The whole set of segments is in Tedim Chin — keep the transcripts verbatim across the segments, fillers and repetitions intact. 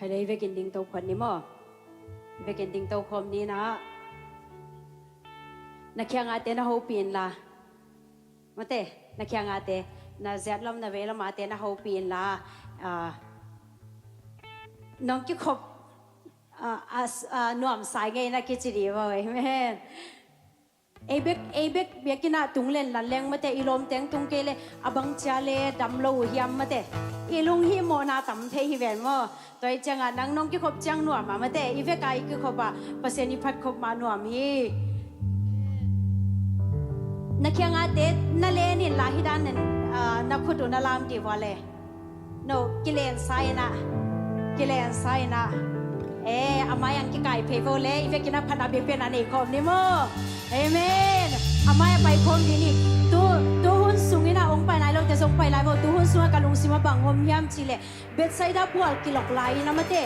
Hei, i vekin dingto khawm ni maw? I vekin dingto khawm ni na. Na khiangahte na hopih inla, mate, na khiangahte, na ziatlam na veilam ahte na hopih inla. Ah, nong kikhop, ah, ah, s-, ah, nuamsa ing ei na kici dih maw. Amen. Ei bek, ei bek biakinn ah tung len lan leng mate, i lawmteng tung kei le a bang cia le dam lo uh hiam mate. I lunghimawhna tam thei hi ven maw. Tua hi ciangah nang nong kikhop ciang nuam ah mate, i vek a i kikhop ah Pasian i phat khop mah nuam hi. Na khiangahte na len inla, hih dan nen, ah, na khut uh na lam dih vua le. No, kilensa inah, kilensa inah. Eh, a mai-ah kikai phei vo le, i vekin a phat a biakpiakna nei khawm ni maw. Amen. A mai-ah pai khawm dih ni. Tu, tu hun sung inah hong pai lai lote zong pai lai vo. Tu hun sungah ka lungsim ah bang om hiam cih leh, Bethsaida pual kilok lai inah mate,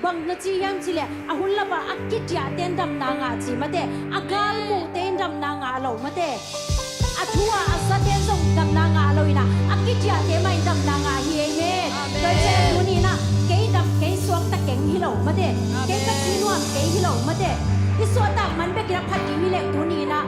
bang na ci hiam cih leh, a hun lapah a kidiahte in damna ngah ci mate, a galmuhte in damna ngah lo mate, a thu ah a zate in zong damna ngah lo inah, a kidiahte mah in damna ngah hi. Amen. Amen. Tua ciang tuni inah kei dam kei suakta keng hi lo mate, kei ka ci nuam kei hi lo mate, i suahtak man bekin a phat ding hi leh tuni inah,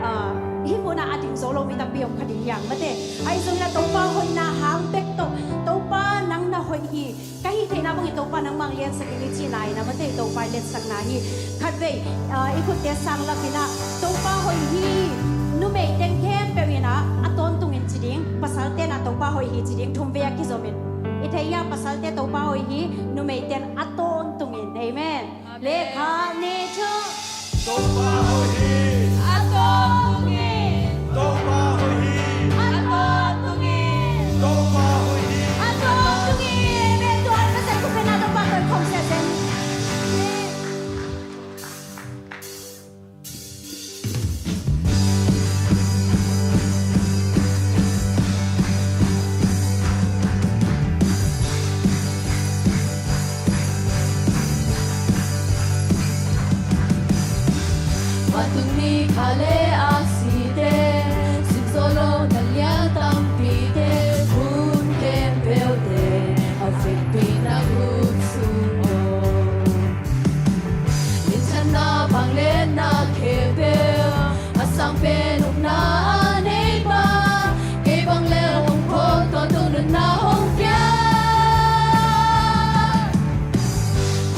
ah, hih munah a ding zo lo mi tampi om kha ding hi hang mate. Ahi zongin ah Topa hoihna hang bek tawh, Topa nang na hoih hi, ka hih theihna bangin Topa nangmah hong liansak in i cihna inah mate, Topa i letsakna hi. Khatvei, ah, i khutte sang lap inah Topa hoih hi. Numei teng khempeuh inah a tawntungin ci ding, pasalte inah Topa hoih hi ci ding, thumvei a kizomin. I thei hia? Pasalte Topa hoih hi, numeite in a tawntungin. Amen. Amen. Lekha ni thu. Topa hoih hi. A tawntungin. Topa hoih hi. A tawntungin. Topa hoih hi. A tawntungin. Amen. Tua ka sa khupena Topa koi khong sa sen. Tua tuni kha le a site, sim zo lo na lian tampite, hun khempeuhte a vekpi na ut sung aw. Minthanna vangliatna khempeuh a sang pen ukna a neipa, kei bang le hong phawk, tawntung nunna hong pia.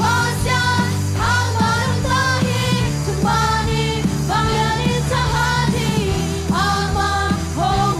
Pasian, amah nungta hi, thuman hi, vanglian hi, thahat hi, amah hong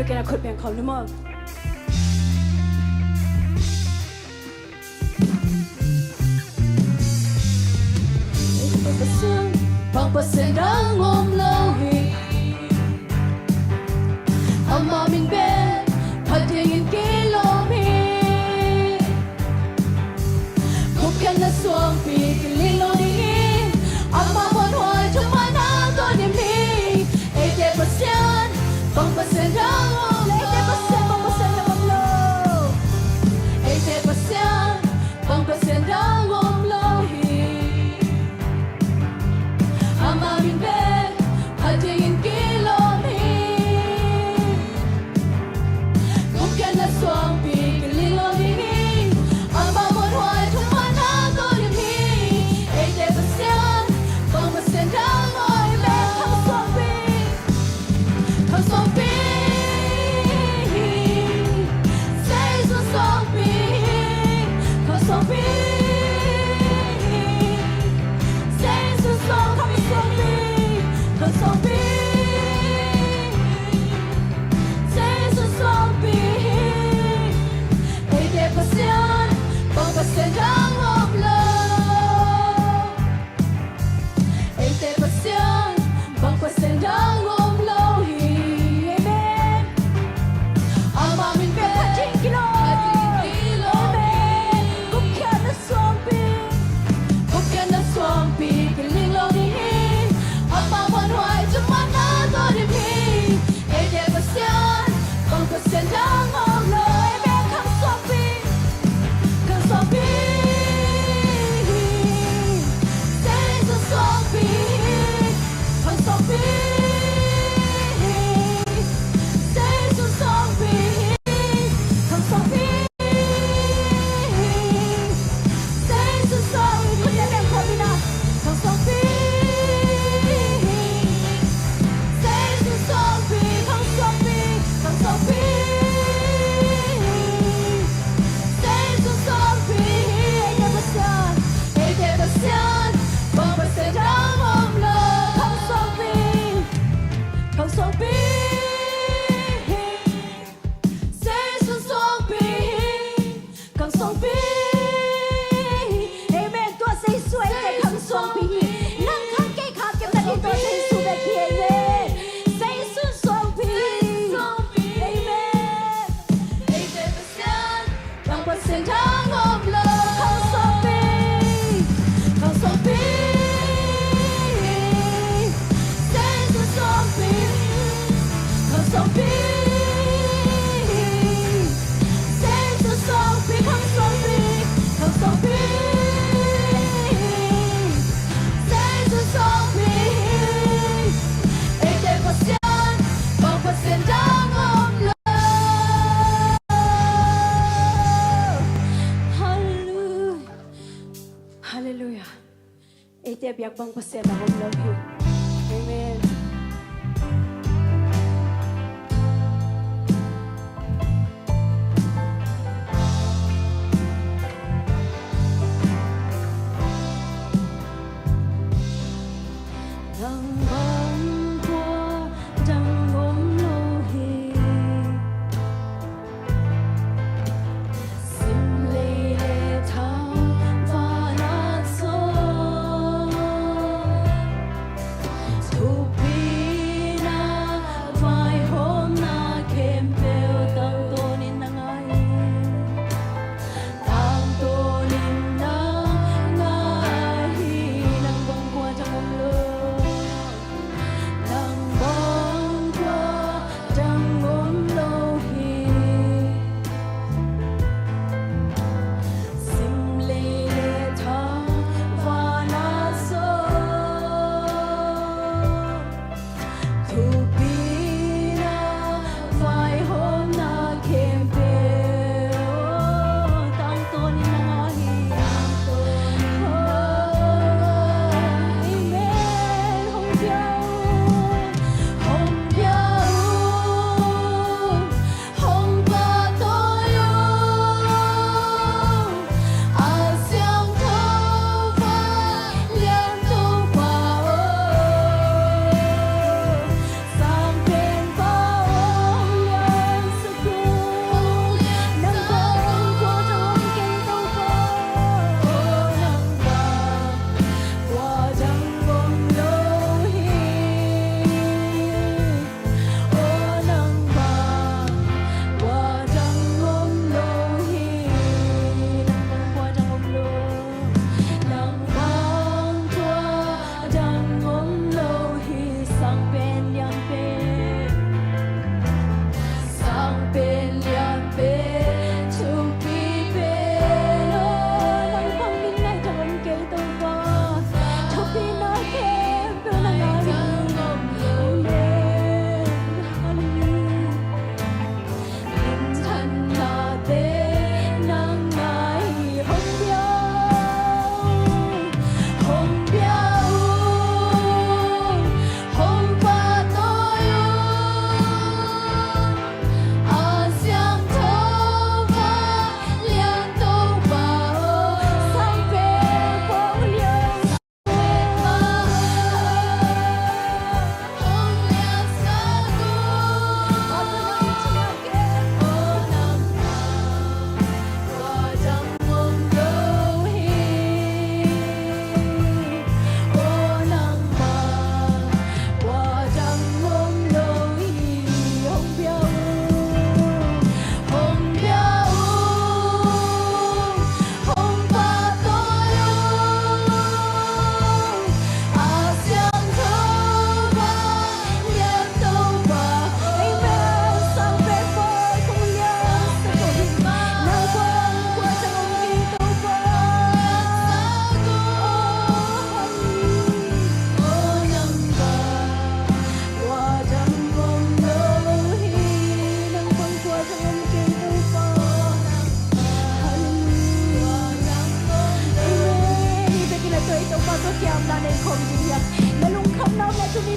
Kena khut beng khol ni maw. Bang Pasian dang om lo hi. Ama min bek phat dingin kilawm hi. Gupkhiatna suangpi kiling lo ding hi. Ama muanhuai thumanna tawh dim hi. Eite Pasian bang Pasian dang om lo. Eite Pasian bang Pasian dang om lo. Eite Pasian bang Pasian dang om lo hi. Ama min bek phat dingin kilawm hi. Gupkhiatna suangpi kiling lo ding hi. Ama muanhuai thumanna tawh dim hi. Eite Pasian bang Pasian dang om lo. Khang suangpi. Khang suangpi. Jesu suangpi. Khang suangpi. Jesu suangpi. Khang suangpi. Jesu suangpi. Eite Pasian bang Pasian dang om lo. Eite Pasian bang Pasian dang om lo hi. Amen. Ama min bek phat dingin kilawm. Amen. Gupkhiatna suangpi. Gupkhiatna suangpi kiling lo ding hi. Ama muanhuai thumanna tawh dim hi. Eite Pasian bang Pasian dang om lo. Amen. Khang suangpi. Khang suangpi. Jesu suangpi. Khang suangpi. Jesu suangpi. Khang suangpi. Jesu suangpi. Khut beng khol ni maw. Khang suangpi. Jesu suangpi. Khang suangpi. Khang suangpi. Jesu suangpi. Eite Pasian. Eite Pasian bang Pasian dang om lo. Khang suangpi. Khang suangpi. Jesu suangpi. Khang suangpi. Amen. Tua Jesu eite khang suangpi hi. Nang khang kei khang kei ta ding tua Jesu bek hi. Amen. Jesu suangpi. Amen. Bang Pasian dang om lo. Khang suangpi. Khang suangpi. Jesu suangpi. Khang suangpi. Jesu suangpi. Khang suangpi. Khang suangpi. Jesu suangpi. Eite Pasian bang Pasian dang om lo. Halleluia. Halleluia. Eite biak bang Pasian dang om lo hi. Amen. Dang bang tua dang om lo hi. Sim lei le thang vana chawl.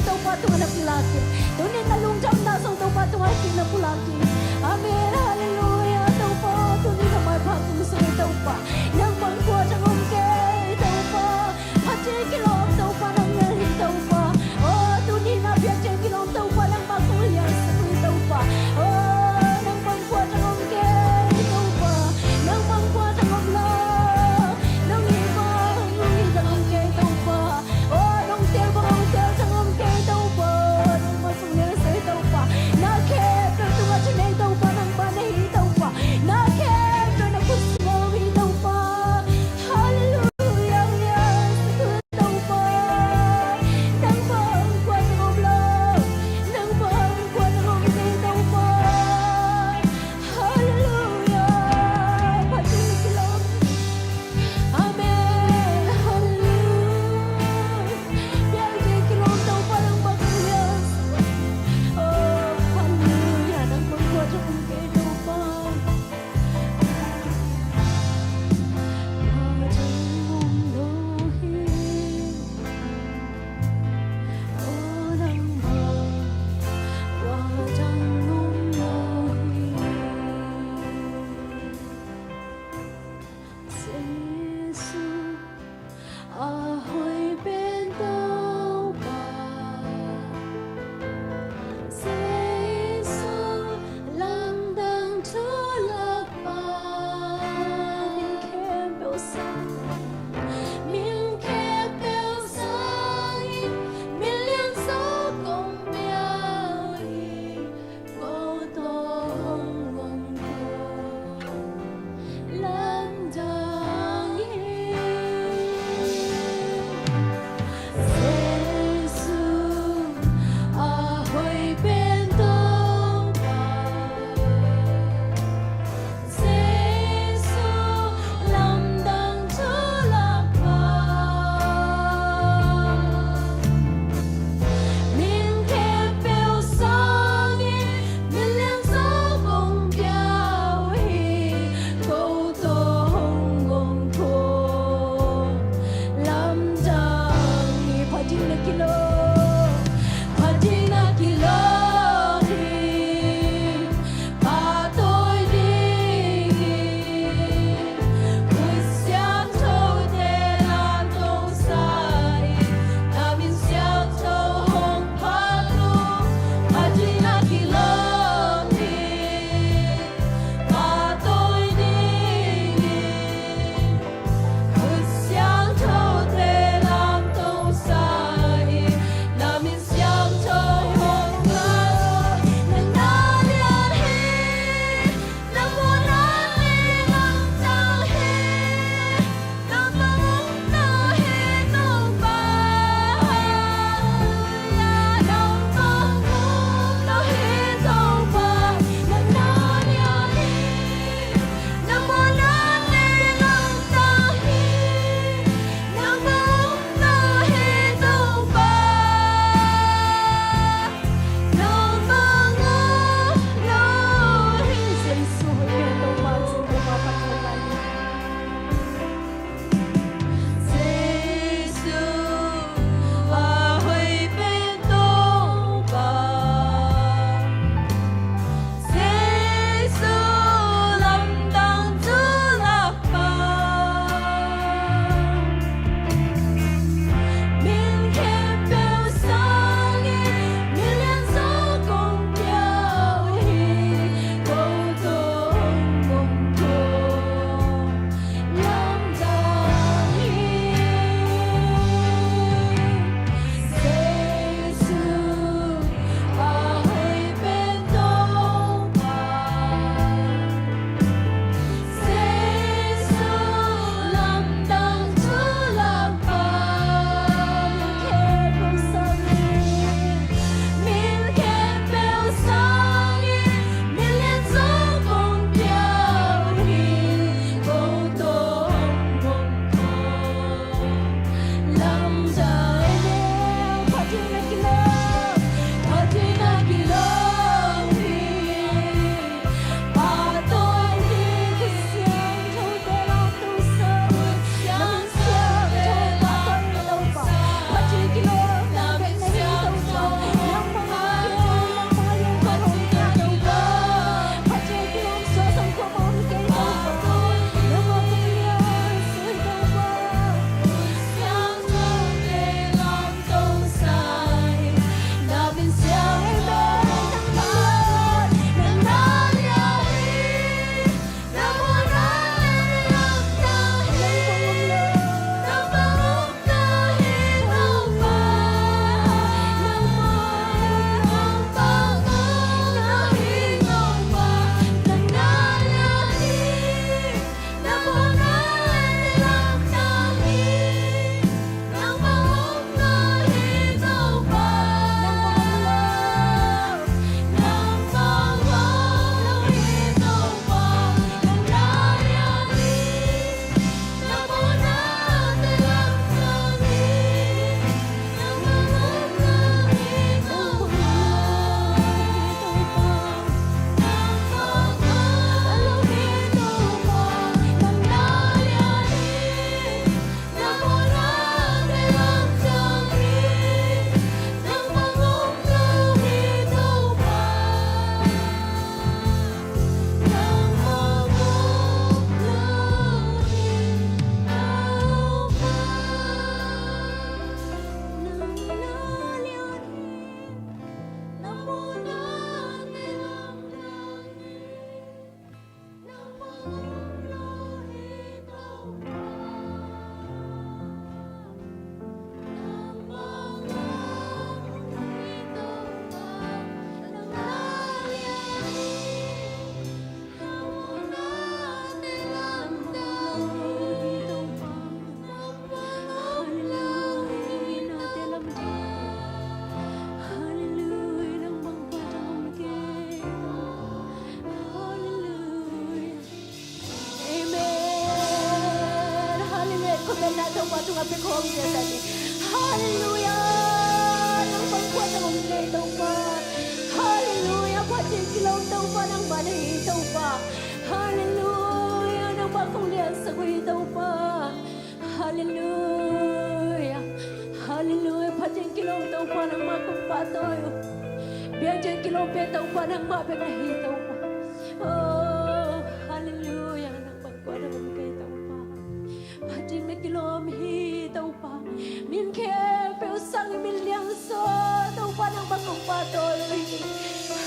Topa tungah na pulak hi. Tuni-in na lungdamna zong Topa tungah kik na pulak hi. Amen. Halleluiah. Topa, tuni-in na maipha kum sung hi Topa. Nang bang kua ciang om kei Topa. Pha ciang kilawm Topa nang mel hi Topa. Oh, tuni-in na biak ciang kilawm Topa nangmah kong liangsak hi Topa. Oh, nang bang kua ciang om kei Topa. Nang bang kua ciang om lo. Nong hih bang, nong hih bang om kei Topa. Oh, nong tel bang hong tel ciang om kei Topa. Nangmah sung liangsak hi Topa. Na khempeuh tungah ci nei Topa, nangmah na hi Topa. Na khempeuh na khut sungah om hi Topa. Topa tungah pia khawm zia ta ni. Halleluia. Nang bang kuan nang om kei Topa. Halleluia. Phat ding kilawm Topa nangmah na hi Topa. Halleluia. Nang bang kong liansak uh hi Topa. Halleluia. Halleluia. Phat ding kilawm Topa nangmah kong pahtawi uh. Biak ding kilawm pen Topa nangmah bek na hi Topa. Oh, halleluia. Nang bang kuan nang om kei Topa. Phat ding na kilawm hi Topa. Min khempeuh sangin min liangsak Topa nang bang kong pahtawi uh hi.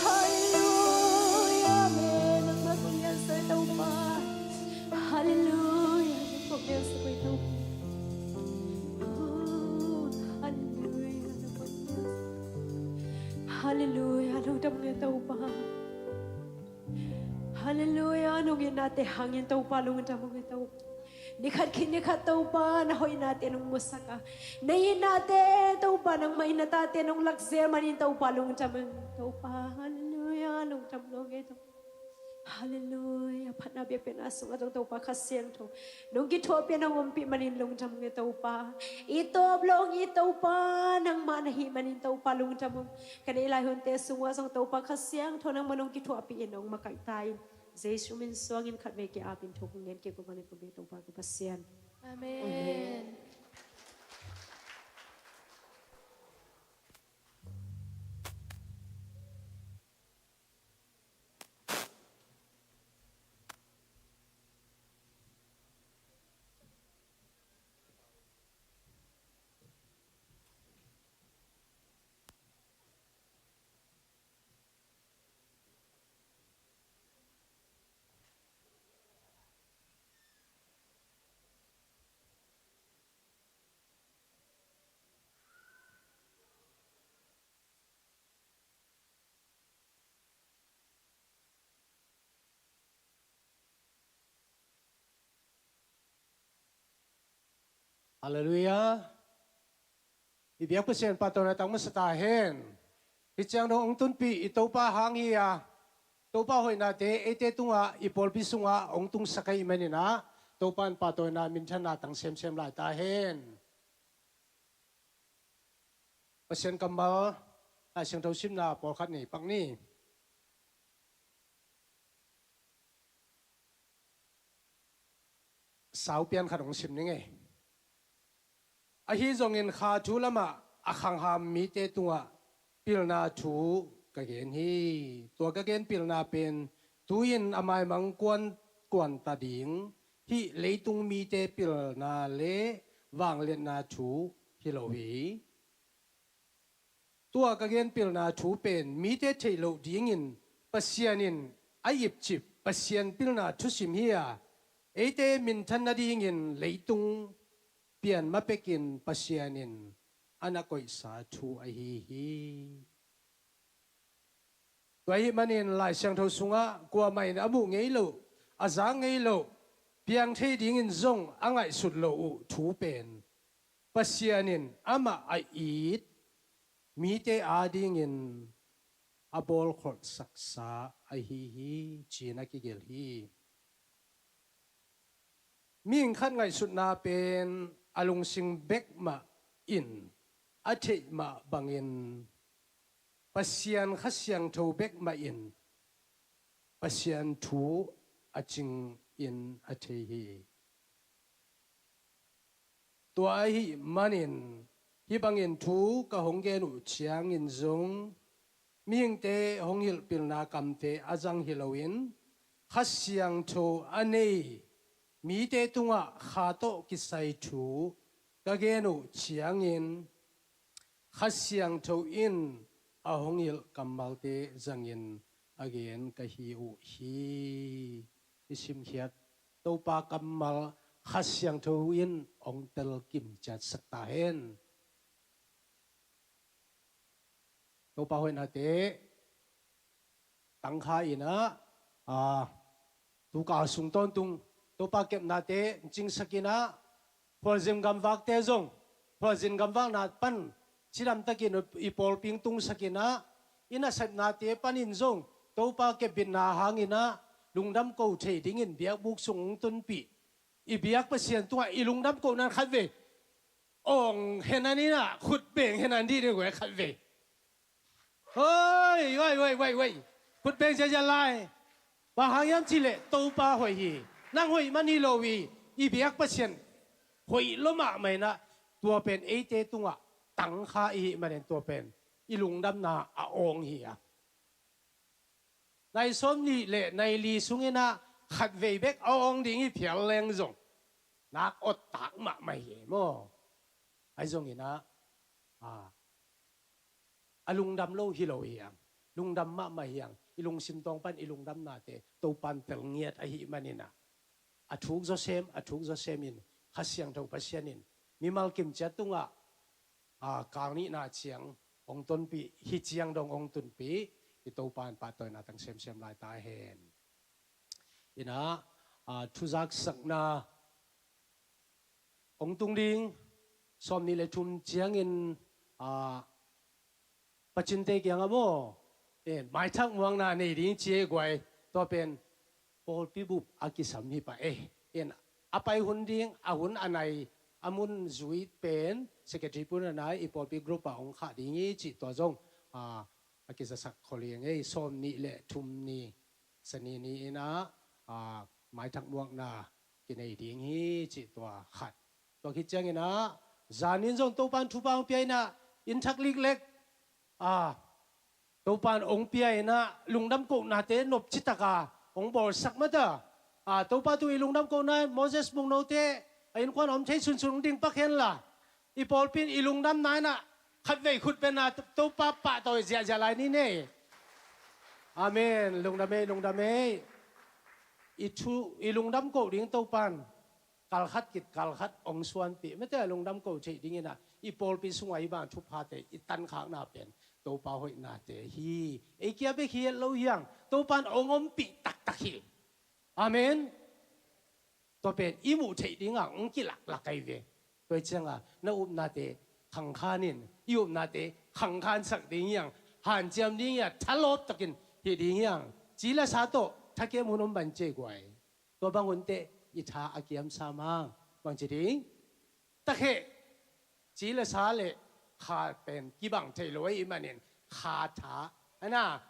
Halleluia. Amen. Nang bang kong liansak Topa. Halleluia. Nang bang kong liansak uh hi Topa. Oh, halleluia. Nang bang kong liansak. Halleluia. Lungdam ung e Topa. Halleluia. Nong itnate hangin Topa lungdam ung e Topa. Nikhat khit nikhat Topa na hoihnate nong musak a, na itnate Topa nangmah in na tate nong lakzel manin Topa lungdam ung Topa. Halleluia. Lungdam lo ung e Topa. Halleluia. Phatna biakpiakna sungah zong Topa Kha Siangtho nong kithuahpih a nong ompih manin lungdam ung e Topa. I tawp lo ung i Topa nangmah na hih manin Topa lungdam ung. Ka neih lai hunte sungah zong Topa Kha Siangtho nangmah nong kithuahpih in nong makaih ta in. Jesu min suangin khatvei ki-apin thu kong ngen kei, kong van kong pia Topa ka Pasian. Amen. Amen. Halleluia. I biak Pasian pahtawina tang masa ta hen. Hih ciang dong hong tunpih i Topa hang hi a, Topa hoihnate eite tungah i pawlpi sungah hong tungsak ahih manin ah, Topa in pahtawina minthanna tang semsem lai ta hen. Pasian kammal, Lai Siangtho simna pawlkhat nei pak ni. Sau pian khat hong sim ning ei. Ahi zongin kha thu lamah a khangham mite tungah pilna thu ka gen hi. Tua ka gen pilna pen tu-in a maimang kuan, kuan ta ding hih leitung mite pilna le vangliatna thu hi lo hi. Tua ka gen pilna thu pen mite theih loh dingin Pasian in a ipcip Pasian pilna thusim hi a, eite minthan nadingin leitung pian ma pekin Pasian in a na koihsa thu ahi hi. Tua ahih manin Lai Siangtho sungah kuamah in a muh ngei loh, a za ngei loh, piang thei dingin zong a ngaihsut loh uh thu pen Pasian in amah a it mite adingin a bawlkholhsaksa ahi hi, ci-in a kigelh hi. Mihing khat ngaihsutna pen a lungsim bek mah in a theih mah bangin Pasian Kha Siangtho bek mah in Pasian thu a cingin a thei hi. Tua ahih manin hih bangin thu ka hong gen uh ciangin zong mihingte hong hilh pilna kamte a zang hi loin Kha Siangtho a nei mite tungah kha tawh kisai thu ka gen uh ciangin Kha Siangtho in a hong hilh kammalte zangin a gen ka hi uh hi. I simkhiat Topa kammal Kha Siangtho in hong telkim ciatsak ta hen. Topa hoihnate tangkha in ah, a, tukal sung tawntung Topa kepnate cingsak in ah, khualzin gamvakte zong khualzin gamvakna pan cidamtakin i pawlpi tungsak in ah, i nasepnate panin zong Topa kepbitna hangin ah lungdam ko thei dingin biakbuk sung hong tunpih i biak Pasian tungah i lungdam kohna in khatvei awng henan in ah khutbeng henan dih ni guai khatvei. Hoi, hoi, hoi, hoi, hoi. Khutbeng ziazia lai. Bang hang hiam cih leh Topa hoih hi. Nang hoih man hi lo hi. I biak Pasian hoih lua mahmah in ah, tua pen eite tungah tangkha i hih manin tua pen i lungdamna a awng hi a. Nai sawmnih le nai li sungin ah khatvei bek a awng ding hi phial leng zong nak awt tak mahmah hi maw. Ahi zongin ah, a, a lungdam lo hi lo hi ang. Lungdam mahmah hi ang. I lungsim tawng pan i lungdamnate Topan tel ngiat ahih manin ah, a thuk zawsem, a thuk zawsem in Kha Siangtho Pasian in mimal kimciat tungah, a, kal nihna ciang hong tonpih, hih ciang dong hong tunpih, i Topan pahtawina tang semsem lai ta hen. In ah, a, thuzaksakna hong tung ding, sawmnih le thum ciangin, a, Pacinte kiangah maw, eh, maithak muakna nei ding ci ei guai. Tua pen pawlpi bup a kisam hi pah ei. In a pai hun ding, a hun a nai, a mun zui pen secretary pun a nai, i pawlpi group ah hong khah ding hi cih tua zong, a, a kizasak khol hi ing ei. Sawmnih le thum ni, Sani ni in ah, a, maithak muakna kinei ding hi cih tua khat. Tua khit ciangin ah, zanin zong Topan thupha hong pia in ah, inn thak liklek, a, Topan hong pia in ah, lungdam kohnate nopci taka hong bawlsak mata. A, Topa tung i lungdam kohna, Moses Mungnote a innkuan a om thei sunsun hong ding pak henla, i pawlpi in i lungdamna in ah khatvei khutbenna Topa pahtawi ziahziah lai ni nei. Amen. Lungdam ei, lungdam ei. I thu, i lungdam koh ding Topan kalkhat kit kalkhat hong suanpih. Mate a lungdam koh theih dingin ah, i pawlpi sungah i bang thuphate i tankhakna pen Topa hoihnate hi. Ei kia bek hi het lo hi ang. Topan hong ompih taktak hi. Amen. Tua pen i muh theih dingah hong kilaklak ahi ve. Tua hi ciangah na upnate khangkhan in, i upnate khangkhansak ding hi ang. Hanciam ding hi a, thalawp takin hi ding hi ang. Ci le sa tawh thakiam hun om ban ci ei guai. Tua bang hun teh i tha a kiamsa mang. Bang ci ding? Takheh. Ci le sa le kha pen kibang thei lo ahih manin kha tha. Ana,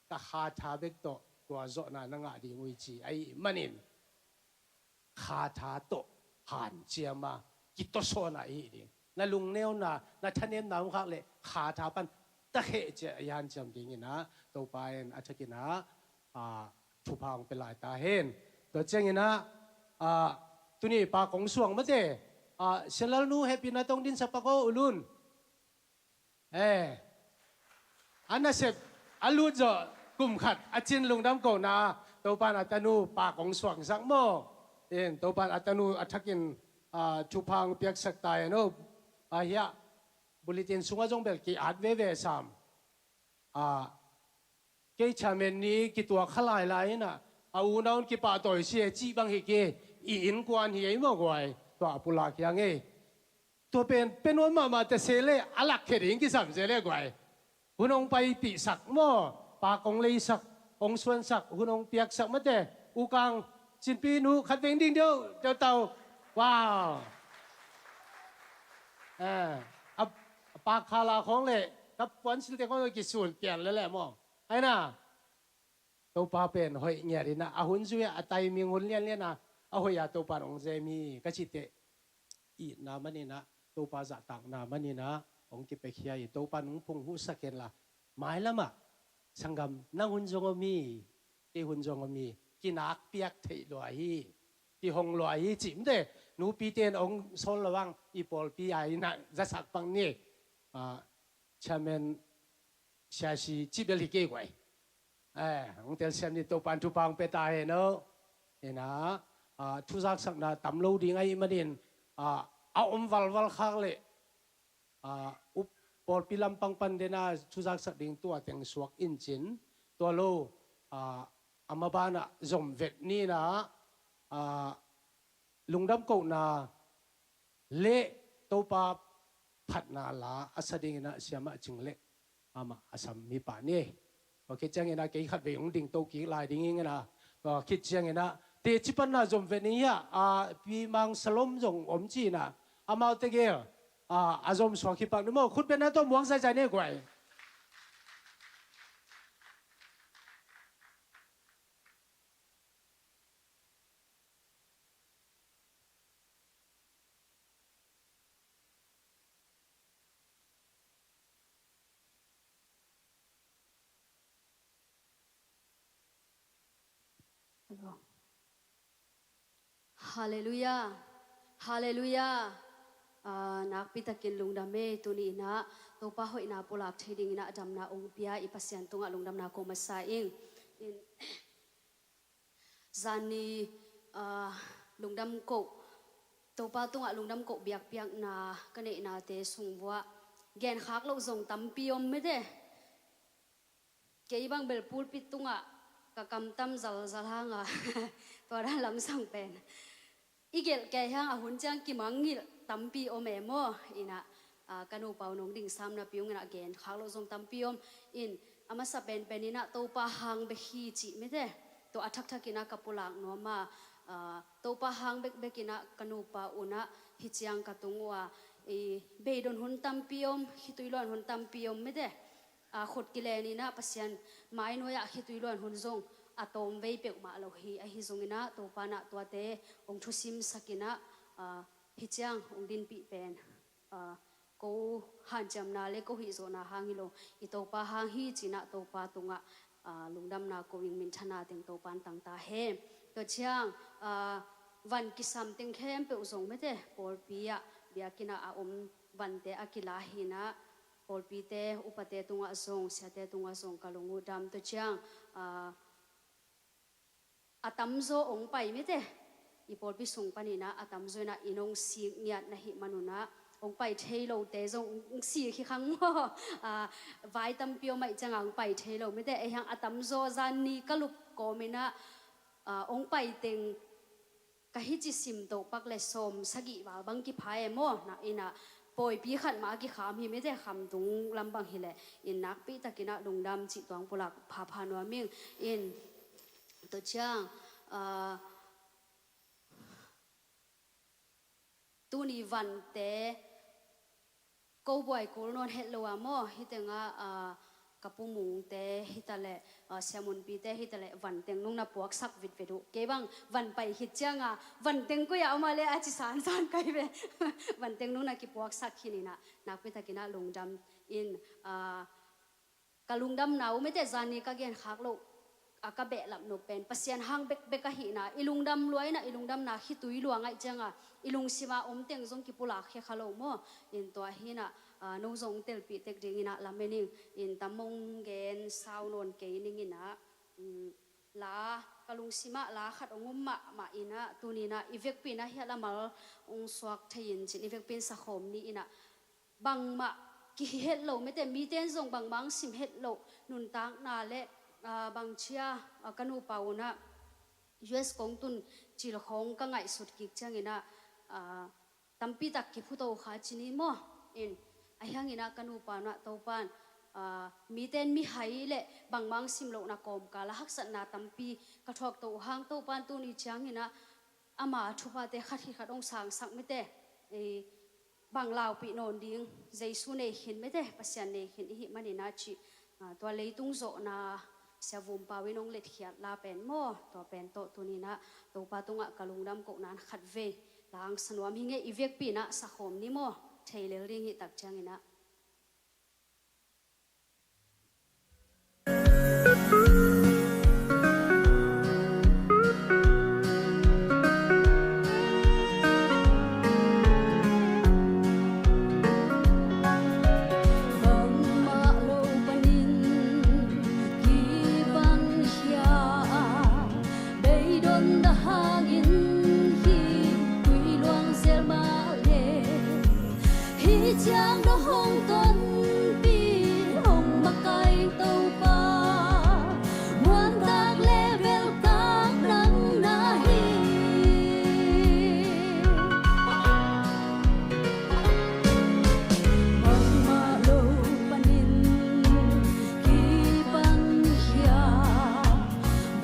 ka kha tha bek tawh tua zawhna na ngah ding uh hi ci ahih manin, kha tha tawh hanciam a, kitawsawn a i hih ding. Na lungneuna, na thanemna hong khak leh kha tha pan takheh ciah i hanciam dingin ah, Topa in a thakin ah, a, thupha hong pia lai ta hen. Tua ciangin ah, a, tuni pa kong suang mate, a, Sianlal nu hehpihna tawh hong dinsak pak aw, U Lun. Eh, a nasep a lut zawh kum khat a cin lungdam kohna, Topan a tanu pa kong suangsak maw. In, Topan a tanu a thakin, a, thupha hong piaksak ta hen aw. A hiah, bulletin sungah zong bel ki-at veve sam. A, kei chairman ni kituak kha lailai in ah, a unau in kipahtawi si e cih bang hi kei, i innkuan hi ei maw guai, tua a pulak hi ang ei. Tua pen, pen nuam mahmah ta se le, a lakkhia ding kisam se le guai. Hun hong paipihsak maw, pa kong leisak, hong suansak, hun hong piaksak mate, U Kang, Cinpi nu, khat veng ding deuh, deuh tau. Wow. Eh, a, a pa khala khawng le, ka puansilte khawng kisun pian le le maw. Aina, Topa pen hoih ngiat in ah, a hun zui ah, a timing hun lianlian ah, a hoih ah Topa in hong zem hi, ka cih teh. Itna manin ah, Topa zahtakna manin ah, hong kipiakhia hi, Topa in hong phunghuhsak hen la. Mailam ah, sanggam, nang hun zong om hi, kei hun zong om hi, kinakpiak theih lua hi, kihong lua hi, cih mate, nupite in hong sawl lo ang, i pawlpi a in ah, zasak pang ni, a, chairman, siasi cih bel hi kei guai. Eh, hong telsiam ni, Topan thupha hong pia ta hen aw. Ina, a, thuzaksakna tam lo ding ahih manin, a, a om valval khak leh, a, up pawlpi lampang pan dena thuzaksak ding tua teng suak in cin, tua lo, a, a maban ah zom vet ni in ah, a, lungdam kohna le Topa phatna la a sa dingin ah Siamah Cing Lek amah a sam hi pah ni. Tua khit ciangin ah kei khatvei hong dingto kik lai ding ing in ah, tua khit ciangin ah teci panna zom vet ni hiah, a, Pi Mang Salom zong om ci in ah, Amau tegel a, a zom suak hi pak ni maw. Khut beng na tawh muang zaizai ni guai. Halleluiah. Halleluiah. Ah, nakpi takin lungdam e, tuni inah Topa hoihna pulak thei ding inah damna ong pia i Pasian tungah lungdamna ko masa ing. In, zani, ah, lungdam ko, Topa tungah lungdam ko biakpiakna ka neihnate sung vuah genkhak loh zong tampi om mete. Kei bang bel pulpit tungah ka kamtam zalzal hanga tua dan lamsang pen i gelh kei hang a hun ciang kimangngilh tampi om e maw. Inah, ah, ka nupa uh nong dingsamna piung inah genkhak loh zong tampi om. In a masa penpen inah Topa hang bek hi cih mete. Tua a thakthak inah ka pulak nuam a, ah, Topa hang bekbek inah ka nupa unah hi ciang ka tung uh a, i beidon hun tampi om, khitui luan hun tampi om mete. A, khut kilen inah Pasian mai nuai-ah khitui luan hun zong a tawm vei peuhmah lo hi. Ahi zong inah Topa nah tuate ong thusimsak inah, a, hi ciang ong dinpih pen, a, ko hanciamna le ko hihzawhna hang hi lo, i Topa hang hi cinah Topa tungah, a, lungdamna ko ing, minthana teng Topa in tang ta hen. Tua ciang, a, van kisam teng khempeuh zong mete pawlpi ah biakinn ah a om vante a kila hinah, pawlpite upate tungah zong, siate tungah zong ka lung uh dam. Tua ciang, a, a tamzaw ong pai mete, i pawlpi sung paninah a tamzaw inah i nong sik ngiat na hih manunah ong pai thei lote zong ong sik hi khang maw. A, vai tampi om aih cianga ong pai thei lo mete. Ei hang a tamzaw zan ni ka lup kawminah, a, ong pai teng ka hici sim toh pak le sawm sagih val bang kipha e maw. Na inah pawipi khat mah a kikham hi mete, khamtung lam bang hileh in nakpi takinah lungdam cih tuang pulak phapha nuam ing. In tua ciang, a, tuni vante ko buai kul nawn het lo a maw, hi tengah, a, ka Pu Mungte hi taleh, a, Sia Munpite hi taleh, van teng nung na puaksak vitvit uh. Kei bang van pai khit cianga van teng koi-ah om a le a ci sansan kai ve. Van teng nung na kipuaksak khin inah nakpi takinah lungdam in, a, ka lungdamna uh mete zani ka genkhak loh a ka behlap nop pen Pasian hang bekbek ahihna, i lungdam lua inah i lungdamna khitui lua ngaih cianga i lungsima om teng zong kipulak khia kha lo maw. In tua hinah, a, no zong telpih tek dinginah lamen ing. In tam ong gen sau nawn kei ninginah, um, la ka lungsimah la khat ong um mahmah inah tuninah i vekpi inah hiah lamal ong suak thei in cin i vekpi in sakhawm ni inah bangmah kihi het lo mete, mite in zong bangmah sim het lo nuntakna le, a, bangcia, a, ka nupa unah U S kong tun cil khawng ka ngaihsut kik cianginah, a, tampi tak kiphuto kha ci ni maw. In a hianginah ka nupa unah Topan, a, mite in mihai le bangmah sim lohna kawmkala haksatna tampi ka thuak toh hang Topan tuni cianginah ama thuphate khat hi khat ong sangsak mete, ei, bang laupih nawn ding Jesu nei khin mete, Pasian nei khin i hih maninah cih, a, tua leitung zawhna Sia Vum Pau in ong letkhiat la pen maw, tua pen tawh tuninah Topa tungah ka lungdam kohna in khat vei la ang sa nuam hi ngei, i vekpi inah sakhawm ni maw, thei lel ding hih tak cianginah. Bangmah lo panin kibang khia a, beidonna hangin hih tui luang zel mah le. Hih ciang na hong tonpih hong makaih Topa, muantak le beltak nang na hi. Bangmah lo panin kibang khia,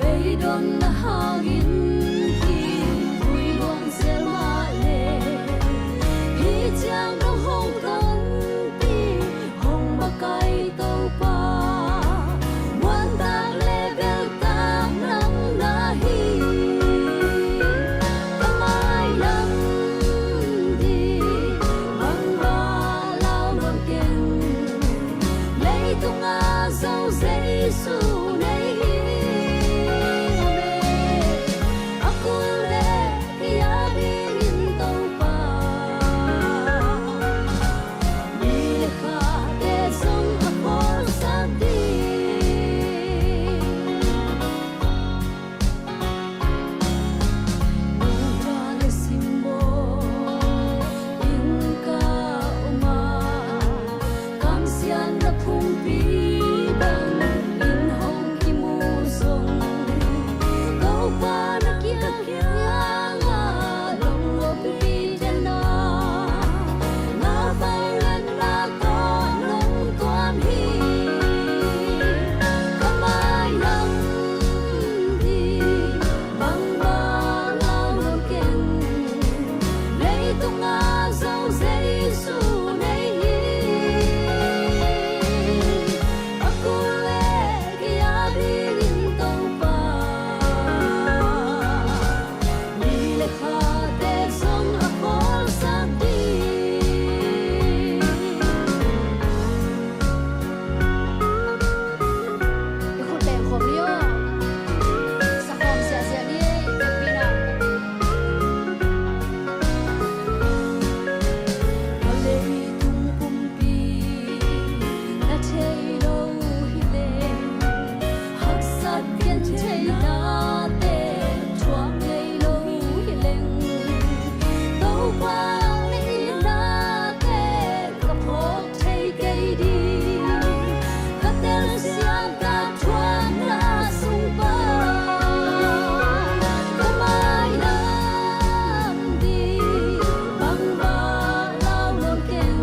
beidonna hangin hih tui luang zel mah le. Hi Zo Jesu nei hi. Amen. A kul le kei a dingin Topa, ni le khate zong a khawlsak ding. Nungta le simbaw in ka om a, kamsiatna phungpi bangin hong kimu zong, Topa na kiang, kiangah lungnuam pite na, na vangliatna tawh nong tuam hi. Ka mailam ding bangmah lau lo keng, leitungah Zo Jesu nei hi. A kul le kei a dingin Topa, ni le khate zong a khawlsak ding. I khut beng khawm ni aw. Sa khawm ziahziah ni, i vekpi-in ah. A leitung pumpi na thei lo hi leng, haksat gentheih nate thuak ngei lo hi leng, Topa na itnate ka phawk thei kei ding. Ka telsiam ka thuakna sung pan ka mailam ding bangmah lau lo keng,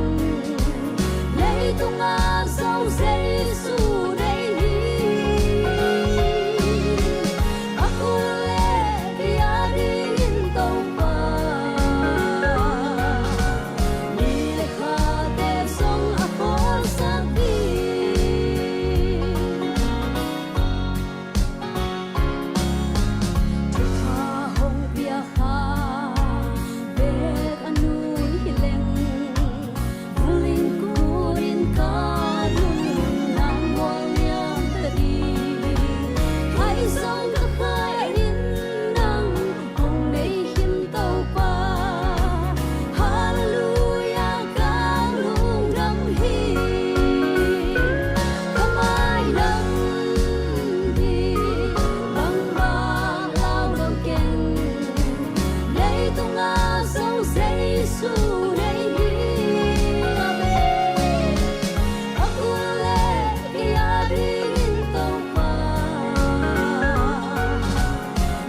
leitungah Zo Jesu nei hi. A kul le kei a dingin Topa, ni le khate zong a khawlsak ding. Thupha hong pia kha bek a nui hi leng, vul in kut in ka nunna mual niam ta ding. Hai zong ka khai in nang hong nei hi, Topa. Halleluiah, ka lungdam hi. Ka mailam ding bangmah lau lo keng, leitungah Zo Jesu nei hi. Amen. A kul le kei a dingin Topa,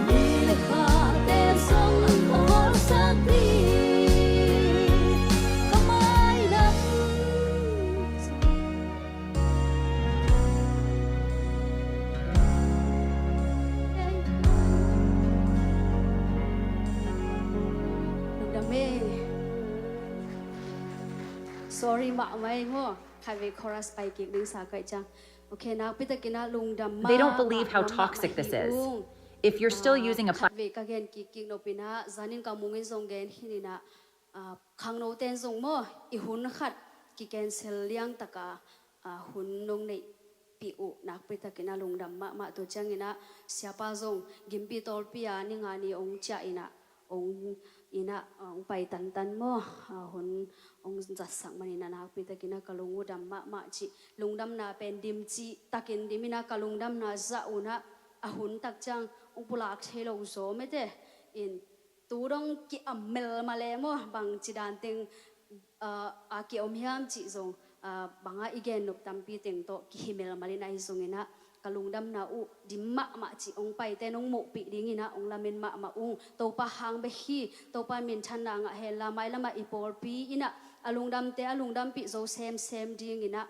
ni le khate zong a khawlsak ding. Ka mailam. Lungdam e. Sorry mahmah e maw. Khatvei chorus pai kik ding sa ka hih ciang. Okay, nakpi takin ah lungdam mahmah. They don't believe how toxic this is. If you're still using a pla- Khatvei ka gen kik kik nop in ah, zanin ka mungin zong gen khin in ah, ah, khangnote in zong maw, i hun khat ki-cancel liang tak a, ah, hun nong neihpih uh nakpi takin ah lungdam mahmah. Tua ciangin ah siapa zong gimpi tawlpi a ni nga ni hong ciah in ah, hong in ah, hong pai tantan maw, ah, hun hong zatsak manin ah nakpi takin ah ka lung uh dam mahmah cih, lungdamna pen dim cih takin dim in ah ka lungdamna zah un ah, a hun tak ciang hong pulak thei lo zaw mete in, tu dong ki-am melmal e maw, bangci dan teng, ah, a ki-om hiam cih zong, ah, bangah i gen nop tampi teng tawh kihi melmal in ahi zongin ah, ka lungdamna uh dim mahmah cih hong paite nong muhpih dingin ah hong lamen mahmah ung. Topa hang bek hi. Topa minthanna ngah henla, mailamah i pawlpi in ah a lungdamte a lungdampih zo semsem dingin ah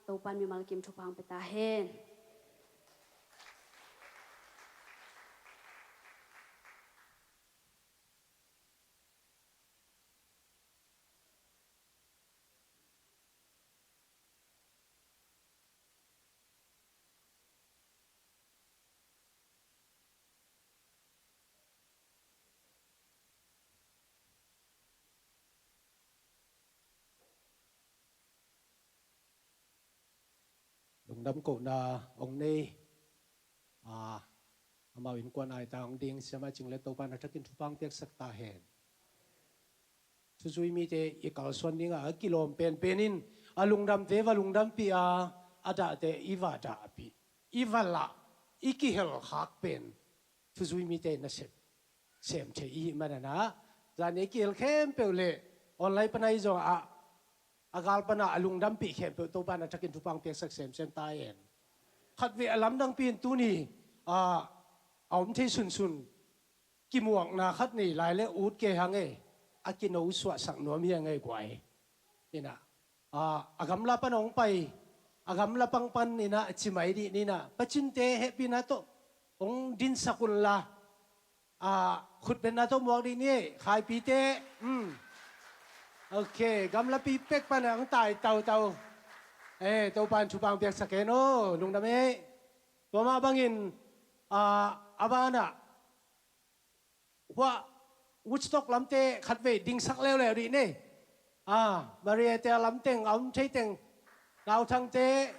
Topa in mimal kim thupha hong pia ta hen. Damkohna ong nei, a, amau innkuan aita ong ding siamah cing le Topan a thakin thupha ong piaksak ta hen. Thuzui mite i kalsuan dingah a kilawm penpen in a lungdamte va lungdampih a, a dahte i va dahpih, i va lah, i kihel khak pen thuzui mite nasep sem thei i hih manana, zan i kihel khempeuh le online pana i zong a, a gal pana a lungdampih khempeuh Topan a thakin thupha ong piaksak semsem ta hen. Khatvei a lamdangpi in tuni a, a om thei sunsun kimuakna khat nei lai le ut kei hang e, a kino suahsak nuam hi hang e guai. Inah, a, a gamla pan ong pai, a gamla pang pan inah a cimai dih ninah pacinte hehpihna tawh ong dinsak unla, a, khutbetna tawh muak dih ni e, khaipite. Ok, gamlapi pek pan ong tai tautau. E, Topan thupha ong piaksak hen aw, lungdam e. Tua mah bangin, a, a banah hua Woodstock lamte khatvei dingsak leuleu dih ni. A, Mariate lamteng, a om theiteng, nauthangte,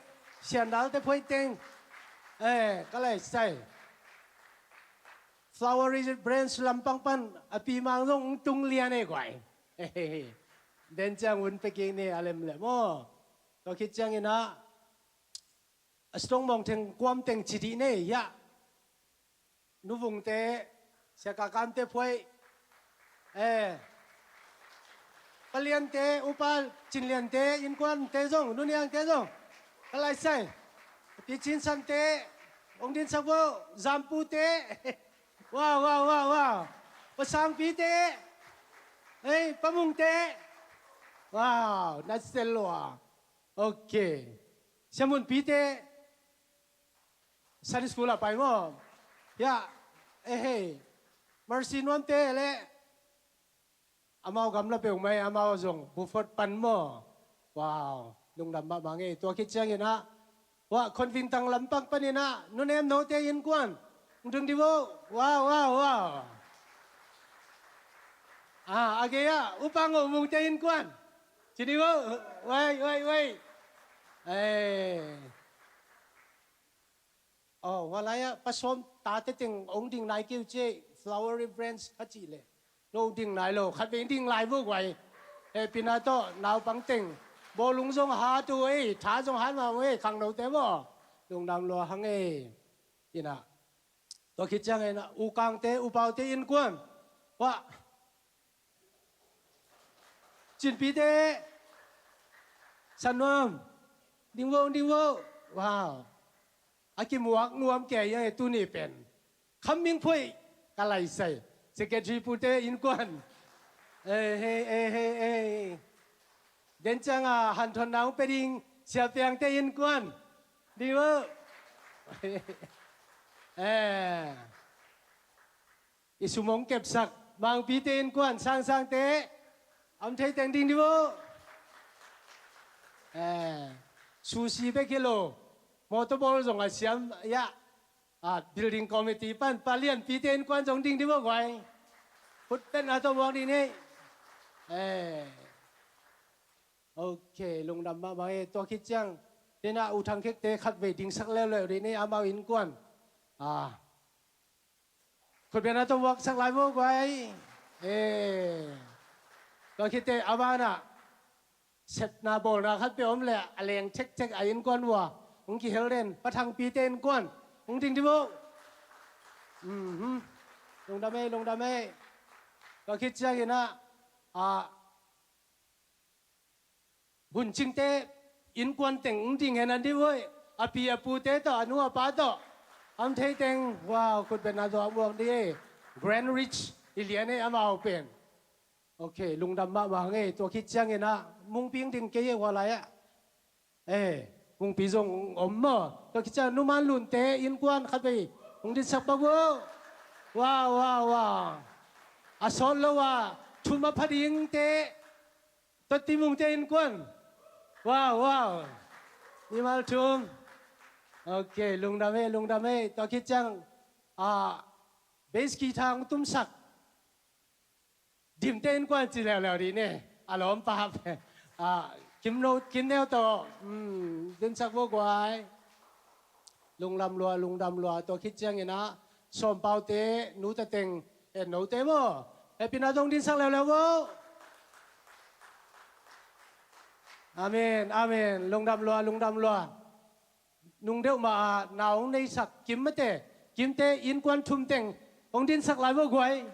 siandalte phoihteng, e, ka laisai. Flowery Branch lampang pan a pimang zong tung lian e guai. Den ciang un pekik ni a lemlem aw. Tua khit cianginah a sitong mawngtheng kuamteng ci dih nei hiah. Nuvungte, siakakamte phuai. E, paliante, upa cinliante, innkuante zong, nuniangte zong, ka laisai. Picinsante, ong dinsak vo, zampute. Wow, wow, wow, wow. Pasangpite. Ei, pamungte. Wow, na sel lua. Ok. Siamunpite. Sunday school ah pai maw? Ya. Ehei. Mercy nuamte le. Amau gamla peuhmai, amau zong Buford pan maw? Wow. Lungdam mahmah ngei. Tua khit cianginah, wah, Khonvintang lampang paninah nunem note innkuan. Ong ding dih vo. Wow, wow, wow. A, a gei ah Upa Ngoh Mungte innkuan. Ci dih vo. Wai, wai, wai. E. Aw, hua lai-ah pasawm tate teng ong ding nai kei uh ci, Flowery Branch kha cih leh. No ding nai lo, khatvei ding lai vo guai. Hehpihna tawh naupang teng bawlung zong hat uh ei, tha zong hat mah uh ei, khangnote maw? Lungdam lua hang ei. Inah, tua khit cianginah Ukangte, Upaute innkuan. Wah. Cinpite. Sannuam. Ding vo, ding vo. Wow. A kimuak nuam kei a, tuni pen Kham Ming Phoih, ka laisai. Secretary pute innkuan. Ei, hei, ei, hei, ei. Den cianga hanthonna ong pia ding Sia Piangte innkuan. Ding vo. E. I sum ong kepsak Mangpite innkuan, Sangsangte. A om thei teng ding dih vo. E, sushi bek hi lo. Motorball zong a siam, ya. A, building committee pan, Pa Lianpite innkuan zong ding dih vo guai. Khutbetna tawh muak dih ni. E. Ok, lungdam mahmah e. Tua khit ciang, tena U Thang Khekte khatvei dingsak leuleu dih ni, amau innkuan. A. Khutbetna tawh muaksak lai vo guai. E. Tua khit teh a banah sepna bawlna khat peuh om leh a leng thekthek a innkuan uh a ong kihel den, Pa Thangpite innkuan. Ong ding dih vo. Mhm. Lungdam ei, lungdam ei. Tua khit cianginah, a, Hun Cingte innkuan teng ong ding hen an dih voi. A pi a pute tawh, a nu a pa tawh. A om thei teng, wow, khutbetna tawh a muak dih ei. Grand Ridge hi lian ei amau pen. Ok, lungdam mahmah ngei. Tua khit cianginah Mungpi ong ding kei ei hua lai-ah. E, Mungpi zong om maw? Tua khit ciang Nu Man Lunte innkuan khatvei ong dingsak pak vo. Wow, wow, wow. A sawt lo a thum a pha dingte. Tua Timungte innkuan. Wow, wow. Mimal thum. Ok, lungdam ei, lungdam ei. Tua khit ciang, a, bass guitar ong tumsak Dimte innkuan ci leuleu dih ni. A lawmpa, a, Kim No, Kim Neu tawh, um, dingsak vo guai. Lungdam lua, lungdam lua. Tua khit ciangin ah Sawm Pau te, nu ta teng, en note maw. Happy na tong dinsak leuleu maw. Amen, amen. Lungdam lua, lungdam lua. Nung deuh mah a na hong neisak Kim mate, Kim te innkuan thum teng hong dinsak lai maw guai.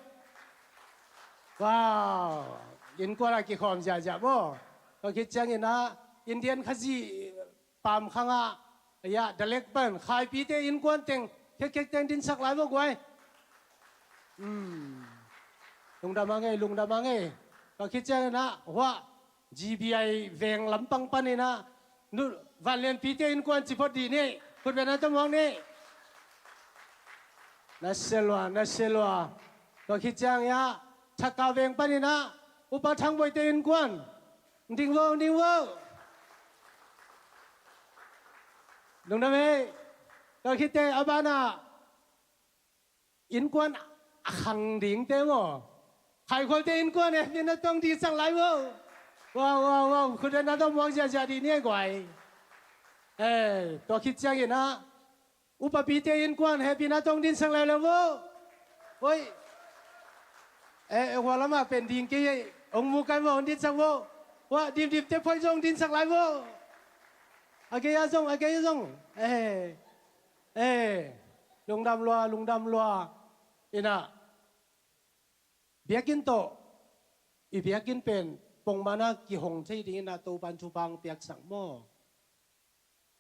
Wow. Innkuan a kikhawm ziahziah maw. Tua khit ciangin ah Indian Khazih paam khang ah, ya, dalek pan Khaipi te innkuan teng, khekkhek teng dinsak lai maw guai. Hmm. Lungdam a ngei, lungdam a ngei. Tua khit ciangin ah, huah, G B I veng lampang panin ah, nu, Vanlianpi te innkuan ci phot dih ni, khut beng na tawh muak ni. Na sia lua, na sia lua. Tua khit ciangin ah, Thakka veng panin ah, Upa Thang Bawi te innkuan. Ding vo, ding vo. Lungdam ei. Tua khit teh, a ban ah, innkuan a khang ding te maw. Khaikhual te innkuan eh, happy na tong dinsak lai maw. Wow, wow, wow. Khut beng na tawh muak ziahziah dih ni guai. Eh, tua khit ciangin ah, Upa Pi te innkuan, happy na tong dinsak leuleu maw. Oi. Eh, eh, hua lam ah pen ding kei ei. Hong mu kai maw, hong dinsak maw. Huah, Dimdim te Phoih zong dinsak lai maw. A gei a zong, a gei a zong. Eh. Eh, lungdam lua, lungdam lua. Ina, biakinn tawh, i biakinn pen pongman a kihong thei dingin ah Topan thupha hong piaksak maw.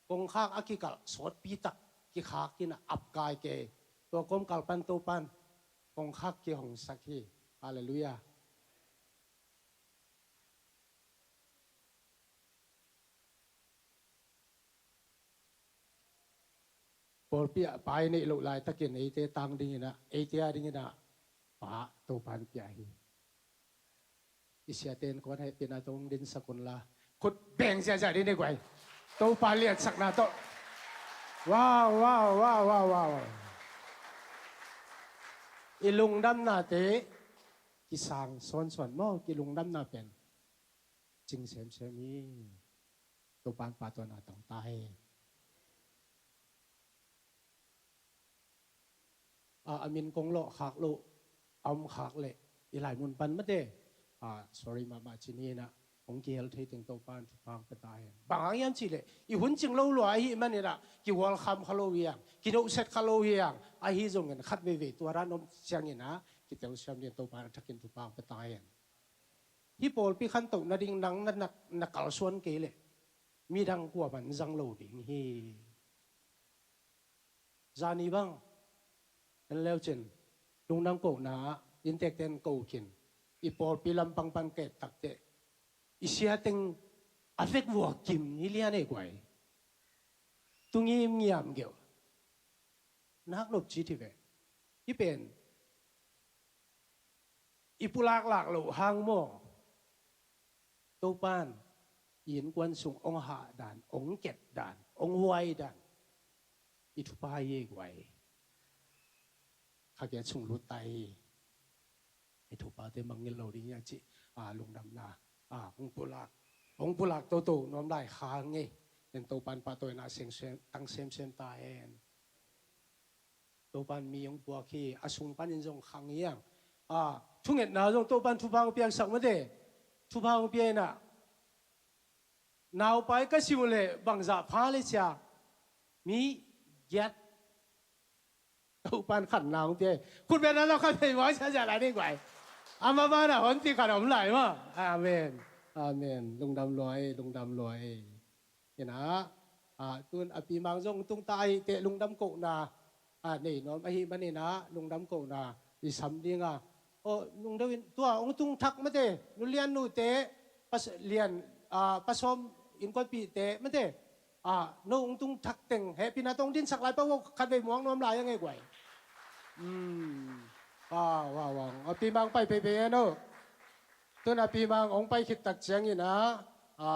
Kongkhak a kikalh sawtpi tak kikhak in ah ap kai kei. Tua kawmkal pan Topan kongkhak kihongsak hi. Halleluiah. Pawlpi ah pa i neih loh laitakin eite tang dingin ah, eite a dingin ah pa Topan pia hi. I siate innkuan happy na tong dinsak un la. Khut beng ziahziah dih ni guai. Topa liansakna tawh. Wow, wow, wow, wow, wow. I lungdamnate kisang sawnsawn maw, kilungdamna pen cing semsem hi. Topan pahtawinak tong ta hi. A, a min kong lawh khak loh a om khak leh i lai mun pan mate, a, sorry mahmah ci ni in ah, hong kihel thei teng Topan thupha hong pia ta hen. Bang hang hiam cih leh i hun cing lo lua ahih manin ah, kihualkham kha lo hi hang, kidohset kha lo hi hang. Ahi zongin khat veivei tua dan om ciangin ah, kitelsiam ding Topan a thakin thupha hong pia ta hen. Hih pawlpi khantoh nading nang na, na, na kalsuan kei leh midang kuaman zang lo ding hi. Zani bang en leucin, lungdam kohna ah inntekte in ko khin, i pawlpi lampang pan ka et tak teh, i sia teng a vek vua kim hi lian ei guai. Tu ngimngiam geuh. Nak nop ci thei ve. Hih pen i pulak lak loh hang maw, Topan i innkuan sung hong hah dan, hong ket dan, hong huai dan, i thupha hi ei guai. Kha kiat sung lut ta hi. I thuphate mangngilh lo ding hi a cih, a, lungdamna, a, hong pulak, hong pulak toto nuam lai kha ngei. En Topan pahtawina seng sem, tang semsem ta hen. Topan mi hong puak hi, a sung panin zong khang hi hang. A, thungetna zong Topan thupha hong piaksak mate. Thupha hong pia in ah, naupai ka si uh leh bangzah pha le cia, mi giat. Topan khanna hong pia hi. Khut beng na tawh khat vei muak ziahziah lai ni guai. Amah banah honpi khat a om lai maw. Amen. Amen. Lungdam lua ei, lungdam lua ei. Ina, a, tun a pi Mang zong tung ta ahih teh lungdam kohna, a, nei nuam ahih manin ah lungdam kohna i sam ding a. Aw, lungdam in tua hong tung thak mate, nu Lian nu te, pas, Lian, a, Pa Sawm innkuanpihte mate, a, no hong tung thak teng happy na tong dinsak lai pah, khat vei muak nuam lai a ngei guai. Hmm. A, wow, wow. A pi Mang pai peipei e no. Tun a pi Mang hong pai khit tak ciangin ah, a,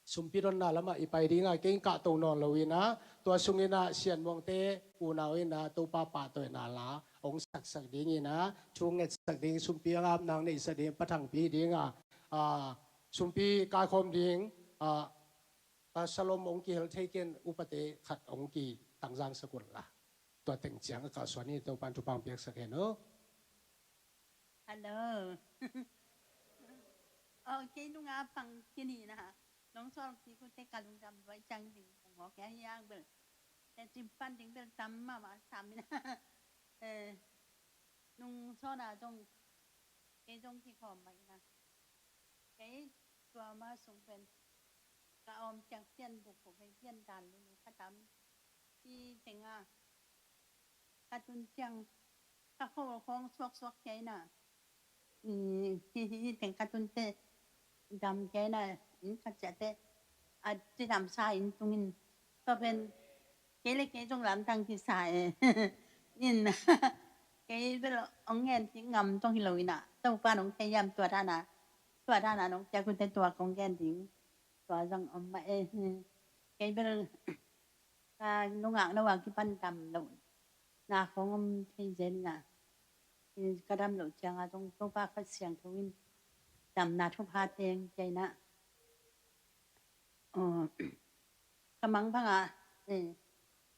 sumpi donna lamah i pai ding a, kei in kahto nawn lo in ah, tua sungin ah Sian Muangte unau in ah Topa pahtawina la hong saksak ding in ah, thu ngetsak ding, sumpi a ngap nang neihsak ding, Pa Thangpi ding a, a, sumpi kaikhawm ding, a, Shalom hong kihel thei ken, upate khat hong kitangzang sak un la. Tua teng ciang a kalsuan hi. Topa'n thupha hong piaksak hen aw. Hello. Oh, kei nunga pang kini na. Nong sawl kik uh teh ka lungdam luai ciang ding kong hawk hi a, hiang bel. Teh cim pan ding bel tam mahmah sam in a. Eh, nung sawl a zong, kei zong kikhawm mah in a. Kei tua ma sung pen ka awm ciang pian buk, buk vei pian dan lulu ka tam. Hih teng a ka tun ciang ka khol khawng suaksuak kei na. Hih, hih teng ka tun teh dam kei na, inn ka ciah teh a cidamsa inn tungin. Tua pen kei le kei zong lamdang kisa e. In kei bel hong ngen kik ngam zong hi lo in a, Topa'n hong thei hiam tua dan a, tua dan a nong piak uh teh tua kong ngen ding. Tua zong om mah e. Kei bel ka nungak no a kipan dam lohna khawng om thei zen in a, ka dam loh ciang a zong Topa Kha Siangtho in damna thupha teng kei na. Aw, ka mang bang a, eh,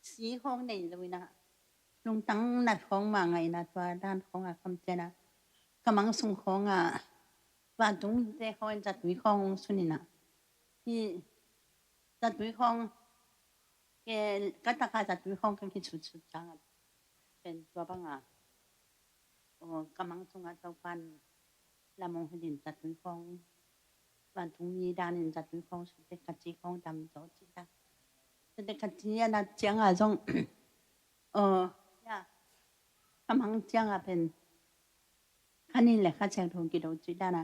si khawng nei lo in a, lungtang nat khawng mah ngah in a, tua dan khawng a kam ciang a, ka mang sung khawng a, vantung mite khawng in zatui khawng hong sun in a, hih zatui khawng, ke, ka tak a zatui khawng ka kisutsut ciang a, pen tua bang a, aw, ka mang sung a Topa'n lam hong hilh in zatui khawng, vantung mi dan in zatui khawng, sute ka ci khawng dam zaw ci ta. Sute ka ci a nat ciang a zong, aw, ya, ka mang ciang a pen, kha nin le Kha Siangtho kido ci dan a,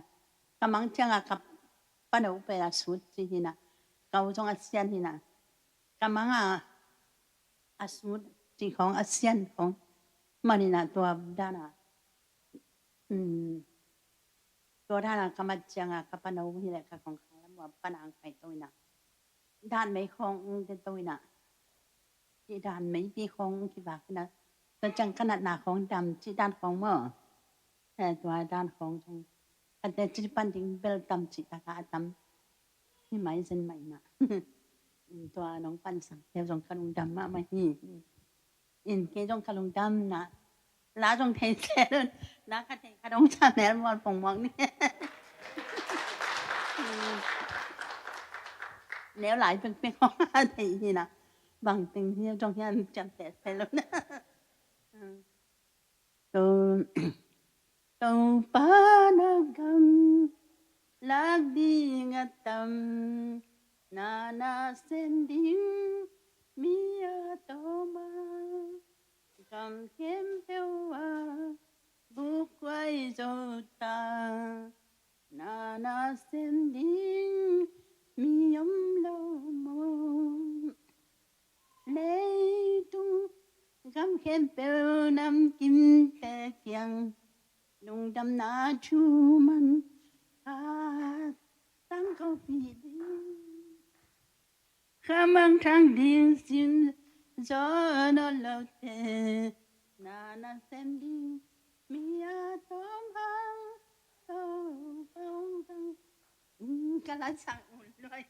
ka mang ciang a ka pano pen a sut ci hi na, ka u zong a sian hi na, ka mang a, a sut ci khawng, a sian khawng man in a, tua dan a, um, tua dan a ka mat ciang a ka pano hi le ka kongkhak lam ua pan ang pai to in a, dan mei khawng ung te to in a, ci dan mei pi khawng ung kivak in a, tua ciang ka natna khawng dam ci dan khawng maw. Eh, tua dan khawng zong ka te ci pan ding bel tam ci ta ka a tam. Hi mai zen mai na. Tua nong pansang keu zong ka lungdam mahmah hi. In kei zong ka lungdam na. La zong thei se lun. Na ka thei ka dong sa nel mual pong muang ni. Nel lai pek pek hong a thei hi na. Bang teng hi zong hian ciam se se lun. To, Topa na gam lak ding a tam, na nasem ding mi a tawm a, gam khempeuh ah bukhuai zo ta, na nasem ding mi om lo maw. Leitung gam khempeuh namkimte kiang lungdamna thu manpha tangko pih ding. Khamangthang ding simzaw nawn lote, na nasem ding mi a tawm hang Topa hong tang. Ka la sang un luai.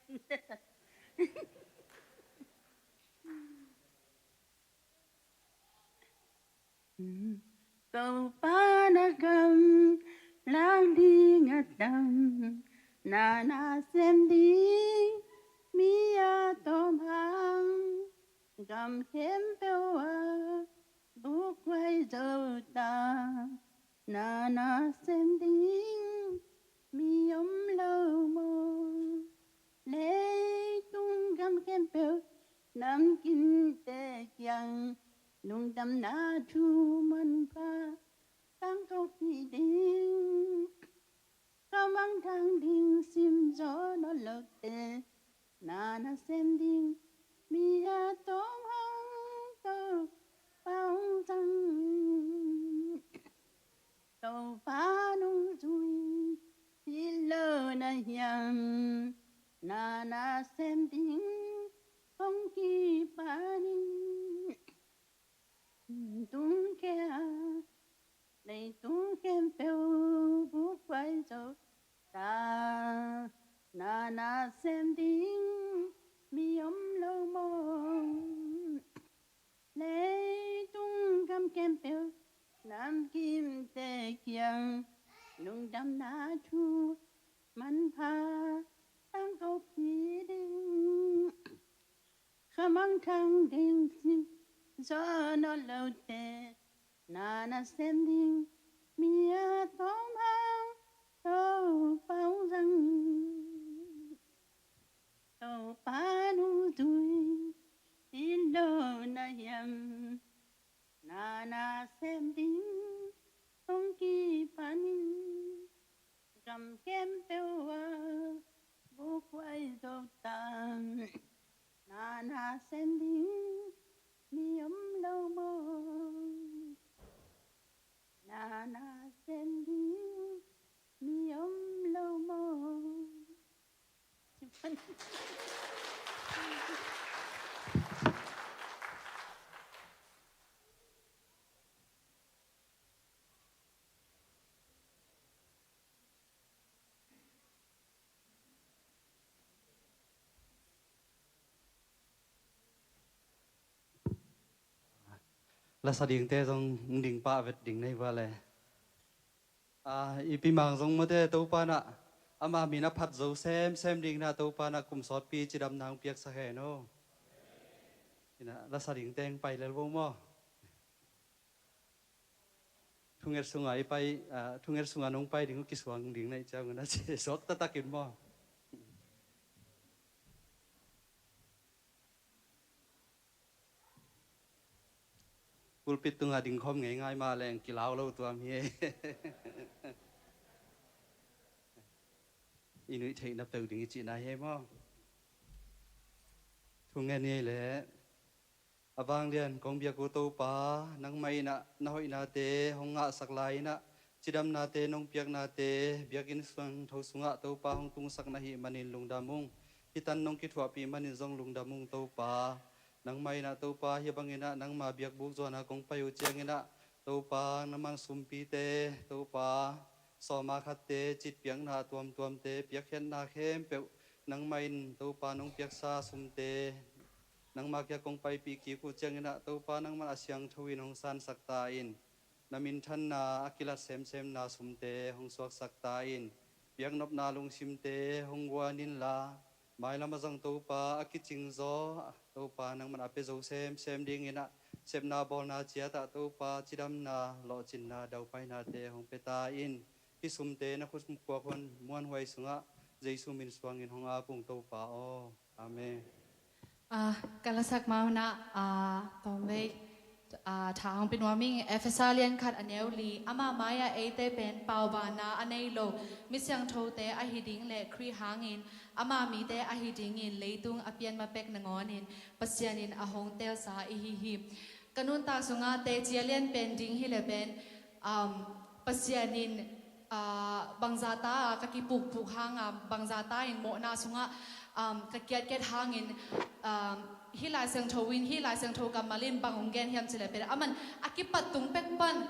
Topa na gam lak ding a tam, na nasem ding mi a tawm hang, gam khempeuh ah bukhuai zo ta, na nasem ding mi om lo maw. Leitung gam khempeuh namkimte kiang lungdamna thu manpha tangko pih ding. Khamangthang ding simzaw nawn lote, na nasem ding mi a tawm hang Topa hong tang. Topa nungzui hi lo na hiam, na nasem ding hong kipan in. Tung khempeuh, leitung khempeuh bukhuai zo ta, na nasem ding Lungdamna thu manpha tangko pi ding, khamangthang ding sin zawh nawn lote, na nasem ding mi a tawm hang Topa hong zang. Topa nungzui in lo na hiam? Na nasem ding hong kipanin, gam khempeuh ah vukhuai zo ta. Na nasem ding mi om lo maw? Na nasem ding mi om lo maw? Lasa dingte zong ding pah vet ding nei vua le. Ah, i pi Mang zong mawte Topa na ama min a phat zo semsem ding na Topa na kum sawtpi cidamna hong piaksak hen aw. Ina lasa dingte hong pai lel vo maw? Thunget sunga i pai, ah, thunget sunga nong pai ding uh kisuang ding na i ciang na ci suak taktakin maw? Pulpit tunga dingkhawm ngeingai mah leng kilau lo tuam hi. I nuih theihna peuh ding i cihna hi maw? Thungen hi leh. A vanglian kong biak uh Topa, nangmah in ah na hoihnate hong ngahsak lai in ah, cidamnate nong piaknate biakinn siangtho sungah Topa hong tungsak na hih manin lungdam ung. Hih tan nong kithuahpih manin zong lungdam ung Topa. Nangmah in ah Topa hih bangin ah nangma biakbuk zuan a kong pai uh ciangin ah Topa nangmah sumpite Topa sawma khatte citpiakna tuamtuamte piakkhiatna khempeuh nangmah in Topa nong piaksa sumte nangma kiang kong paipih kik uh ciangin ah Topa nangmah a siangtho in hong sansak ta in. Na minthanna a kilat semsemna sumte hong suaksak ta in. Piaknopna lungsimte hong guan inla, mailam a zong Topa a kicingzaw Topa nangmah a pia zo semsem dingin ah sepna bawlna ciatah Topa cidamna lawhcinna daupainate hong pia ta in. Hih sumte na khut kuak hun muanhuai sungah Jesu min suangin hong ap ung Topa aw. Amen. Ah, ka lasak mauna, ah, tawmvei, ah, tha hong pia nuam ing. Efesa lian khat a neu li. Ama mai-ah eite pen paubaanna a nei lo mi siangthote ahi ding le Khrih hangin ama mite ahi dingin leitung a pian ma pek nangawnin Pasian in a hong teelsa ihi hi. Ka nuntak sungah teci a lian pen ding hi le pen, um, Pasian in, ah, bangzata ka kipukpuk hanga bangzata in mawhna sungah, um, ka kiatkiat hangin, um, hih Lai Siangtho in, hih Lai Siangtho kammal in bang hong gen hiam cih le pen aman a kipat tung pek pan,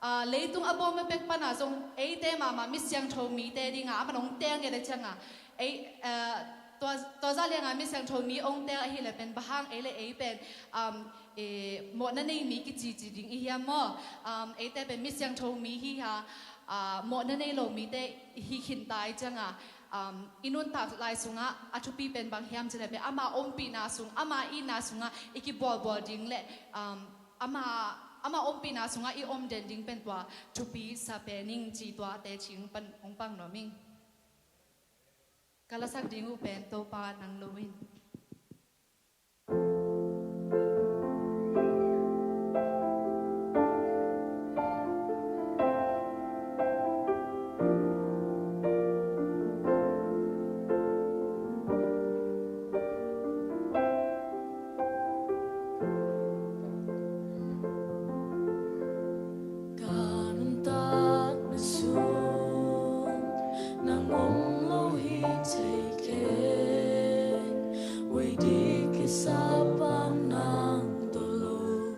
ah, leitung a bawm pek pana zong eite mahmah mi siangtho mite dinga aman hong teel ngiat a cianga ei, ah, tua, tua zah lianga mi siangtho mi hong teel ahi le pen bang hang ei le ei pen, um, eh, mawhna nei mi kicici ding i hiam maw? Um, eite pen mi siangtho mi hi ha, ah, mawhna nei lo mite hi khinta i cianga, um, i nuntak lai sungah a thupi pen bang hiam cih le pen ama ompihna sung, ama itna sungah i kibualbual ding le, um, ama, ama ompihna sungah i om den ding pen tua thupi sa pen ing ci tua teci hong pan, hong pang nuam ing. Ka lasak ding uh pen Topa nang lo in. Ka nuntakna sung nang om lo hi thei keng, wei dik i sa pan nang tawh lo,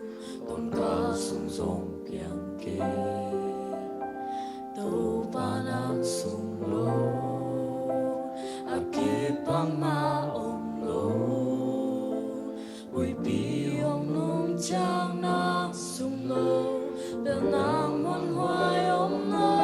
tawmkal sung zong piang keng. Topa nang sung lo a kipang mah om lo. Buipi hong nung ciang nang sung lo, bel nang muanhuai om lo.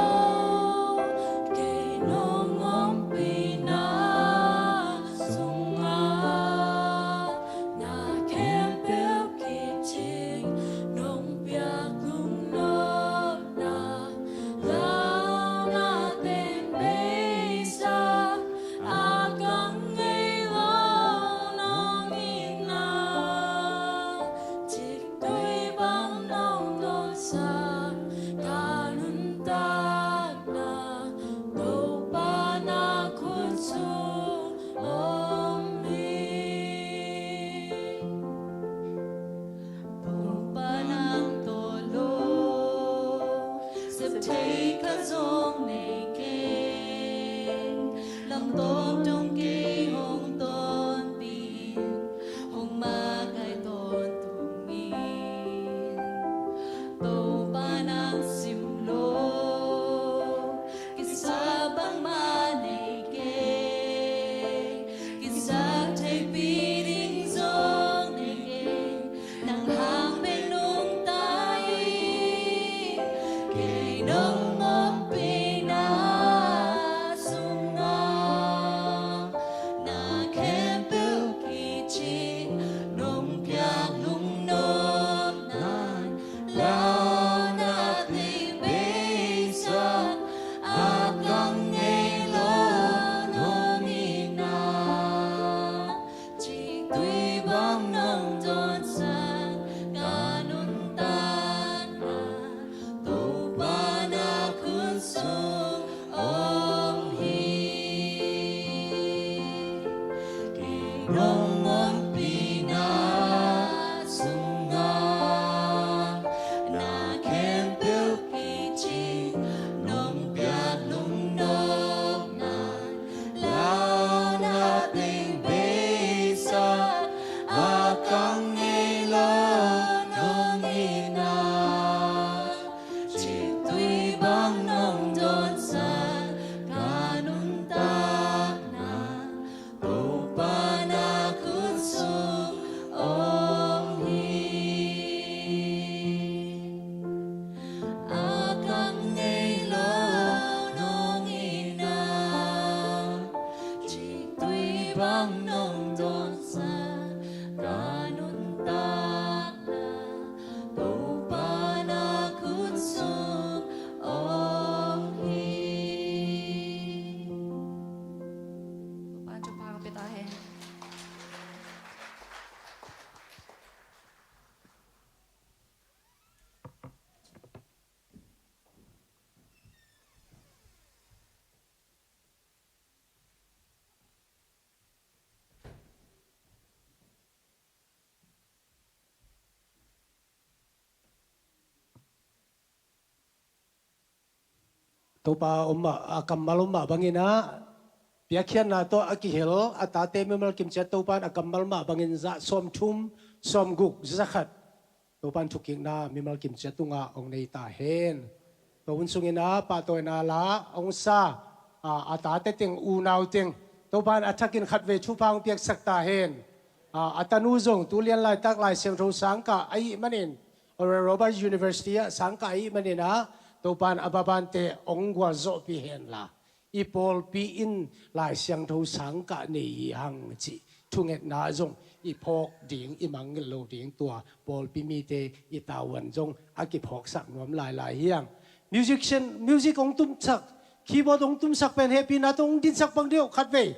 Topa om mah, a kammal om mah bangin ah, piakkhiatna tawh a kihel a tate mimal kimciat Topa in a kammal mah bangin za sawmthum, sawmguk, zakhat Topa in thukikna mimal kimciat tungah hong nei ta hen. Tua hun sungin ah pahtawina la hong sa, a, a tate teng, unau teng Topa in a thakin khatvei thupha hong piaksak ta hen. A, a tanu zong tu lian laitak Lai Siangtho sangkah ahih manin, Oral Roberts University ah sangkah ahih manin ah, Topa in a babante hong gualzawhpih hen la, i pawlpi in Lai Siangtho sangkah nei hi hang cih thungetna zong i phawk ding, i mangngilh lo ding, tua pawlpi mite i tavuan zong a kiphawksak nuam lailai hi hang. Musician, music hong tumsak, keyboard hong tumsak pen hehpihna tawh hong dinsak bang dih uh khatvei.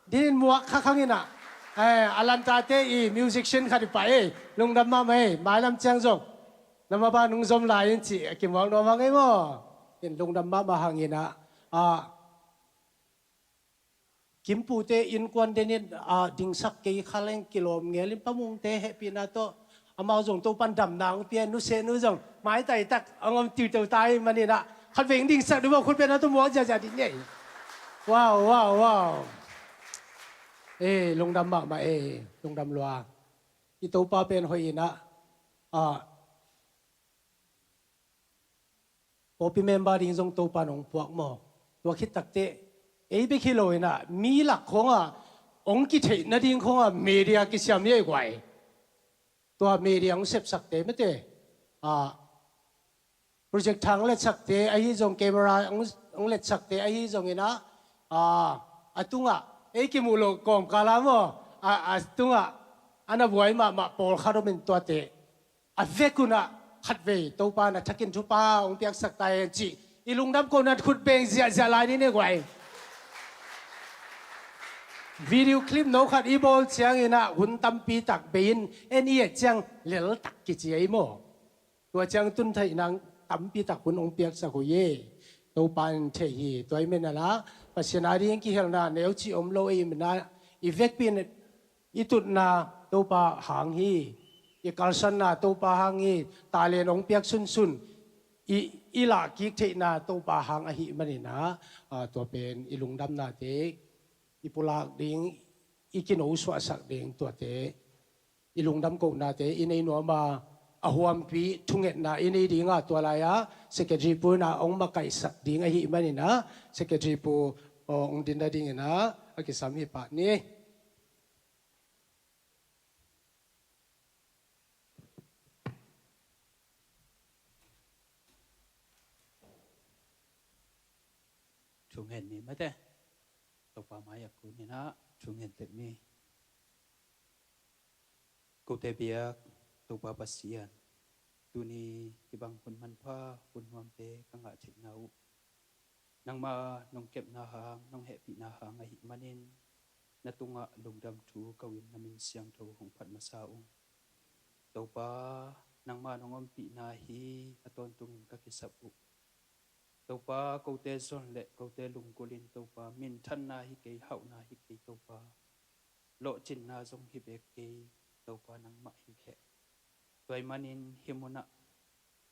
Dinin muak khak hangin ah, eh, a lantate i musician khat i pai ei, lungdam mahmah ei, mailam ciang zong na maban hong zom lai in cih a kimuak nuam hang ei maw. In lungdam mahmah hangin ah, ah, Kimpute innkuan denin, ah, dingsak kei kha leng kilawm ngel in, Pa Mungte hehpihna tawh amau zong Topa in damna hong pia, nusenu zong maitaitak hong om tiutiu ta ahih manin ah, khatvei hong dingsak dih maw, khutbetna tawh muak ziahziah dih ni ei. Wow, wow, wow. Eh, lungdam mahmah ei, lungdam lua. I Topa pen hoih in ah, ah, pawlpi member ding zong Topa in hong puak maw. Tua khit takteh ei bek hi lo in ah, mi lak khawngah hong kitheih nading khawngah media kisiam hi ei guai. Tua media hong sepsakte mate, ah, projector hong letsakte ahi zong, camera hong, hong letsakte ahi zongin ah, ah, a tungah ei kimuh loh kawmkal ah maw, a, a tungah a na buai mahmah pawlkhat om in, tuate a vek un ah khatvei Topa in a thakin thupha hong piaksak ta hen cih i lungdam kohna khut beng ziahziah lai ni ei guai. Video clip no khat i bawl ciangin ah hun tampi tak bei in, en i et ciang lel tak kici ei maw. Tua ciang tun theih nang tampi tak hun hong piaksak uh hi. Topa in thei hi. Tua ahih manin ah Pasian ading kihelna neucih om lo ahih manin ah, i vekpi in i tutna Topa hang hi. I kalsanna Topa hang hi. Talent hong piak sunsun i, i lahkik theihna Topa hang ahih manin ah, ah, tua pen i lungdamnate i pulak ding, i kinosuahsak ding, tuate i lungdam kohnate i nei nuam a, a huampi thungetna i nei ding a, tua lai-ah Secretary pu in ah hong makaihsak ding ahih manin ah, Secretary pu, aw, hong din nadingin ah a kisam hi pah ni. Thungen ni mate. Topa mai-ah kun in ah thungen tek ni. Kote biak Topa Pasian, tuni hih bang hun manpha, hun nuamte ka ngah theihna uh nangma nong kepna hang, nong hehpihna hang ahih manin, na tungah lungdam thu ko-in na min siangtho hong phat masa ung. Topa, nangma nong ompihna hi a tawntungin ka kisap uh. Topa, kote zon le kote lunggulh in Topa, minthanna hi kei, hauhna hi kei Topa. Lawhcinna zong hi bek kei Topa, nangmah hi leh. Tua ahih manin hih munah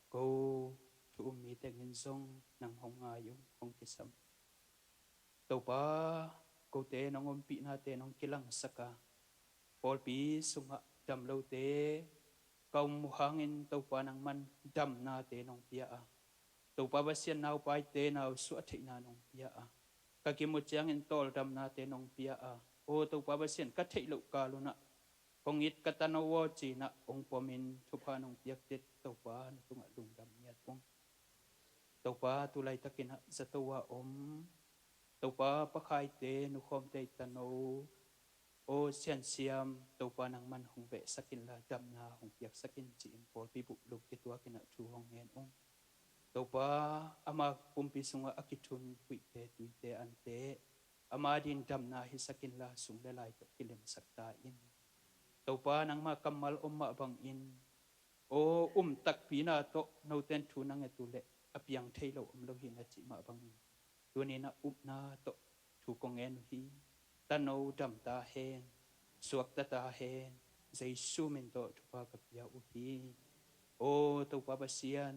ko thu um mi tengin zong nang hong ngai ung, hong kisam. Topa, kote nong ompihnate nong kilangsak a, pawlpi sungah damlote ka om uh hangin Topa nangman damnate nong pia a, Topa Pasian, naupaite nau suah theihna nong pia a, ka gim uh ciangin tawldamnate nong pia a, aw Topa Pasian, ka theih loh kal unah kong it ka tano aw ci-in ah hong pomin thupha nong piakte Topa, na tungah lungdam ngiat ung. Topa, tu laitakin ah zato a om Topa, pakhaite, nukhawmte i tano aw Siansiam, Topa nangman hong behsak inla damna hong piaksak in ci-in pawlpi bup lo kituakin ah thu hong ngen ung. Topa, ama pumpi sungah a kithun huihte, tuite, ante, ama adingin damna hisak inla sung le lai tawh kilemsak ta in. Topa, nangma kammal om mah bangin aw um takpina tawh noten thu na nget uh leh a piang thei lo om lo hi na cih mah bangin, tuni-in ah upna tawh thu kong ngen uh hi. Tano dam ta hen, suakta ta hen, Jesu min tawh thupha ka pia uh hi. Aw Topa Pasian,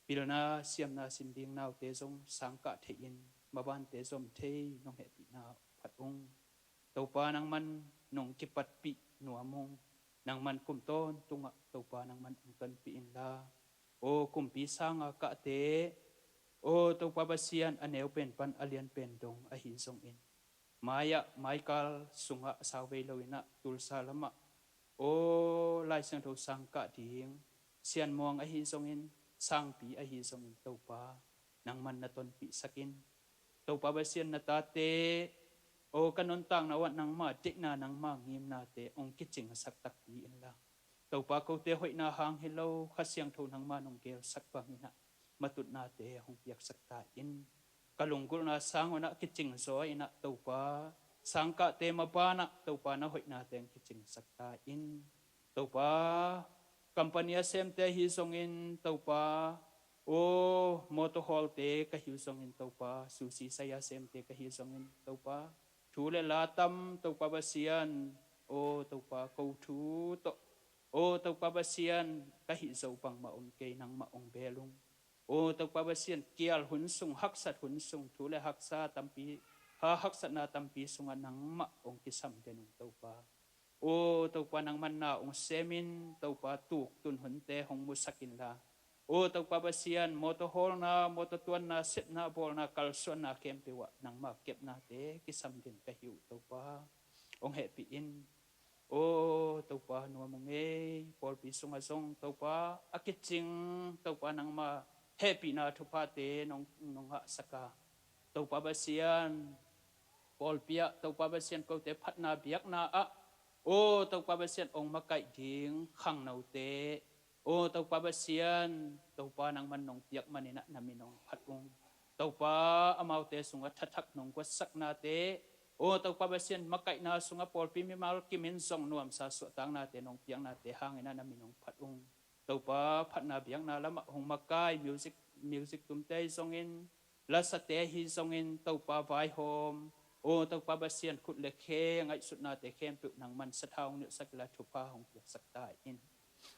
pilna siamna sim ding naute zong sangkah thei-in, mabante zom thei nong hehpihna phat ung. Topa nangman nong kipatpih nuam ung. Nangman kum tawntungah Topa nangman ong tonpih inla, aw kumpi sanga kahte, aw Topa Pasian, a neu pen pan a lian pen dong ahi zongin, mai-ah maikal sungah a sauvei loinah Tulsa lamah aw Lai Siangtho sangkah ding sianmuang ahi zongin, sangpi ahi zongin Topa nangman na tonpihsakin. Topa Pasian, na tate aw ka nuntakna uah nangma deihna, nangma ngimnate ong kicingsak takpi inla, Topa kote hoihna hang hi lo, Kha Siangtho nangma nong gelsak banginah matutnate hong piaksak ta in. Ka lunggulhna sang unah kicing zaw inah Topa, sangkahte mabanah Topa na hoihnate hong kicingsak ta in. Topa, company a semte ahi zongin Topa, aw motor haulte ka hi uh zongin Topa, sushi saya semte ka hi zongin Topa, thu le la tam Topa Pasian, aw Topa ko thu tawh, aw Topa Pasian, ka hih zo bangmah om kei, nangmah ong bel ung. Aw Topa Pasian, kial hun sung, haksat hun sung, thu le haksa tampi, ha haksatna tampi sungah nangmah ong kisam den ung Topa. Aw Topa, nangman na ong semin Topa, tuktun hunte hong musak inla, aw Topa Pasian, motor hawlna, motor tuanna, sepna, bawlna, kalsuanna khempeuh ah nangma kepnate kisam den ka hi uh Topa. Ong hehpih in. Aw Topa, nuam ung ei, pawlpi sungah zong Topa a kicing Topa, nangma hehpihna thuphate nong, nong hahsak a, Topa Pasian, pawlpi ah Topa Pasian, kote phatna biakna ah, aw Topa Pasian, ong makaih ding khangnote, aw Topa Pasian, Topa nangman nong piak maninah na min ong phat ung. Topa, amaute sungah thathak nong guatsaknate, aw Topa Pasian, makaihna sungah pawlpi mimal kimin zong nuamsa suahtaknate nong piaknate hanginah na min ong phat ung. Topa, phatna biakna lamah hong makai music, music tumte ahi zongin, lasate ahi zongin Topa vaihawm, aw Topa Pasian, khut le khe ngaihsutnate khempeuh nangman sathau hong nilhsak inla thupha hong piaksak ta in.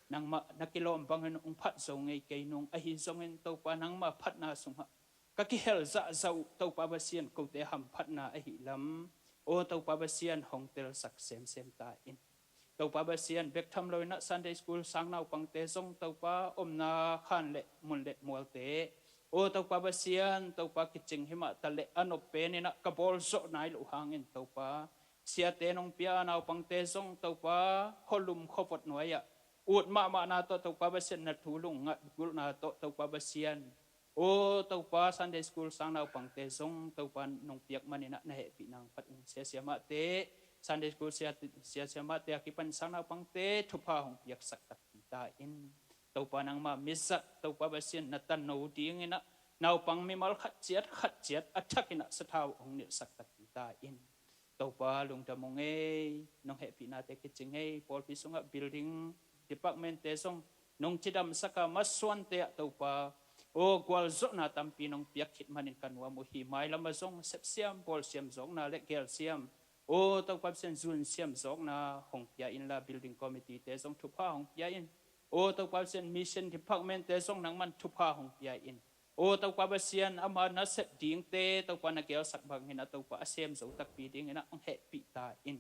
Nangmah na kilawm bangin ong phat zo ngei kei nung, ahi zongin Topa, nangma phatna sungah ka kihel zahzah uh Topa Pasian, kote hamphatna ahi lam, aw Topa Pasian, hong telsak semsem ta in. Topa Pasian, bek tham loinah Sunday school sang naupangte zong Topa, omna khan le mun le mualte, aw Topa Pasian, Topa kicing himah ta le a nop peninah ka bawl zawh nai loh hangin Topa, siate nong pia a naupangte zong Topa, khualum khuavot nuai-ah ut mahmahna tawh Topa Pasian, na thu lungngaih gulhna tawh Topa Pasian, aw Topa, Sunday school sang naupangte zong Topa nong piak maninah na hehpihna ong phat ung. Sia siamahte, Sunday school sia, sia siamahte a kipan sang naupangte thupha hong piaksak takpi ta in. Topa, nangma mizat Topa Pasian, na tanno dinginah naupang mimal khat ciat khat ciat a thakinah sathau hong nilhsak takpi ta in. Topa, lungdam ung ei, nong hehpihnate kicing ei. Pawlpi sungah building departmentte zong nong cidamsak a, masuante ah Topa, aw gualzawhna tampi nong piak khit manin ka nuam uh hi. Mailam ah zong sepsiam, bawlsiam zawkna le gelsiam, aw Topa Pasian, zunsiam zawkna hong pia inla, building committeete zong thupha hong pia in. Aw Topa Pasian, mission departmentte zong nangman thupha hong pia in. Aw Topa Pasian, ama nasep dingte Topa na gelsak bangin a Topa a sem zo takpi dingin a hong hehpih ta in.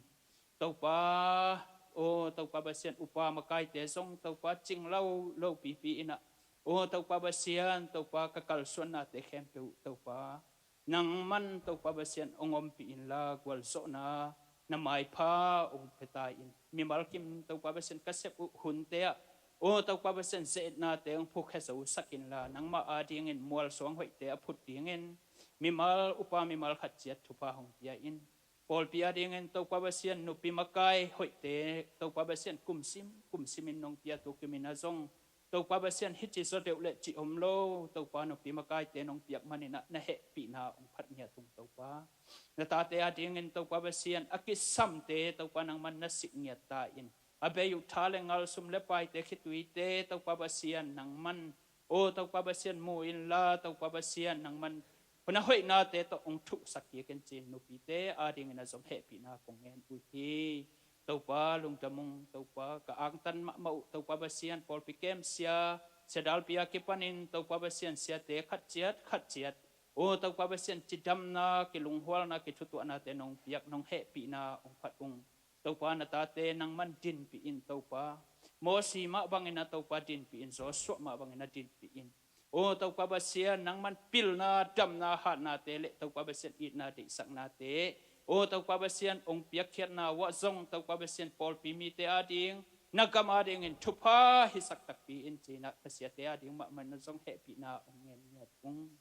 Topa, aw Topa Pasian, upa makaite zong Topa cing lo lopipi in a, aw Topa Pasian, Topa ka kalsuannate khempeuh Topa nangman Topa Pasian hong ompih inla, gualzawhna na maipha hong pia ta in. Mimal kim Topa Pasian ka sep uh hunte ah, aw Topa Pasian, ze-etnate hong phukhe zosak inla, nangmah adingin mualsuang hoihte a phut dingin mimal upa mimal khat ciat thupha hong pia in. Pawlpi adingin Topa Pasian, nupi makai hoihte Topa Pasian, kumsim kumsimin nong pia, tu kimin a zong Topa Pasian, hih ci zaw deuh le ci om lo Topa, nupi makaite nong piak manin a na hehpihna hong phat ngiat ung Topa. Na tate adingin Topa Pasian, a kisamte Topa nangman na sik ngiat ta in. A bei uh tha le ngal, sum le paite, khituite Topa Pasian nangman, aw Topa Pasian, mu inla Topa Pasian nangman na hoihnate tawh hong thuhsak kik in ci-in nupite adingin a zong hehpihna kong ngen uh hi. Topa lungdam ung Topa, ka angtan mahmah uh Topa Pasian, pawlpi kem sia, Sia Dalpi a kipanin Topa Pasian siate khat ciat khat ciat, aw Topa Pasian cidamna, kilunghualna, kithutuahnate nong piak, nong hehpihna ong phat ung. Topa na tate nangman dinpih in Topa. Mosi mah bangin a Topa dinpih in, Joshua mah bangin a dinpih in. Aw Topa Pasian nangman pilna, damna, hatnate le Topa Pasian itna, deihsaknate, aw Topa Pasian ong piakkhiatna uah zong Topa Pasian pawlpi mite ading, na gam adingin thupha hisak takpi in cinah na siate ading mahmah na zong hehpihna ong ngen ngiat ung.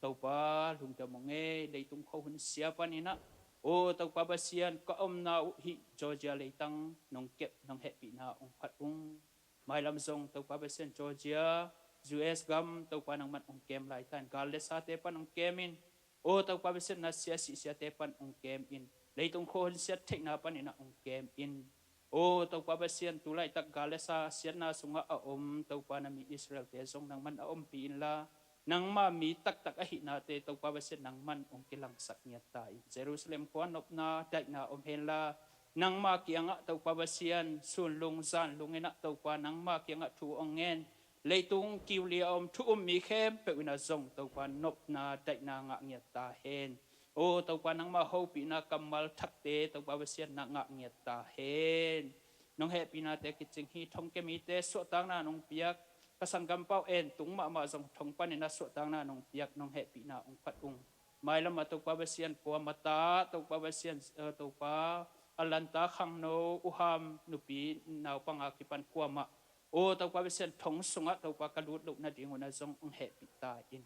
Topa lungdam ung ei, leitung khuahun sia paninah, aw Topa Pasian ka omna uh hih Georgia leitang nong kep, nong hehpihna ong phat ung. Mailam zong Topa Pasian Georgia, U S gam Topa nangman ong kem laitan, gal le sate pan ong kem in. Aw Topa Pasian na sia sih siate pan ong kem in. Leitung khuahun siat theihna paninah ong kem in. Aw Topa Pasian tulaitak gal le sa siatna sungah a om Topa na mi Israelte zong nangman a ompih inla, nangma mi taktak ahihnate Topa Pasian nangman ong kilangsak ngiat ta in. Jerusalem khua nopna daihna om henla, nangma kiangah Topa Pasian sunlung zanlung inah Topa nangma kiangah thu ong ngen, leitung kiuli a om thu um mi khempeuh inah zong Topa nopna daihna ngah ngiat ta hen. Aw Topa nangma hopihna kammal thakte Topa Pasian na ngah ngiat ta hen. Nong hehpihnate kicing hi, thongkia mite suahtakna nong piak, ka sanggampau en tung mahmah zong thong paninah suahtakna nong piak, nong hehpihna ong phat ung. Mailam a Topa Pasian kuamah ta, Topa Pasian, eh, Topa a lanta khangno uham nupi naupang a kipan kuamah, aw Topa Pasian thong sungah Topa ka lut loh nading unah zong ong hehpih ta in.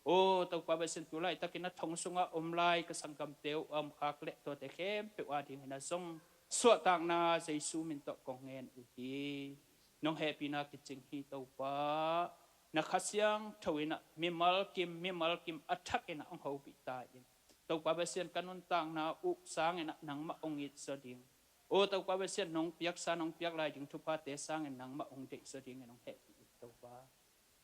Aw Topa Pasian tulaitakin a thong sungah om lai ka sanggamte uh a om khak le tuate khempeuh adingin a zong suahtakna Jesu min tawh kong ngen uh hi. Nong hehpihna kicing hi Topa. Na Kha Siangtho inah mimal kim, mimal kim a thak inah ong hopih ta in. Topa Pasian ka nuntakna uh sang inah nangmah ong it zaw ding, aw Topa Pasian nong piaksa, nong piak lai ding thuphate sangin nangmah ong deih zaw dingin ong hehpih in Topa.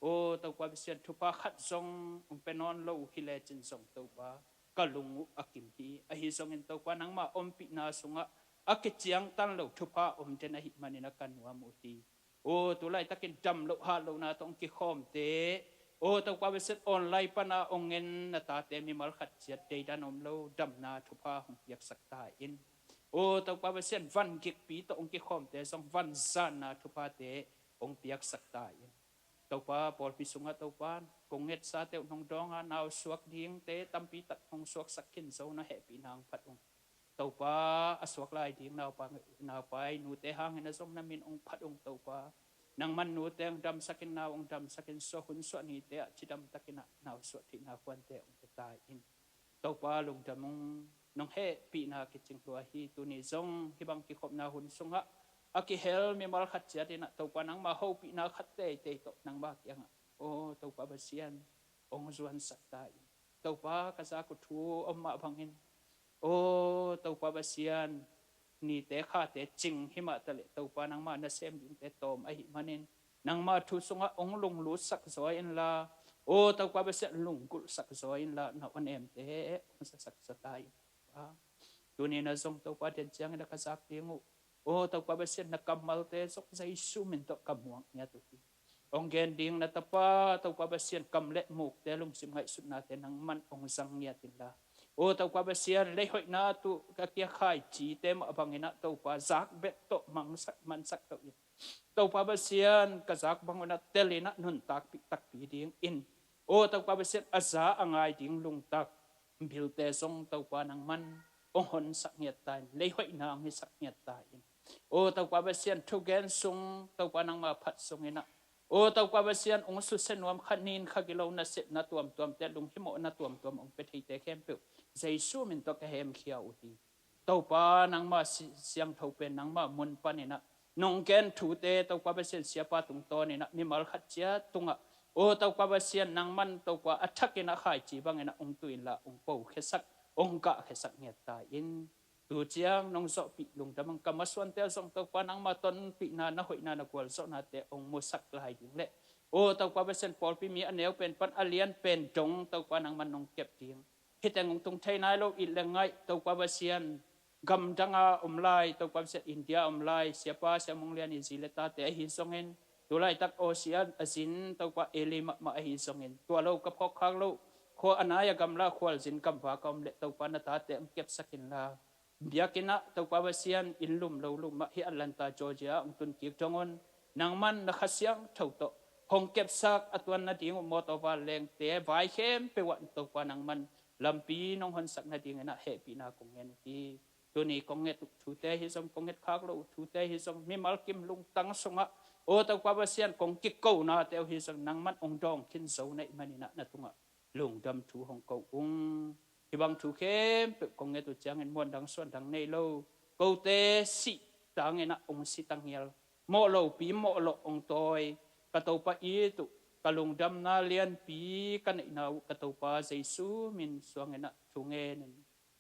Aw Topa Pasian thupha khat zong ong pia nawn lo hi lecin zong Topa ka lung uh a kim hi. Ahi zongin Topa nangma ompihna sungah a kiciangtan lo thupha om den ahih manin a ka nuam uh hi. Aw tulaitakin dam loh hat lohna tawh ong kikhawmte, aw Topa Pasian online pana ong ngen na tate mimal khat ciat deidan om lo damna thupha hong piaksak ta in. Aw Topa Pasian van gikpi tawh ong kikhawmte zong van zanna thuphate ong piaksak ta in. Topa pawlpi sungah Topa kong ngetsate uh nong dawnga, nausuak dingte tampi tak hong suaksak khin zo, na hehpihna ong phat ung. Topa a suak lai ding naupa, naupai nute hangin a zong na min ong phat ung Topa. Nangman nute ong damsakin, nau ong damsakin, suah hun suah nite ah cidamtakin ah nausuah theihna khuante ong pia ta in. Topa lungdam ung. Nong hehpihna kicing lua hi. Tuni zong hibang kikhopna hun sungah a kihel mimal khat ciat inah Topa nangma hopihna khat teitei tawh nangma kiangah, aw Topa Pasian ong zuansak ta in. Topa ka zak uh thu om mah bangin, aw Topa Pasian nite khate cing himah taleh Topa nangma nasem dingte tawm ahih manin nangma thu sungah ong lunglutsak zaw inla, aw Topa Pasian lunggulhsak zaw inla, na onemte ong zasak zaw ta in Topa. Tuni na zong Topa den ciangin a ka zak ding uh, aw Topa Pasian na kammalte zong Jesu min tawh ka muak ngiat uh hi. Ong gen ding na tapa Topa Pasian kam le mukte, lungsim ngaihsutnate nangman ong zang ngiat inla, aw Topa Pasian leihoihna tuh ka kia khaicite mah bangin ah Topa zak bet tawh mangsak mansak tawh in, Topa Pasian ka zak bang unah tel inah nuntakpih takpi dingin, aw Topa Pasian a za a ngai ding lungtak bilte zong Topa nangman ong honsak ngiat ta in, leihoihna ong hisak ngiat ta in. Aw Topa Pasian thugen sung Topa nangma phat sung inah, aw Topa Pasian ong susia nuam kha nin kha gilo nasepna tuamtuamte, lunghimawhna tuamtuam ong pia theite khempeuh Jesu min tawh ka hemkhia uh hi. Topa nangma si-, siangtho pen nangma mun paninah nong gen thute Topa Pasian siapa tungtawninah mimal khat ciat tungah, aw Topa Pasian nangman Topa a thakinah khaici banginah ong tu inla ong pokhiasak, ong kahkhiasak ngiat ta in. Tu ciang nong zawhpih lungdam ang. Ka masuante uh zong Topa nangma tonpihna, na hoihna, na gualzawhnate ong musak lai ding le, aw Topa Pasian pawlpi mi a neu pen pan a lian pen dong Topa nangman nong kep ding, hih teng ong tung thei nai lo it le ngaih Topa Pasian, gamdanga om lai Topa Pasian, India om lai siapa Sia Mung Lian i zi le tate ahi zongin, Tu laitak Asia a zin Topa, eli mahmah ahi zongin, tua lo ka phawkkhak loh khua a nai a gamla khualzin gamvak a om leh Topa, na tate hong kepsak inla, biakinn ah Topa Pasian, inn lum lo lum ah, hih Atlanta Georgia hong tun kik dong un. Nangman na Kha Siangtho tawh hong kepsak a tuan nading uh, mawtaw vanlengte vai khempeuh ah Topa, nangman lampi nong honsak nadingin ah hehpihna kong ngen uh hi. Tuni kong nget uh thute hi zong, kong ngetkhak loh uh thute hi zong, mimal kim lungtang sungah, aw Topa Pasian, kong kikonate uh hi zong, nangman hong dawng khin zo na hih manin ah na tungah lungdam thu hong ko ung. Hih bang thu khempeuh kong nget uh ciangin muandang suandang nei lo, kote sih tangin ah hong si tangial, mawh lopi mawh lawh hong tawi ka Topa it uh, ka lungdamna lianpi ka neihna uh ka Topa Jesu min suangin ah thu ngenin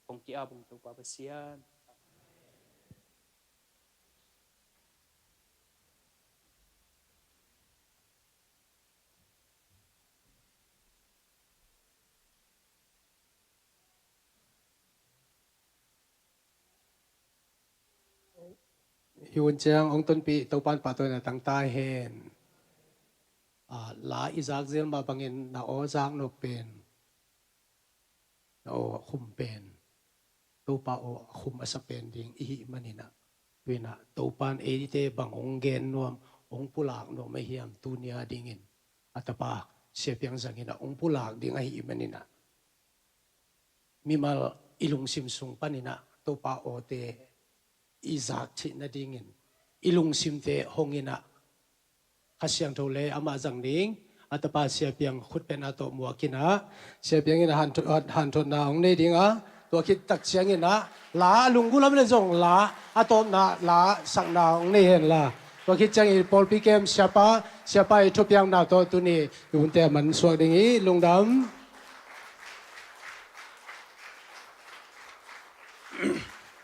kong ki-ap ung, Topa Pasian. Hi un ciang hong tonpih Topa in pahtawina tang ta hen. Ah, la i zak zel mah bangin na aw zak nop pen, na aw a khum pen, Topa aw a khum a sa pen ding i hih manin ah, tu in ah Topa in eite bang hong gen nuam, hong pulak nuam ahi hiam, tuni a dingin a tapa Sia Piang zangin ah hong pulak ding ahih manin ah, mimal i lungsim sung panin ah Topa awte i zak theih nadingin i lungsimte hong in ah, Kha Siangtho le amah zang ding a tapa Sia Piang khutpetna tawh muak in ah, Sia Piang in ah hantho-, hanthotna hong nei ding a, tua khit tak ciangin ah la a lunggulh lam le zong la a tawpna la sakna hong nei hen la. Tua khit ciangin pawlpi kem Siapa, Siapa i thupiakna tawh tuni i hunte a man suak ding hi. Lungdam.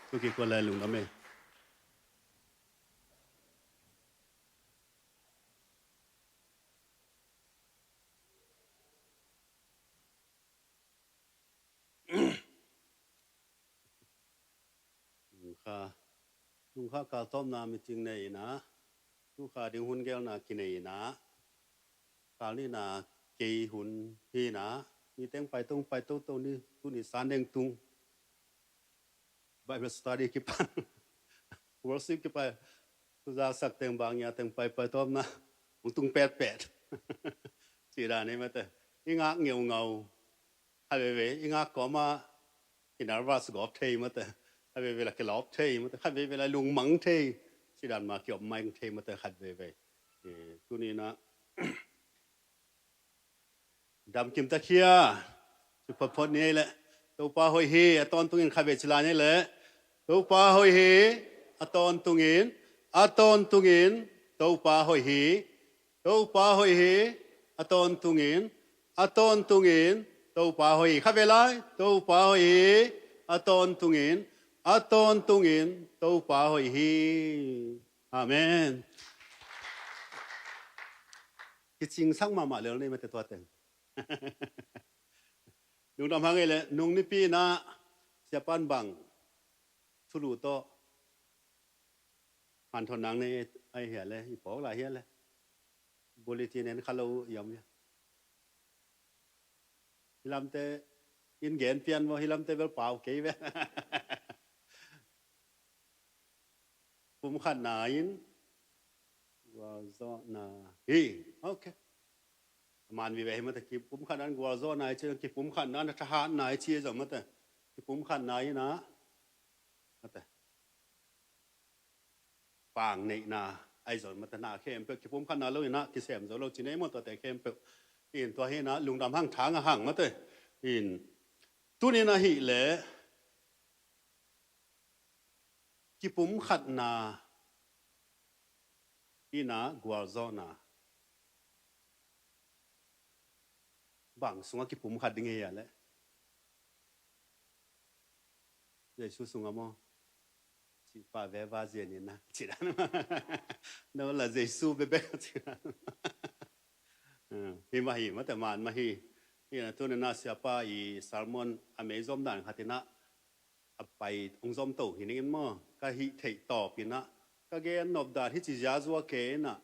Tuki kuala lungdam e. Nungkha, nungkha kaltawpna meeting nei in ah, tukha ding hun gelna kinei in ah, kal nihna kei hun hi in ah, mi teng pai tong pai to to ni, tuni Sunday tung Bible study kipan, worship kipan, tu zaksak teng bang ya teng pai pai tawpna hong tung petpet. Ci dan hi mate. I ngak ngeungau. Khat veivei i ngak kawma i nervous gawp thei mate. Khat veivei la kilawp thei mate. Khat veivei la lungmang thei. Ci dan ma kiop maing thei mate khat veivei. Eh, tuni in ah damkim ta khia. Ci photphot ni ei leh. Topa hoih hi, a tawntungin khat vei ci lai ni ei leh. Topa hoih hi, a tawntungin, a tawntungin, Topa hoih hi. Topa hoih hi, a tawntungin, a tawntungin, Topa hoih hi. Khat vei lai, Topa hoih hi, a tawntungin, a tawntungin, Topa hoih hi. Amen. Kicingsak mahmah lel nei mate tua teng. Lungdam hang ei leh, nung nipi in ah Siapa in bang thulu tawh hanthot nang nei ai hia leh, i pawk lai hia leh. Bulletin en kha lo i om hia. Hi lamte in gen pian maw, hi lamte bel pau kei ve. Kipumkhatna in gualzawhna hi. Ok. Man vive hi mate, kipumkhatna in gualzawhna hi ci, kipumkhatna in thahatna hi ci zong mate. Kipumkhatna in ah mate, pang neihna ahi zong mate, na khempeuh kipumkhatna lo in ah kisem zo lo ci nei maw, tuate khempeuh. In tua hi in ah lungdam hang, thang a hang mate. In tuni in ahih leh kipumkhatna in ah gualzawhna, bang sungah kipumkhat ding hi a leh? Jesu sungah maw? Cihpah veva zianin na ci dan. No la Jesu bebek ci dan. Hi mah hi, mate, man mah hi. Hi na tuni in ah Siapa i sermon a mei zom dan khat in ah a pai hong zom to hi ning in maw, ka hih theih tawp in ah, ka gen nop dan hi ci ziazua kei in ah,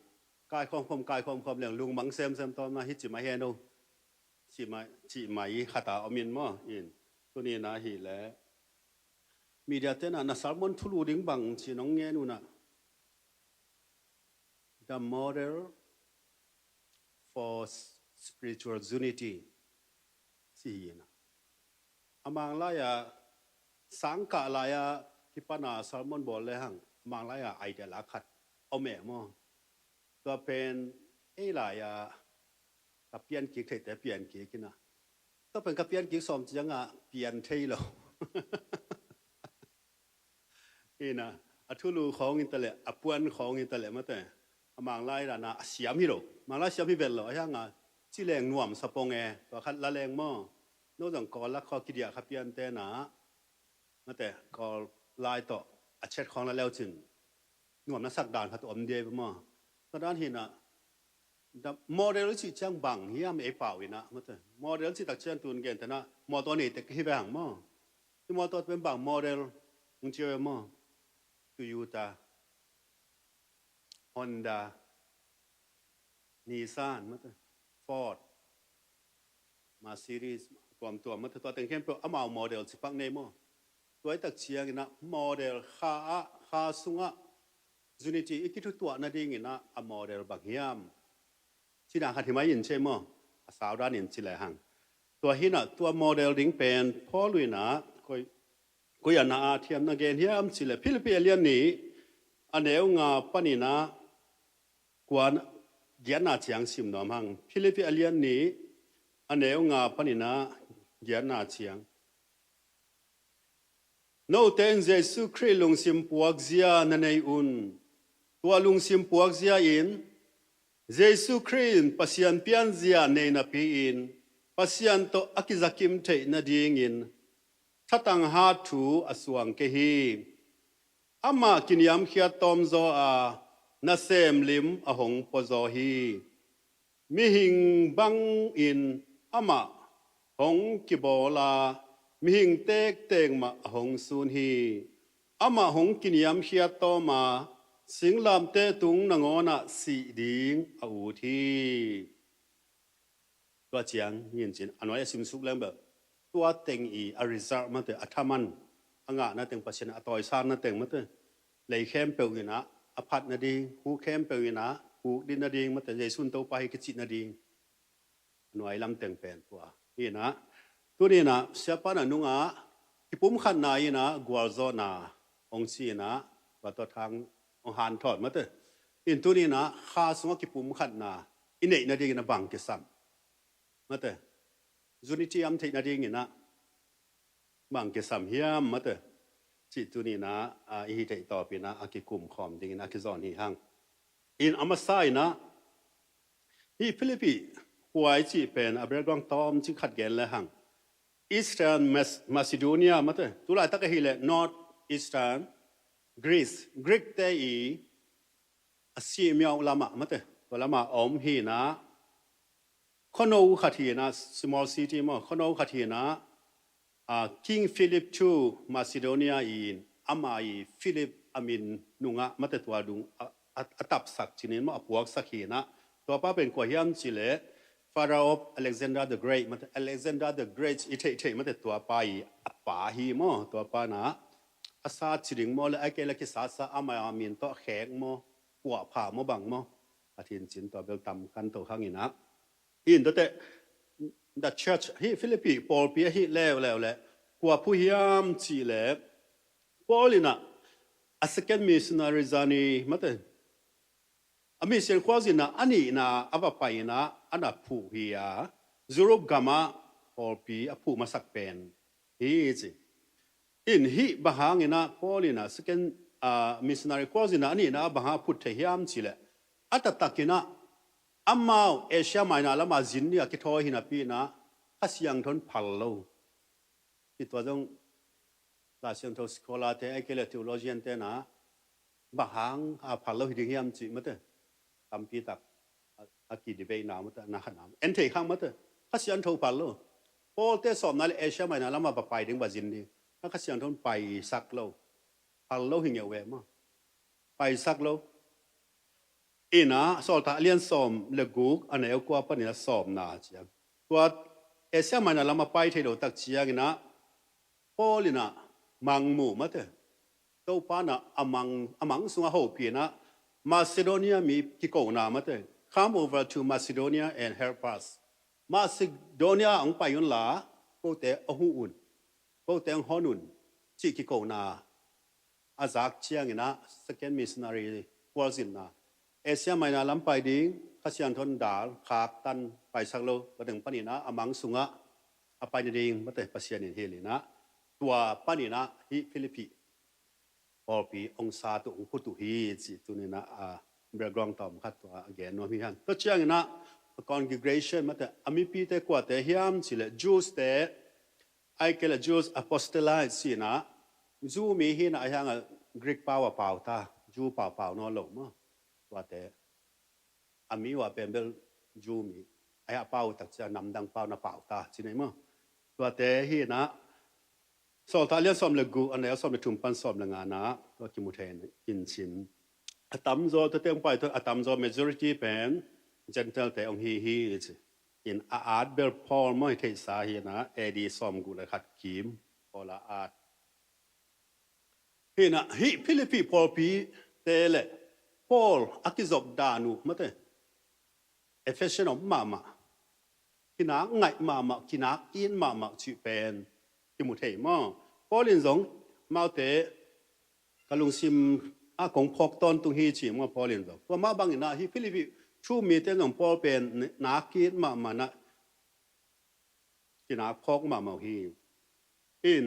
Kaikhawm khawm, kaikhawm khawm leng lungmang semsem tawm na hi ci mai hen o. Ci mai, ci mai khat a om in maw. In tuni na hi le media te na, na sermon thulu ding bang ci nong ngen uh na, the model for spiritual unity ci hi na. A Manglai a, sangkah lai a kipana sermon bawl le hang, a Manglai a idea la khat om e maw. Tua pen ei lai a ka pian kik theite pian kik hi na. Tua pen ka pian kik sawm ciang a pian thei lo. Hi na, a thulu khawng hi ta leh, a puan khawng hi ta leh mate. A Manglai dan a siam hi lo. Manglai siam hi vet lo. A hi hang a ci leng nuam sa pong e. Tua khat la leng maw. No zong Kawl lak khawng kidiah kha pian te na. Mate, Kawl lai tawh a chet khawng la leu cin nuam na sak dan khat om dia maw. Tua dan hi na, model cih ciang bang hiam ei pau hi na, mate. Model cih tak ciang tun gen te na, mawtaw nei tek hi ve hang maw. Hi mawtaw pen bang model hong ci ve maw. Toyota, Honda, Nissan, mate, Ford, Mercedes, tuamtuam, mate, tua teng khempeuh amau model cipak nei maw. Tua i tak ciangin a model kha ah, kha sungah unity i kithutuah nadingin a, a model bang hiam. Cina khat hi mai in ci maw. A sau dan in ci le hang. Tua hi na, tua model ding pen Paul in a koi, koi a na a thiam na gen hiam ci le Philippi a lian nih a neu nga panin a kuan giatna ciang sim nuam hang. Philippi a lian nih a neu nga panin a giatna ciang. Note in Jesu Khrih lungsim puakzia na nei un. Tua lungsim puakzia in Jesu Khrih in Pasian pianzia nei napi-in Pasian tawh a kizakim theih nadingin thatang hat thu a suang kei hi. Amah kiniamkhiat tawmzaw a nasem lim a hong puazaw hi. Mihing bangin amah hong kibawl a mihing tektek mah a hong sun hi. Amah hong kiniamkhiat tawm a singlamteh tung nangawnah sih ding a ut hi. Tua ciang hi in cin a nuai a simsuk leng bel tua teng i a result mate a thaman a ngahna teng Pasian a tawisakna teng mate lei khempeuh in a a phat nading, hu khempeuh in a huk din nading mate Jesu in Topa hi kicih nading a nuai lam teng pen tua hi in a. Tuni in a siapa na nungah kipumkhatna in a gualzawhna hong ci in a tua tua thang hong hanthawt mate. In tuni in a kha sungah kipumkhatna i neih nadingin a bang kisam mate. Unity am theih nadingin a bang kisam hiam mate. Cih tuni in a, a, i hi theih tawpin a, a kikum khawm dingin a kizawn hi hang. In a masa in a, hi Philippi khua i cih pen a background tawm cih khat gen le hang. Eastern Mas-, Macedonia mate. Tulaitak ahih leh North Eastern Greece. Greek te i a simiau lamah mate. Tua lamah a om hi in a, khuano khat hi in a, small city maw, khuano khat hi in a, a, King Philip two Macedonia in ama i Philip a min nungah mate tua dung a, a, a tapsak cinin maw a puaksak hi in a. Tua pa pen kua hiam ci le Father of Alexander the Great mate. Alexander the Great i theihtheih mate tua pa i a pa hi maw. Tua pa na a sa ci ding maw le a kei le kisasa ama a min tawh khek maw, puahpha maw bang maw. A thin cin tua bel tam kan to hang in a. In tua teh the church hi Philippi pawlpi ahi leuleu le kua phu hiam cih le Paul in a, a second missionary journey mate. A mission khualzinna a nihna a va pai in a a na phuh hi a Europe gamah pawlpi a phuh masak pen hi ci. In hih bang hangin a Paul in a second, ah, missionary khualzinna a nihna a bang hang a phut thei hiam cih le a taktakin a amau Asia Minor lamah zin ding a kithawi hi napi in a Kha Siangtho in phal lo. Hi tua zong Lai Siangtho scholar te a kei le theologian te na bang hang a phal lo hi ding hiam cih mate. Tampi tak a, a ki debate na mate na khat na en thei khang mate. Kha Siangtho phal lo. Paul te sawm na le Asia Minor lamah va pai ding va zin ding. Kha Siangtho in paisak lo. Phal lo hi ngeu ve maw. Paisak lo. Inah Sawltak a lian sawm le guk a neu kua panin a sawmna ciang, tua Asia Minor lam a pai thei lo tak cianginah Paul inah mang mu mate. Topa inah a mang, a mang sungah hopih inah Macedonia mi kikona mate. Come over to Macedonia and help us. Macedonia hong pai unla, kote a huh un, kote hong hon un, cih kikona a zak cianginah second missionary khualzinna Asia Minor lam pai ding, Kha Siangtho in dal khaktan paisak lo, tua teng paninah a mang sungah a pai nading mate Pasian in hilh inah tua paninah hih Philippi pawlpi hong sat uh, hong phut uh hi cih tuninah a background tawm khat tua a gen nuam hi hang. Tua cianginah a congregation mate a mipite kuate hiam cih leh Jews te, ahih kei leh Jews, a proselyte cinah Jew mi hinah a hiangah Greek pau a pau ta, Jew pau pau nawn lo maw. Tuate a mi uh a pen bel Jew mi, a hiah pau uh tak ciang namdang pau na pau ta ci nei maw. Tuate hinah Sawltak a lian sawm le guk a neu sawm le thum pan sawm le nganah tua kimu thei in sim. A tamzaw tuate hong pai tawh a tamzaw majority pen Gentile te hong hi hi ci. In a at bel Paul maw hi theihsa hinah A D sawm guk le khat kim Paul a at. Hinah hih Philippi pawlpite le Paul a kizop dan uh mate, affection om mahmah, kinak ngaih mahmah, kinak it mahmah cih pen kimu thei maw. Paul in zong amaute ka lungsim ah kong phawk tawntung hi ci maw Paul in zong. Tua mah banginah hih Philippi thu mite in zong Paul pen nak it mahmah inah kinak phawk mahmah uh hi. In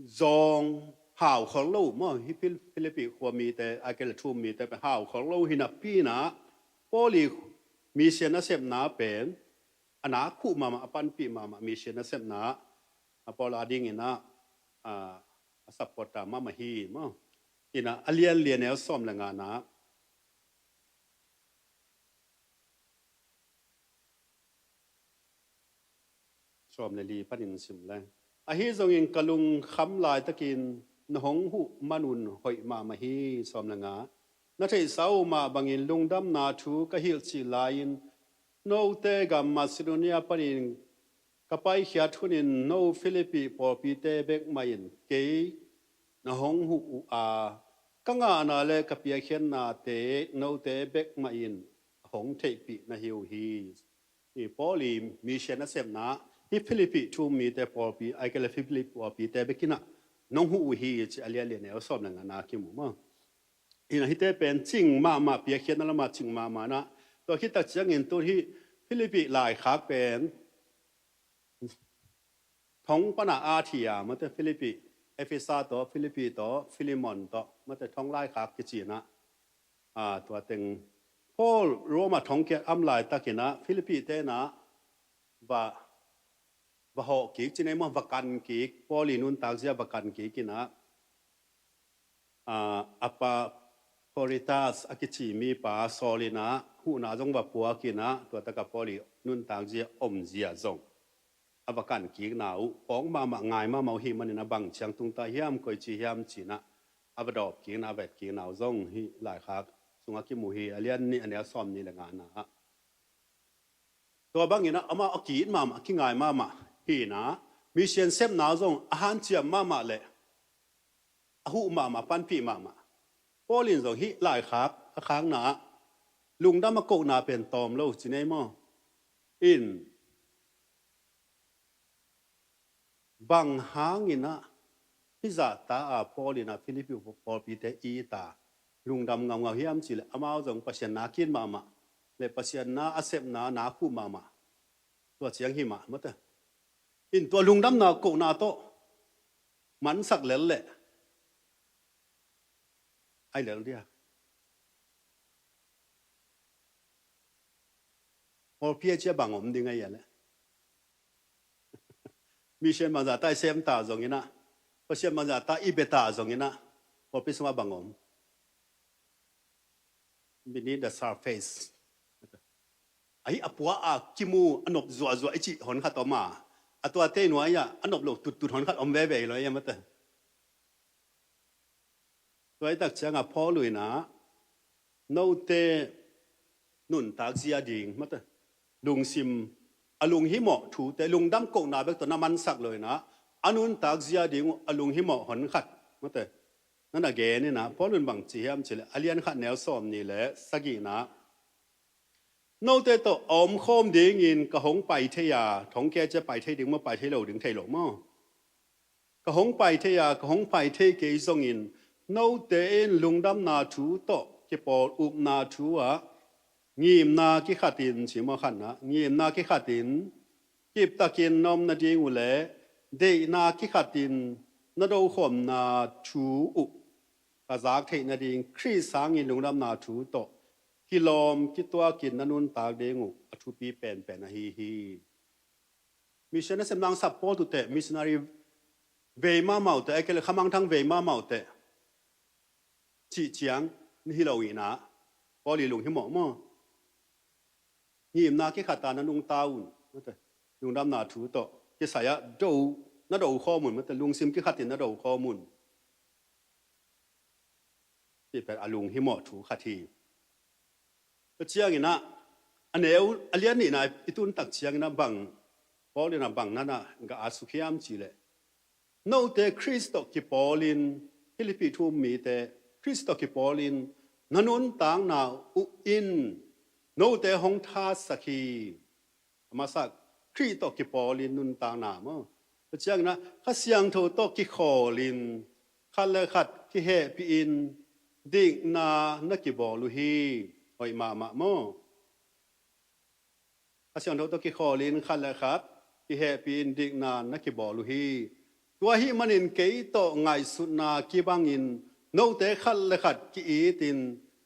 zong hau khol lo maw, hih Phil-, Philippi khua mite, ahih kei leh thu mite pen hau khol lo hi napi inah Paul i mission a sepna pen a nak huh mahmah, a panpih mahmah, mission a sepna a Paul a dinginah a, a support ta mahmah hi maw. Inah a lian li a neu sawm le nganah sawm le li panin sim le. Ahi zongin ka lungkham laitakin na hong huh man un hoih mahmah hi. Sawm le nga. Na theihsa uh mah bangin lungdamna thu ka hilh cih lai-in note gam Macedonia panin ka paikhiat hunin no Philippi pawlpite bek mah in kei na hong huh uh a, ka ngahna le ka piakkhiatnate note bek mah in a hong theihpih na hi uh hi. Hi Paul i mission a sepna, hi Philippi thu mite pawlpi, ahih kei leh Philippi pawlpite bek inah nong huh uh hi ci a lian li a neu sawm le ngana kimu maw. Inah hihte pen cing mahmah, piakkhiatna lamah cing mahmah inah, tua khit tak ciangin tu hi Philippi laikhak pen thong pana a thia mate, Philippi, Efesa tawh, Philippi tawh, Filemon tawh mate, thong laikhak kici inah. A, tua teng Paul Roma thong kiat am laitakinah Philippi tenah va, va hawh kik ci nei maw, va kan kik, Paul i nuntak zia va kan kik inah, a, Epaphroditus a kici mipa sawl inah huhna zong va puak inah tua taka Paul i nuntak zia om zia zong a va kan kikna uh pawng mahmah, ngai mahmah uh hi manin a bang ciang tungta hiam, koici hiam cinah a va dawp kikna, a va et kikna uh zong hi laikhak sungah kimu hi. A lian nih a neu sawm nih le ngana ah tua bangin ah amau a ki-it mahmah, a kingai mahmah hi inah, mission sepna uh zong a hanciam mahmah le a huh mahmah, panpih mahmah. Paul in zong hih laikhak a khakna ah lungdam a kohna pen tawm lo ci nei maw. In bang hangin ah hih zahta a Paul in ah Philippi pawlpite it a lungdam ngaungau hiam cih leh amau zong Pasian na ki-it mahmah le Pasian na a sepna na huh mahmah. Tua ciang hi mah mate. In tua lungdamna kohna tawh mansak lel leh ai lel dia. Pawlpi a cia bang om ding a hia leh? Mission bangzahta i sem ta zongin ah, Pasian bangzahta i bia ta zongin ah, pawlpi sungah bang om? Beneath the surface. Ahi a pua a kimu a nop zuahzuah i cih hon khat om a, a tuate i nuai ah a nop lo tuttut hon khat om veve hi lo a hia mate. Tua i tak ciangah Paul in ah note nuntak zia ding, mate, lungsim, a lunghimawh thute, lungdam kohna bek tawh na mansak lo in ah, a nuntak zia ding uh a lunghimawh hon khat, mate, na na gen in ah, Paul in bang ci hiam cih leh, a lian khat neu sawmnih le sagihna, note tawh a omkhawm dingin ka hong pai thei a, thongkia cia pai thei ding maw, pai thei lo ding thei lo maw? Ka hong pai thei a, ka hong pai thei kei zongin, note in lungdamna thu tawh kipawl upna thu ah ngimna kikhatin, ci maw, khatna, ngimna kikhatin kiptakin na om nading uh le, deihna kikhatin na dokhawmna thu uh ka zak theih nading, Khrih sangin lungdamna thu tawh kilawm kituakin na nuntak ding uh a thupi penpen ahi hi. Mission nasem nangsap Paul tuhteh, missionary vei mahmah uh teh, a kei le khamangthang vei mahmah uh teh, cih ciang hi lo in ah, Paul i lunghimawh maw? Ngimna kikhat a na nungta un, mate, lungdamna thu tawh kisai ah do, na dokhawm un, mate, lungsim kikhatin na dokhawm un. Cih pen a lunghimawh thu khat hi. Tua ciangin ah, a neu, a lian nihna i tun tak ciangin ah bang, Paul in ah bang na na ga at suk hiam cih leh, note Khrist tawh kipawlin, Philippi thu um mite, Khrist tawh kipawlin na nuntakna uh in note hong thasak hi. A masa, Khrih tawh kipawlin nuntakna maw? Tua ciangin ah Kha Siangtho tawh kikhawlin khat le khat kihehpihin dikna na kibawl uh hi. Hoih mahmah maw? Kha Siangtho tawh kikhawlin khat le khat kihehpihin dikna na kibawl uh hi. Tua ahih manin kei tawh ngaihsutna kibangin note khat le khat ki-itin,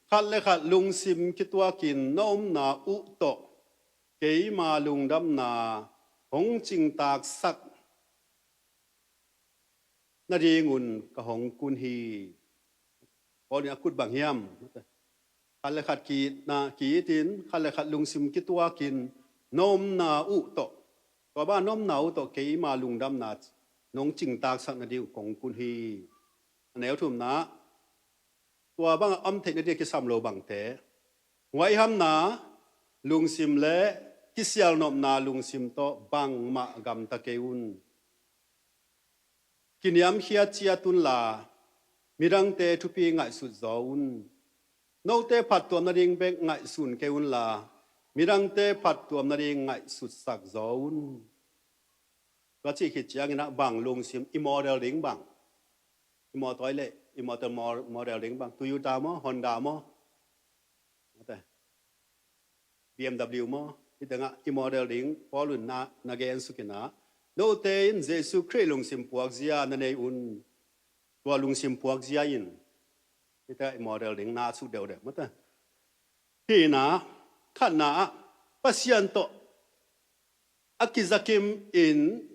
khat le khat lungsim kituakin na omna uh tawh keima lungdamna hong cingtaksak nadingun ka hong kun hi. Paul in a kut bang hiam? Khat le khat ki-itna, ki-itin, khat le khat lungsim kituakin na omna uh tawh, tua bang na omna uh tawh keima lungdamna nong cingtaksak nading uh kong kun hi. A neu thumna, tua bang a om theih nading a kisam lo bangte, huaihamna lungsim le kisialnopna lungsim tawh bangmah gamta kei un. Kiniamkhiat ciat unla, midangte thupi ngaihsut zaw un. Note phattuam nading bek ngaihsun kei unla, midangte phattuam nading ngaihsutsak zaw un. Tua cih khit ciangin ah bang lungsim i model ding bang? I mawtaw i leh, i mawtaw mo-, model ding bang? Toyota maw, Honda maw, mate, B M W maw? Hih tengah i model ding Paul in na, na gen suk in ah, note in Jesu Khrih lungsim puakzia na nei un. Tua lungsim puakzia in hih tengah i model ding na suk deuhdeuh, mate. Hih in ah, khatna ah, Pasian tawh a kizakim in,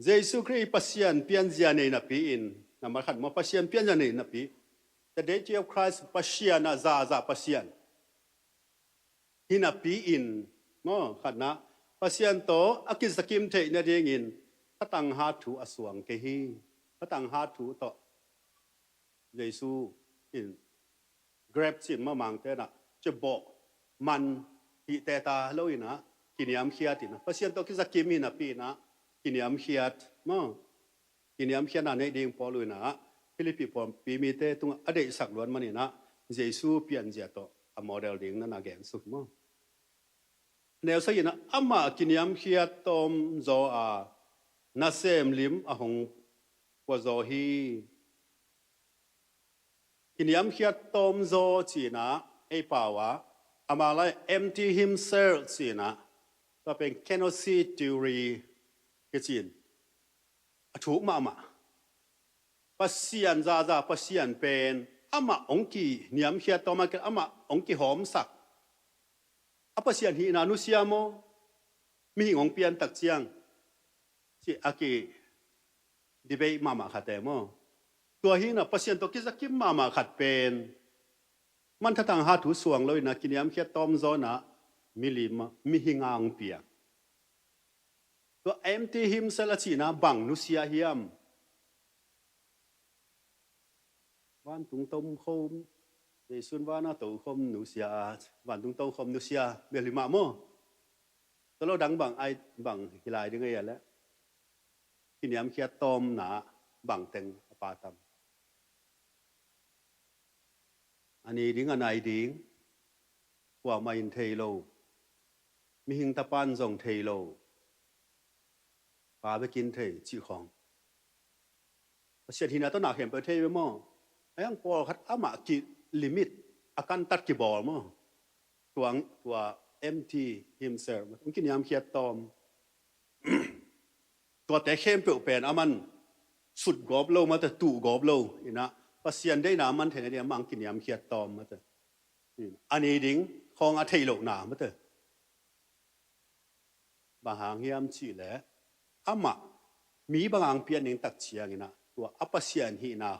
Jesu Khrih Pasian pianzia nei napi in, nambat khat maw, Pasian pianzia nei napi, the deity of Christ, Pasian a zahzah Pasian hi napi in, maw, khatna, Pasian tawh a kizakim theih nadingin thatang hat thu a suang kei hi. Thatang hat thu tawh Jesu in grep cin mamangte in ah cibawh man hih teta lo in ah kiniamkhiat in ah, Pasian tawh kizakim hi napi in ah kiniamkhiat, maw, kiniamkhiatna neih ding Paul in ah Philippi pawlpi mite tungah a deihsak luat man in ah Jesu pianzia tawh a model ding na na gen suk, maw. Neu sagihna, amah kiniamkhiat tawmzaw a nasem lim a hong puazaw hi. Kiniamkhiat tawmzaw cihna ei pau a, ama lai empty himself cihna, tua pen kenosis theory kicin a thuk mahmah. Pasian zahzah Pasian pen amah hong kiniamkhiat tawm a, amah hong kihawmsak. A Pasian hihna nusia maw? Mihing hong piantak ciang, ci a ki debate mahmah khat e maw? Tua hi in ah Pasian tawh kizakim mahmah khat pen man thatang hat thu suang lo in ah kiniamkhiat tawmzaw in ah milim, mihing a hong piang. Tua empty himself a cihna bang nusia hiam? Vantung tomkho Jesu in vana tokhom nusia a, vantung tokhom nusia bel hi mah maw? Tua lo dang bang ai, bang hi lai ding a hia leh, kiniamkhiat tawmna bangteng a pha tam? A nei ding, a nai ding, kuamah in thei lo, mihing tapa in zong thei lo, Pa bek in thei cih khawng. Pasian hihna tawh na khempeuh thei ve maw? A hiang pawlkhat amah ki limit, a kantat kibawl maw? Tua, tua empty himself, hong kiniamkhiat tawm. Tuate khempeuh pen aman sut gawp lo mate, tuh gawp lo inah, Pasian deihna aman theihna ding amah hong kiniamkhiat tawm mate. A nei ding khawng a theih lohna mate. Bang hang hiam cih leh, amah mi bang hang pian ding tak cianginah, tua a Pasian hihna,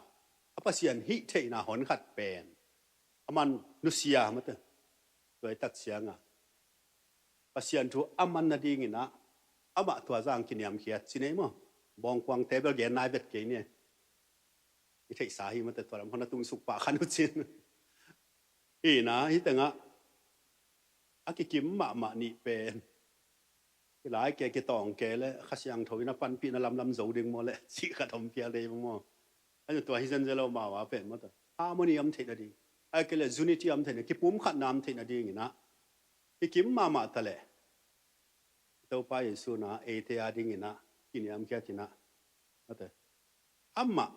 a Pasian hih theihna honkhat pen aman nusia mate. Tua i tak ciangah Pasian thu a man nadinginah amah tua zang kiniamkhiat ci nei maw? Bawngkuangte bel gen nai vet kei ni. I theihsa hi mate, tua lam hon a tung suk pah khan uh cin. Hihna, hih tengah a kikim mahmah nih pen, hih lai ke, kitawng ke le Kha Siangtho in a panpihna lamlam zo ding maw le, cih khat om phial dei maw? Ahi tua hi zenzen lo, amau a pen mate, harmony om theihna ding, ahih kei leh unity om theihna, kipumkhatna om theihna dinginah kikim mahmah ta leh, Topa Jesu inah eite a dinginah kiniamkhiat inah, mate, amah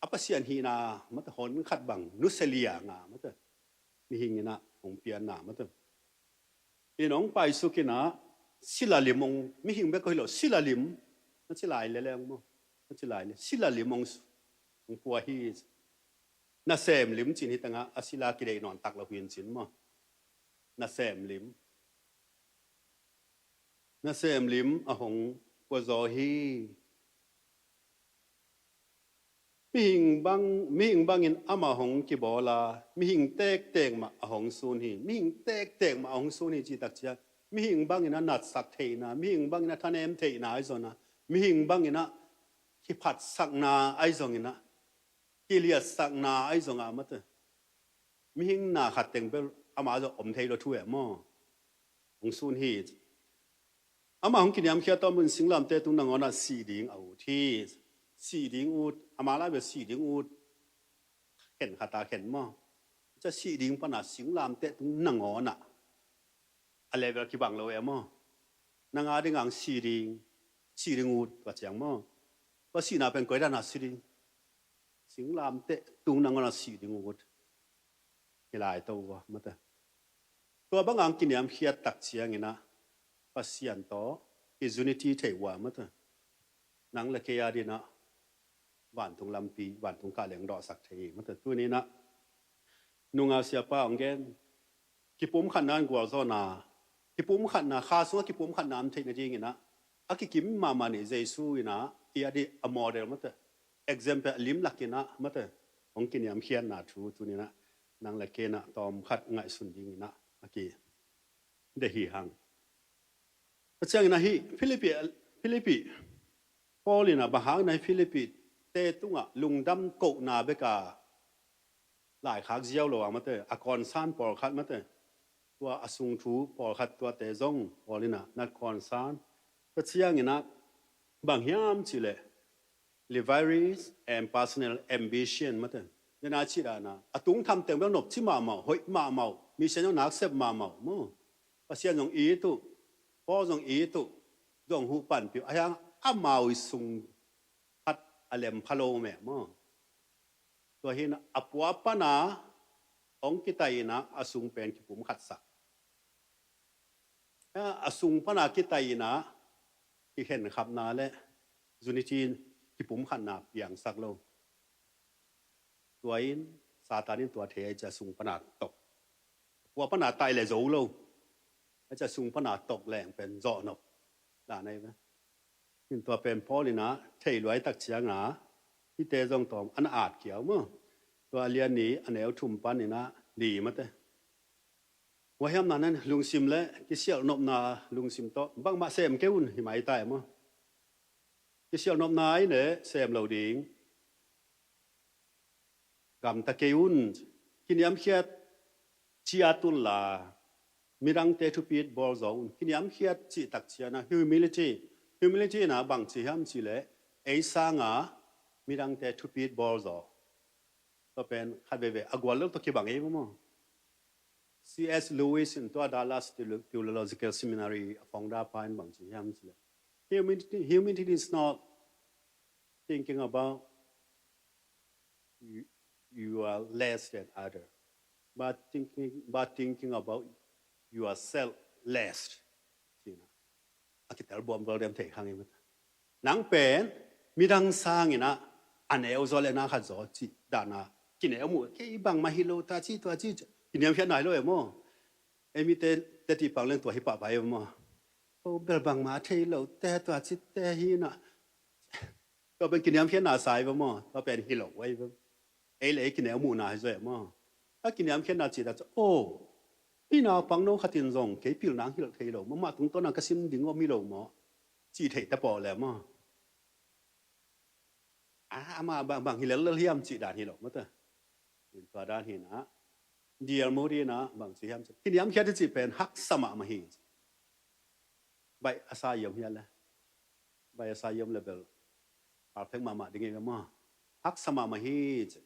a Pasian hihna mate honkhat bang nusia lianga mate, mihing inah hong pianna mate. In hong paisuk inah sila lim hong, mihing bek hi lo, sila lim, na ci lai leleng maw? Na ci lai le, sila lim hong, hong pua hi. Nasem lim cin hi tengah a sila kideih nawn tak lo hi in cin maw? Nasem lim. Nasem lim a hong pua zaw hi. Mihing bang, mihing bangin amah hong kibawl a, mihing tektek mah a hong sun hi. Mihing tektek mah a hong sun hi cih tak ciang, mihing bangin a natsak theihna, mihing bangin a thanem theihna ahi zongin ah, mihing bangin a kiphatsakna ahi zongin ah, kiliatsakna ahi zongin ah mate, mihing na khat teng bel amah zong om thei lo thu e maw? Hong sun hi. Amah hong kiniamkhiat tawm un singlamteh tung nangawnah sih ding a ut hi. Sih ding ut, amah lai bel sih ding ut khen khat a khen maw? Cia sih ding pana singlamteh tung nangawnah a level kibang lo e maw? Nang a ding ang sih ding, sih ding ut tua ciang maw? Tua sihna pen koi dana sih ding? Singlamteh tung nangawnah sih ding ut. Hi lai to uh a mate. Tua bang ang kiniamkhiat tak ciangin ah Pasian tawh i unity thei uh a mate, nang le kei a dingin ah vantung lampi, vantung kah leng dawhsak thei hi mate. Tuni-in ah nungak siapa hong gen, kipumkhatna in gualzawhna, kipumkhatna, kha sungah kipumkhatna om theihna dingin ah a kikim mahmah nih Jesu in ah i a ding a model mate, example a lim lakin ah mate, hong kiniamkhiatna thu tuni-in ah nang le kei in ah tawmkhat ngaihsun dingin ah a kideih hi hang. Tua ciangin ah hih Philippi, Philippi, Paul in ah bang hang na hih Philippi te tungah lungdam kohna bek a laikhak ziau lo a mate, a concern pawlkhat mate, tua a sung thu pawlkhat tuate zong Paul in ah na concern. Tua ciangin ah bang hiam cih leh, rivalries and personal ambition mate. Dena cih dan a, a tungtham teng bek nopci mahmah uh, hoih mahmah uh, mission zong nak sep mahmah uh maw? Pasian zong it uh, Paul zong it uh, zong huh panpih uh, a hiang amau i sung khat a lem pha lo meh maw? Tua hi-in a pua pana hong kitai-in ah a sung pen kipumkhatsak. A sung pana kitai-in ah kikhenkhapna le unity, kipumkhatna piangsak lo. Tua in Satan in tua thei a, cia sung pana tok. Pua pana tai le zo lo. A cia sung pana tok leng pen zawhnop dan ahi ve. In tua pen Paul in ah thei luai tak ciang a, hihte zong tawm an at kiau maw? Tua a lian ni a neu thum panin ah li mate. Hua hiam nan lungsim le kisialhnopna lungsim tawh bangmah sem kei un hi mai ta e maw? Kisialhnopna ai ne sem lo ding. Gamta kei un. Kiniamkhiat ciat unla, midangte thupit bawl zaw un. Kiniamkhiat cih tak ciangin ah humility, humility in ah bang ci hiam cih leh ei sanga midangte thupit bawl zaw. Tua pen khat veivei a gual lo tawh kibang ei maw. C S Lewis in tua Dallas Theolo-, Theological Seminary a founder pa in bang ci hiam cih leh, humility, humility is not thinking about you, you are less than other, but thinking, but thinking about yourself less. Ci-in ah a kitel buam vel dem thei khang i mata. Nang pen midang sangin ah a neu zaw le na khat zaw cih dan ah kineu muh, kei bangmah hi lo ta ci, tua ci, kiniamkhiatna hi lo e maw. Ei mite teci pang leng tua hi pahpah e maw. Ko bel bangmah thei lo te, tua ci te hi na. Tua pen kiniamkhiatna sa hi ve maw. Tua pen hi lo ahi ve. Ei le ei kineu muhna hi zaw e maw. A kiniamkhiatna cih dah cu, oh, hih naupang no khat in zong kei pilna ang hilh thei lo, mahmah tungtawn a ka sim ding om hi lo maw, cih theih te pawh le maw. Ah, amah bang, bang hi lellel hiam cih dan hi lo maw ta. In tua dan hi na. D L Moody in ah bang ci hiam cih, kiniamkhiat i cih pen haksa mahmah hi. Baih a sa i om hiam le, baih a sa i om le bel perfect mahmah ding hi ve maw. Haksa mahmah hi ci.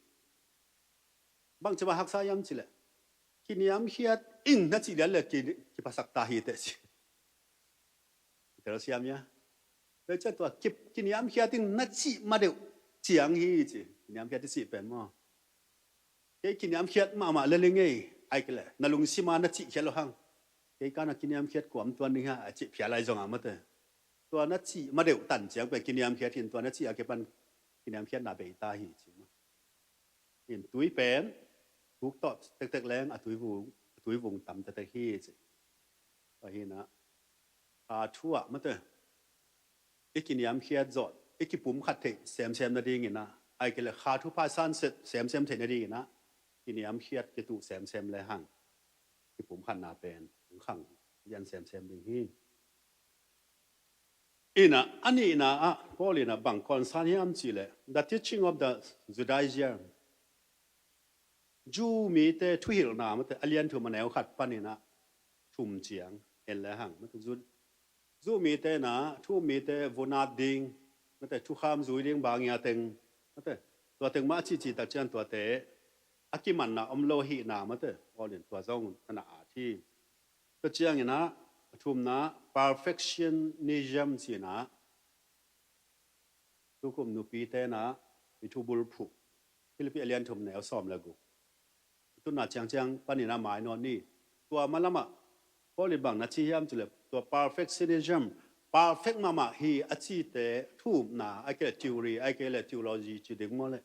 Bang ci mah haksa hiam cih leh, kiniamkhiat ing na cih lian le ki, kiphasak ta hi teh ci. Tel siam ia. Tua ciang tua ki, kiniamkhiat ing na cih ma deuh ciang hi ci. Kiniamkhiat i cih pen maw. Kei kiniamkhiat mahmah lel ing ei, ahih kei leh na lungsim a na cih khia lo hang. Kei ka na kiniamkhiat kuam tuan ding hia a cih phial lai zong a maw te. Tua na cih ma deuh tan ciang pen kiniamkhiat hi in, tua na cih a kipan kiniamkhiatna bei ta hi ci maw. In tui pen huk tawh tektek leng a tui vung, a tui vung tam tektek hi ci. Tua hi na, a thu ah maw te, i kiniamkhiat zawh, i kipumkhat theih semsem nadingin ah, ahih kei leh kha thupha san semsem theih nadingin ah, kiniamkhiat kituh semsem le hang kipumkhatna pen hong khang lian semsem ding hi. In ah, a nihna ah Paul in ah bang concern hiam cih leh, the teaching of the Judaism, Jew mite thuhilhna maw te, a lian thum a neu khat panin ah thum ciang en le hang maw te, Ju, Jew mite in ah thu um mite vun at ding maw te, thukham zui ding bangia teng maw te, tua teng mah a cihcih tak ciang tuate a kimanna om lo ahihna maw te, Paul in tua zong a na at hi. Tua ciangin ah a thumna, perfectionism ci-in ah, tukum nupite in ah mi thu bulphuh, Philippi a lian thum neu sawm le guk. Tunna ciangciang panin ah mai nawn ni. Tua malam ah Paul in bang na ci hiam cih leh, tua perfectionism, perfect mahmah hi a cite thu upna, ahih kei leh theory, ahih kei leh theology ci ding maw le,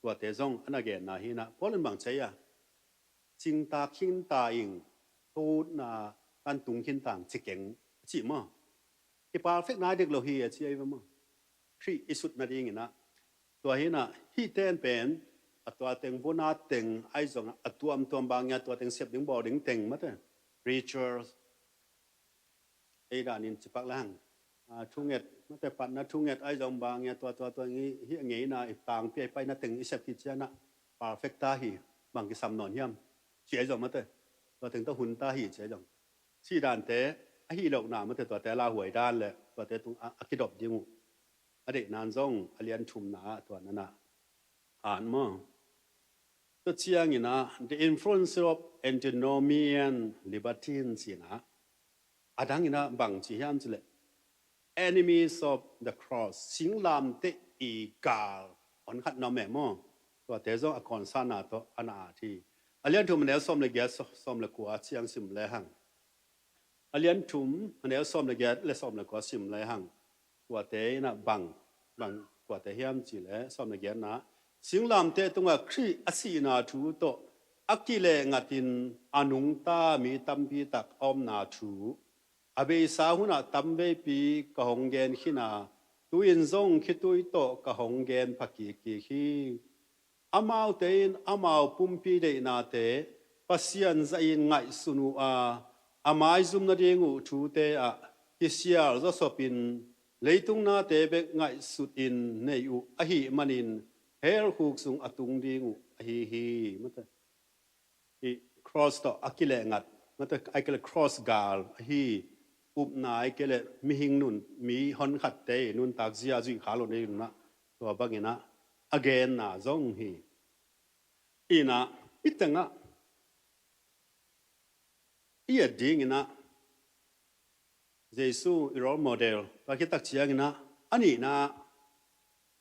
tuate zong a na genna hi na. Paul in bang ci a, cingtak khinta ing, thotna kan tung khinta ing ci keng a ci maw. Kiperfect nai dek lo hi a ci ahi ve maw. Khrih i sut nadingin ah, tua hi na, hih ten pen a tua teng vun at teng ahi zong a tuamtuam bangia tua teng sep ding bawl ding teng maw te, rituals, ei danin cipak le hang, a, thunget maw te, patna thunget ahi zong bangia tua, tua, tua, hih a ngeina i tangpi a i paina teng i sep khit ciang ah perfect ta hi, bang kisam nawn hiam ci ahi zong maw te, tua teng tawh hun ta hi ci ahi zong, cih dante ahi lohna maw te, tuate lauhuai dan le tuate tung a, a kidop ding uh a deihna in zong a lian thumna ah tua na na at maw. Tua ciangin ah, the influence of antinomian libertine ci-in ah, a dangin ah bang ci hiam cih leh, enemies of the cross, singlamteh i gal honkhat na om e maw. Tuate zong a concern-na tawh a na at hi. A lian thum a neu sawm le giat, sawm le kua ciang sim le hang. A lian thum a neu sawm le giat le sawm le kua sim le hang. Tuate in ah bang, bang tuate hiam cih leh, sawm le giatna, singlamteh tungah Khrih a sihna thu tawh a kileh ngatin a nungta mi tampi tak a omna thu a beisa hunah tamveipi ka hong gen khin a, tu-in zong khitui tawh ka hong gen pha kikkik hi. Amaute in amau pumpi deihnate Pasian zahin ngaihsun uh a, a maizum nading uh thute ah kisial zawsopin leitung nate bek ngaihsutin nei uh ahih manin hell khuk sung a tung ding uh ahi hi. Mate. Cross tawh a kilehngat, mate, ai kei le cross gal ahi, upna ai kei le mihing nun, mi honkhatte nuntak zia zuih kha lo nei nunah, tua banginah a genna zong hi. Inah i tengah i et dinginah Jesu i role model, tua khit tak cianginah a nihna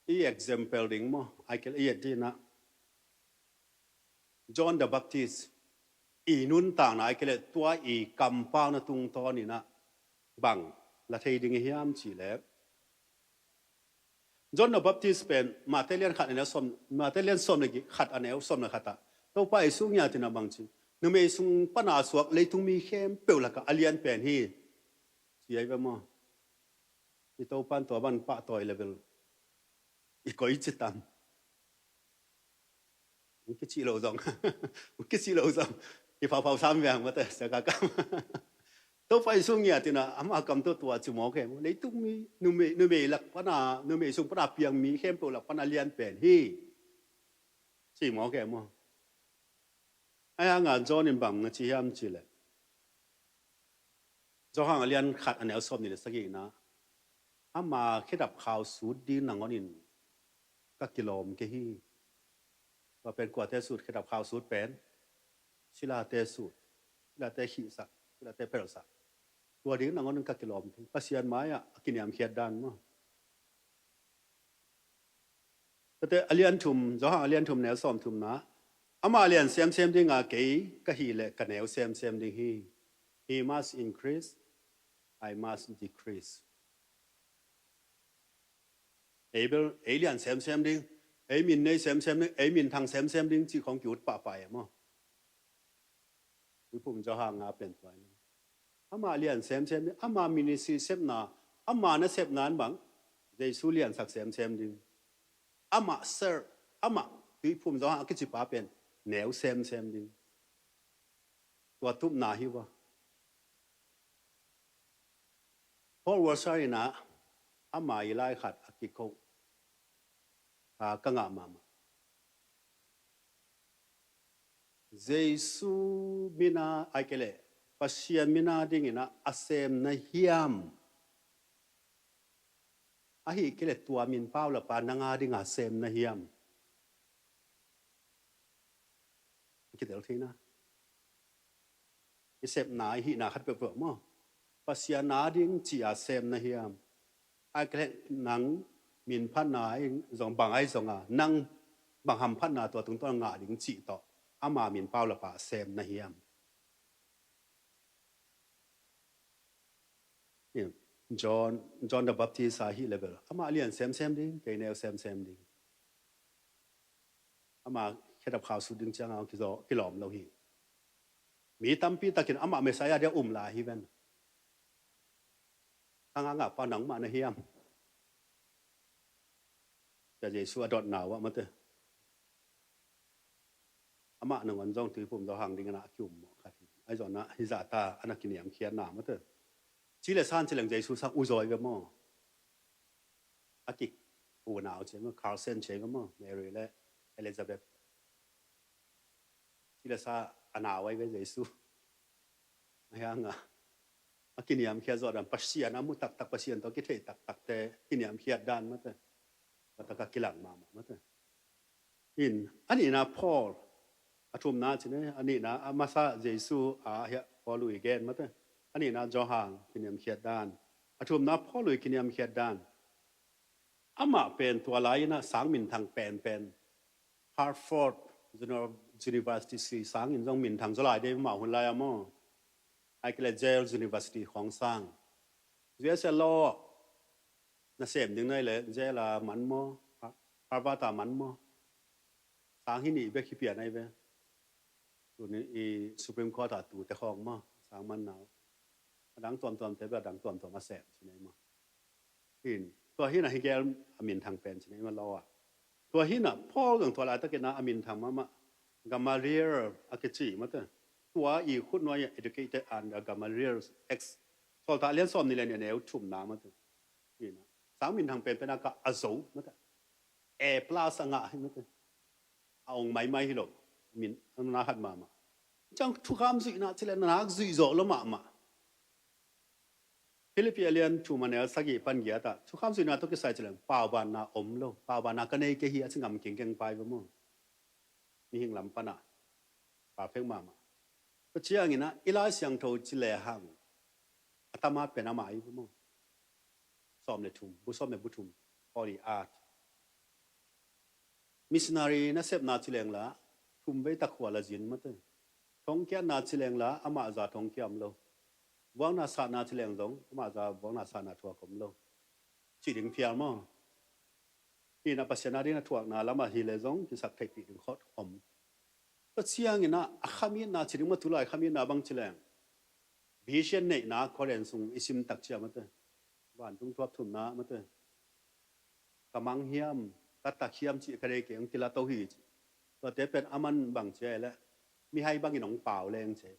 i example ding maw, ai kei le i et dinginah John the Baptist i nuntakna ai kei le tua i kampauna tungtawninah bang la thei ding i hiam cih le, John the Baptist pen Mate lian khat a neu sawm, Mate lian sawm le khat a neu sawm le khat ah Topa Jesu ngiatinah bang ci, numei sung pana suak leitung mi khempeuh lakah a lian pen hi, ci ai ve maw. I Topan tua ban pahtawi level i koi citam. Ung kicih lo zong, ung kicih lo zong i phauphau sam viang mate, siakakam. Topa Jesu ngiatinah ama kam tawh tua ci mawk e maw. Leitung mi numei, numei lak pana, numei sung pana piang mi khempeuh lak pana lian pen hi, ci mawk e maw. Ai hanga John in bang na ci hiam cih le, Johan a lian khat a neu sawm nih le sagihna, ama khedap khau sut ding nangawnin ka kilawm kei hi. Tua pen kuate sut, khedap khau sut pen? Silate sut, silate khihsak, silate phelsak. Tua ding nangawnin ka kilawm kei hi. Pasian mai-ah a kiniamkhiat dan maw. Tate a lian thum, Johan a lian thum neu sawm thumna, ama lian semsem dinga kei ka hih leh ka neu semsem ding hi. He must increase, I must decrease. Ei bel ei lian semsem ding, ei min nei semsem ding, ei min thang semsem ding cih khong ki-ut pahpah e maw. Tuiphum Johan a pen tua hi. Ama lian semsem ding, ama ministry sepna, ama nasepna in bang Jesu liansak semsem ding. Ama ser, ama Tuiphum Johan a kicipa pen neu semsem ding. Tua tupna hi ua. Paul Washer inah ama i lai khat a kikho tha ka ngah mahmah. Jesu mina ai kei leh Pasian mina dinginah a sem na hiam? Ahi kei leh tua min pau lapa nang a dinga sem na hiam? Kitel theina i sepna i hihna khat peuhpeuh maw, Pasian a ding ci-a sem na hiam? Ai kei leh nang min phatna zong bang ai zonga nang bang hamphatna tua tungtawn ngah ding cih tawh ama min pau lapa sem na hiam? John, John the Baptist a hih level ama lian semsem ding, kei neu semsem ding. Ama khedap khau sut ding cianga kilawm lo hi. Mi tampi takin ama Messiah dia um lai hi ven. Ka ngah ngah pa nangmah na hiam? Sia Jesu a dotna uh ah mate. Amah nangawn zong Tuiphum Johan dingin a kiummawh khat hi. Ai zawhna hizahta a na kiniamkhiatna mate. Ci le san ci leng Jesu sang uzawi ve maw? A kik unau ci ve maw? Carson ci ve maw? Mary le Elizabeth. Ci le sa a nau ai ve Jesu. A hianga a kiniamkhiat zawh dan Pasian a mu taktak, Pasian tawh kitheih taktakte kiniamkhiat dan mate. Pataka kilang mahmah mate. In a nihna Paul, a thumna cine, a nihna a masa Jesu a hiah Paul ui gen mate. A nihna Johan kiniamkhiat dan, a thumna Paul ui kiniamkhiat dan. Amah pen tua lai-inah sang minthang penpen, Harvard Junior University sangin zong minthang zaw lai dei mah hun lai-a maw. Ai kei le Yale University khawng sang. U S A law na sem ding nai le Yale a man maw, Harvard a man maw. Sang hi nih bek hi pian ai ve. Tuni i Supreme Court a tute khawng maw, sang man nau. A dang tuamtuamte bek a dang tuamtuam a sem ci nei maw. Hin tua hinah hi gel a minthang pen ci nei maw law ah. Tua hinah Paul zong tua laitakinah a minthang mahmah Gamaliel a kici mate. Tua i khutnuai ah educated under Gamaliel ex. Sawltak lian sawm nih le nih a neu thumna mate. Hinah sang minthang penpen a kah a zo mate. A plus a ngah hi mate. A ong maimai hi lo. Min a nuna khat mahmah. Ciang thukham zuihna ci leng nak zuih zawh lo mahmah. Philippi a lian thum a neu sagih pan giat ah thukham zuihna tawh kisai ci leng paubanna om lo. Paubanna ka nei kei hi a ci ngam kingkeng pai va maw. Mihing lam pan ah perfect mahmah. Tua ciangin ah i Lai Siangtho ci lehang a tamat pen amah hi va maw. Sawm le thum, bu sawm le bu thum, Holy Art. Missionary nasepna ci leng la thum vei tak khua la zin mate. Thongkiatna ci leng la amah za thongkia om lo. Vuakna sahna ci leng zong amah za vuakna sahna thuak om lo. Ci ding phial maw. Hi na Pasian a ding a thuakna lamah hi le zong kisaktheihpih ding khawh om. Tua ciangin ah a khamitna ci ding maw, tulai khamitna bang ci leng vision neihna Korean sung i sim tak cia mate. Vantung thuap thumna mate. Ka mang hiam, ka tak hiam cih ka rei kei hong kila to hi ci. Tuate pen a man bang cia le mihai bangin hong pau leng cia.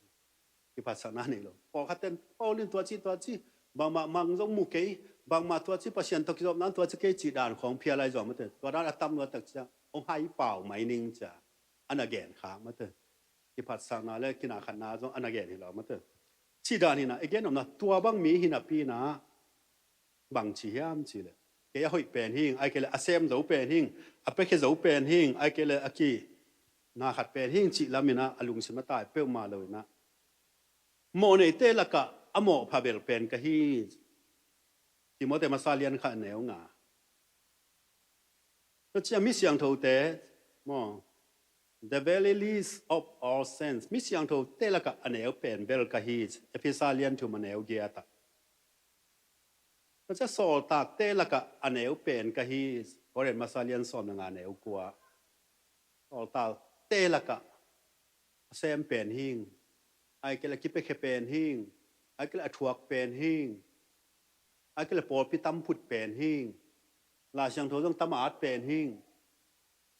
Kiphatsakna nei lo. Pawlkhat ten Paul in tua ci tua ci, bangmah mang zong mu kei, bangmah tua ci Pasian tawh kizopna tua ci kei cih dan khawng phial lai zong mate. Tua dan a tam lua tak cia hong hai pau mai ning cia. A na gen khak mate. Kiphatsakna le kina khatna zong a na gen hi lo mate. Cih dan hi na i gen omna tua bang mi hi napi na bang ci hiam ci le kei a hoih pen hing, ai kei le a sem zo pen hing, a piakhia zo pen hing, ai kei le a ki na khat pen hing cih lamin ah a lungsim a tai peuhmah lo in ah mawh neite lakah a mawh phabel pen ka hi. Timothy masa lian khat neu nga. Tua cia mi siangthote maw, the very least of all saints, mi siangthote lakah a neu pen bel ka hi. Efesa lian thum a neu giat ah. Tua cia sawltakte lakah a neu pen ka hi. Korin masa lian sawm le nga neu kua. Sawltakte lakah a sem pen hing, ai kei le kipiakhia pen hing, ai kei le a thuak pen hing, ai kei le pawlpi tam phut pen hing, Lai Siangtho zong tam a at pen hing.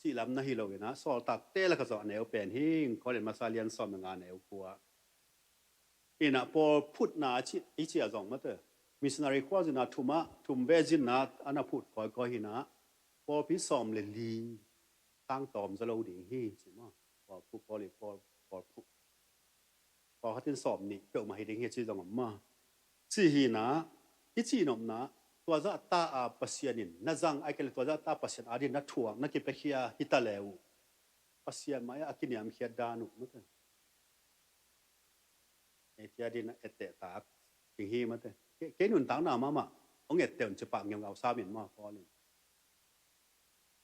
Cih lam na hi lo in ah sawltakte lakah zong a neu pen hing. Korin masa lian sawm le nga neu kua. In ah pawl phutna a ci, i ci a zong mate. Missionary khuazin ah thum ah, thum ve zin ah a na phut kawikawi hi in ah pawlpi sawm le li tang tawm za lo ding hi ci maw. Pawl phut, pawl i pawl, pawl phut. Pawlkhat in sawm nih peuhmah hi ding hi ci zong om maw. Ci hi in ah i ci nopna tua zahta a Pasian in na zang ai kei le tua zahta Pasian a ding na thuak na kipiakhia hi ta le uh Pasian mai a kiniamkhiat dan uh mate. Ei tia ding a etteh tak ding hi mate. Kei, kei nuntakna mahmah hong etteh un ci pah ngeungau samin maw Paul in.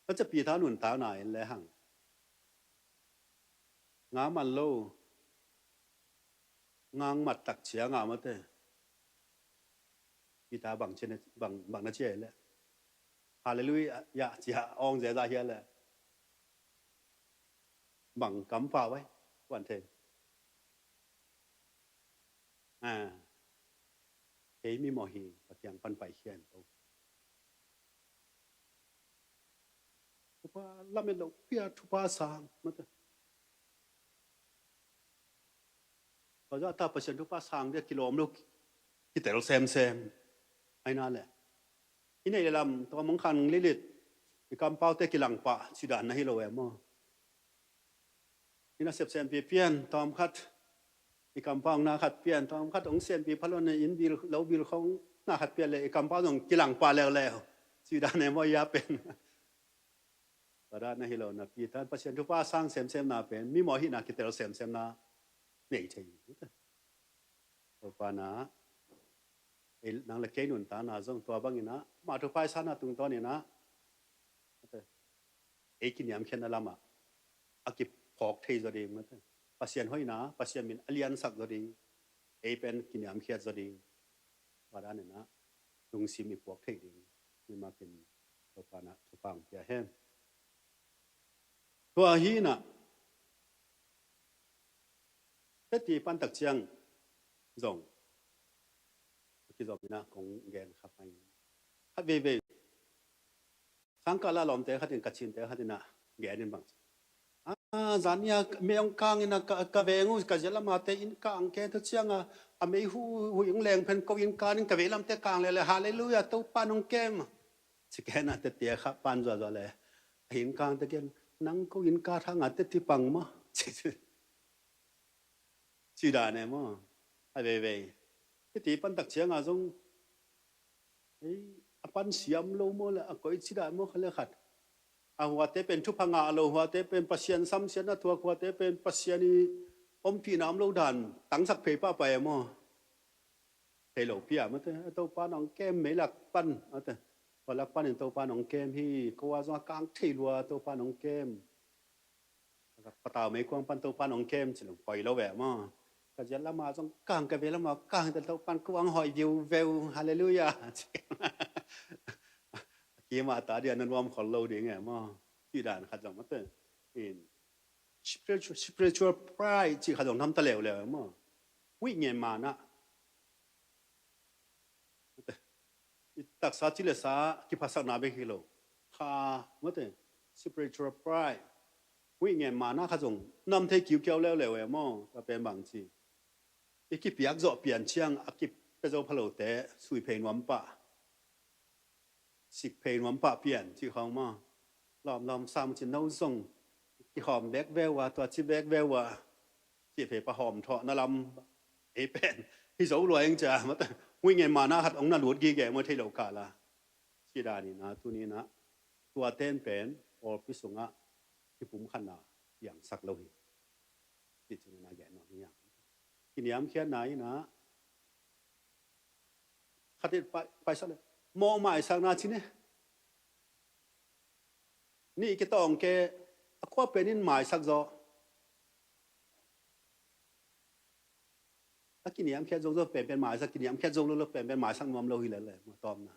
Ka cia Peter nuntakna in le hang nga man lo, ngang mat tak cia nga mate. Peter bang cia na, bang, bang na cia le Halleluiah cia awng zeza hia le bang kampau ai kuan thei. A, kei mimawh hi, ka kiang pan paikhia in ko. Thupha lamet lo pia thupha sang mate. Tua zahta Pasian thupha sang dia kilawm lo, kitel semsem. Aina le i neih le lam tua mong khan lilit i kampaute kilang pah ci dan na hi lo em maw? I na sepsempi pian tawm khat, i kampau na khat pian tawm khat hong sempi phalon in bil lo bil khong na khat pian le i kampau zong kilang pah leuleu. Ci dan em maw ia pen. Tua dan na hi lo napi tan Pasian thupha sang semsemna pen mimawh hihna kitel semsemna nei thei. Topa na ei nang le kei nuntakna zong tua bangin ah mah thupha i sanna tungtawn in ah ei kiniamkhiatna lamah a kiphawk thei zaw ding mate. Pasian hoihna, Pasian min a liansak zaw ding, ei pen kiniamkhiat zaw ding. Tua dan in ah lungsim i puak thei ding. Hi makin Topa na thupha hong pia hen. Tua hi in ah teti pantak ciang zong a kizom in ah kong gen kha pai. Khat veivei sangkah la lawmte khatin ka cinte khatin ah gen in bang. A, zan nia mei hong kang in ah ka, ka veng uh ka zia lamate inn kang ke tua ciang a, a mei hu, hu ing leng phen ko inn kan in ka vei lamte kang le le Halleluiah Topa nong kem. Ci ken ah teti a kha pan zuazua le a inn kangte gen nang ko inn ka thang a teti pang maw. Ci ci. Ci dan e maw? A veivei. Hiti pantak cianga zong, ei, a pansia om lo maw le, a koici dan maw, khat le khat. A huate pen thupha ngah lo, huate pen Pasian samsiatna thuak, huate pen Pasian i ompihna om lo dan tangsak phei pahpah e maw? Thei lo pia mate, a Topa nong kem meilak pan, mate. Hualak panin Topa nong kem hi, ko a zong a kang thei lua Topa nong kem. Patau meikuang pan Topa nong kem ci lo, poi lo ve maw? Ka ziat lama zong kang, ka ve lama kang, Topa kuang hoi viuveu, halleluiah. Kima ta dia na nuam khol lo ding e maw? Ci dan khat zong mate. In spiritual, spiritual pride ci khat zong nam ta leuleu e maw? Huih ngen mana. I taksa ci le sa kiphatsakna bek hi lo. Kha, mate, spiritual pride. Huih ngen mana kha zong nam thei kiukiau leuleu e maw? Tua pen bang ci. I kipiak zawh pian ciang a kipia zo phalote sui phei nuam pah. Sik phei nuam pah pian ci khawng maw? Lawmlawm sam ci no zong kihawm bek veu a, tua ci bek veu a. Ci phei pahawm thawh na lam ei pen hi zo lua eng cia, mate. Huih ngen mana khat ong na lut gige maw, thei lo kala. Ci dan ina, tuni ina, tua ten pen pawlpi sungah kipumkhatna piangsak lo hi. Ci ci na gen nuam hi a. Kiniamkhiatna ina, khat in pai, paisak le, mawh maisakna ci ne. Nih kitawng ke, a khua pen in maisak zaw. A kiniamkhiat zo zo penpen maisak, kiniamkhiat zo lo lo penpen maisak nuam lo hi lele, maw tawmna.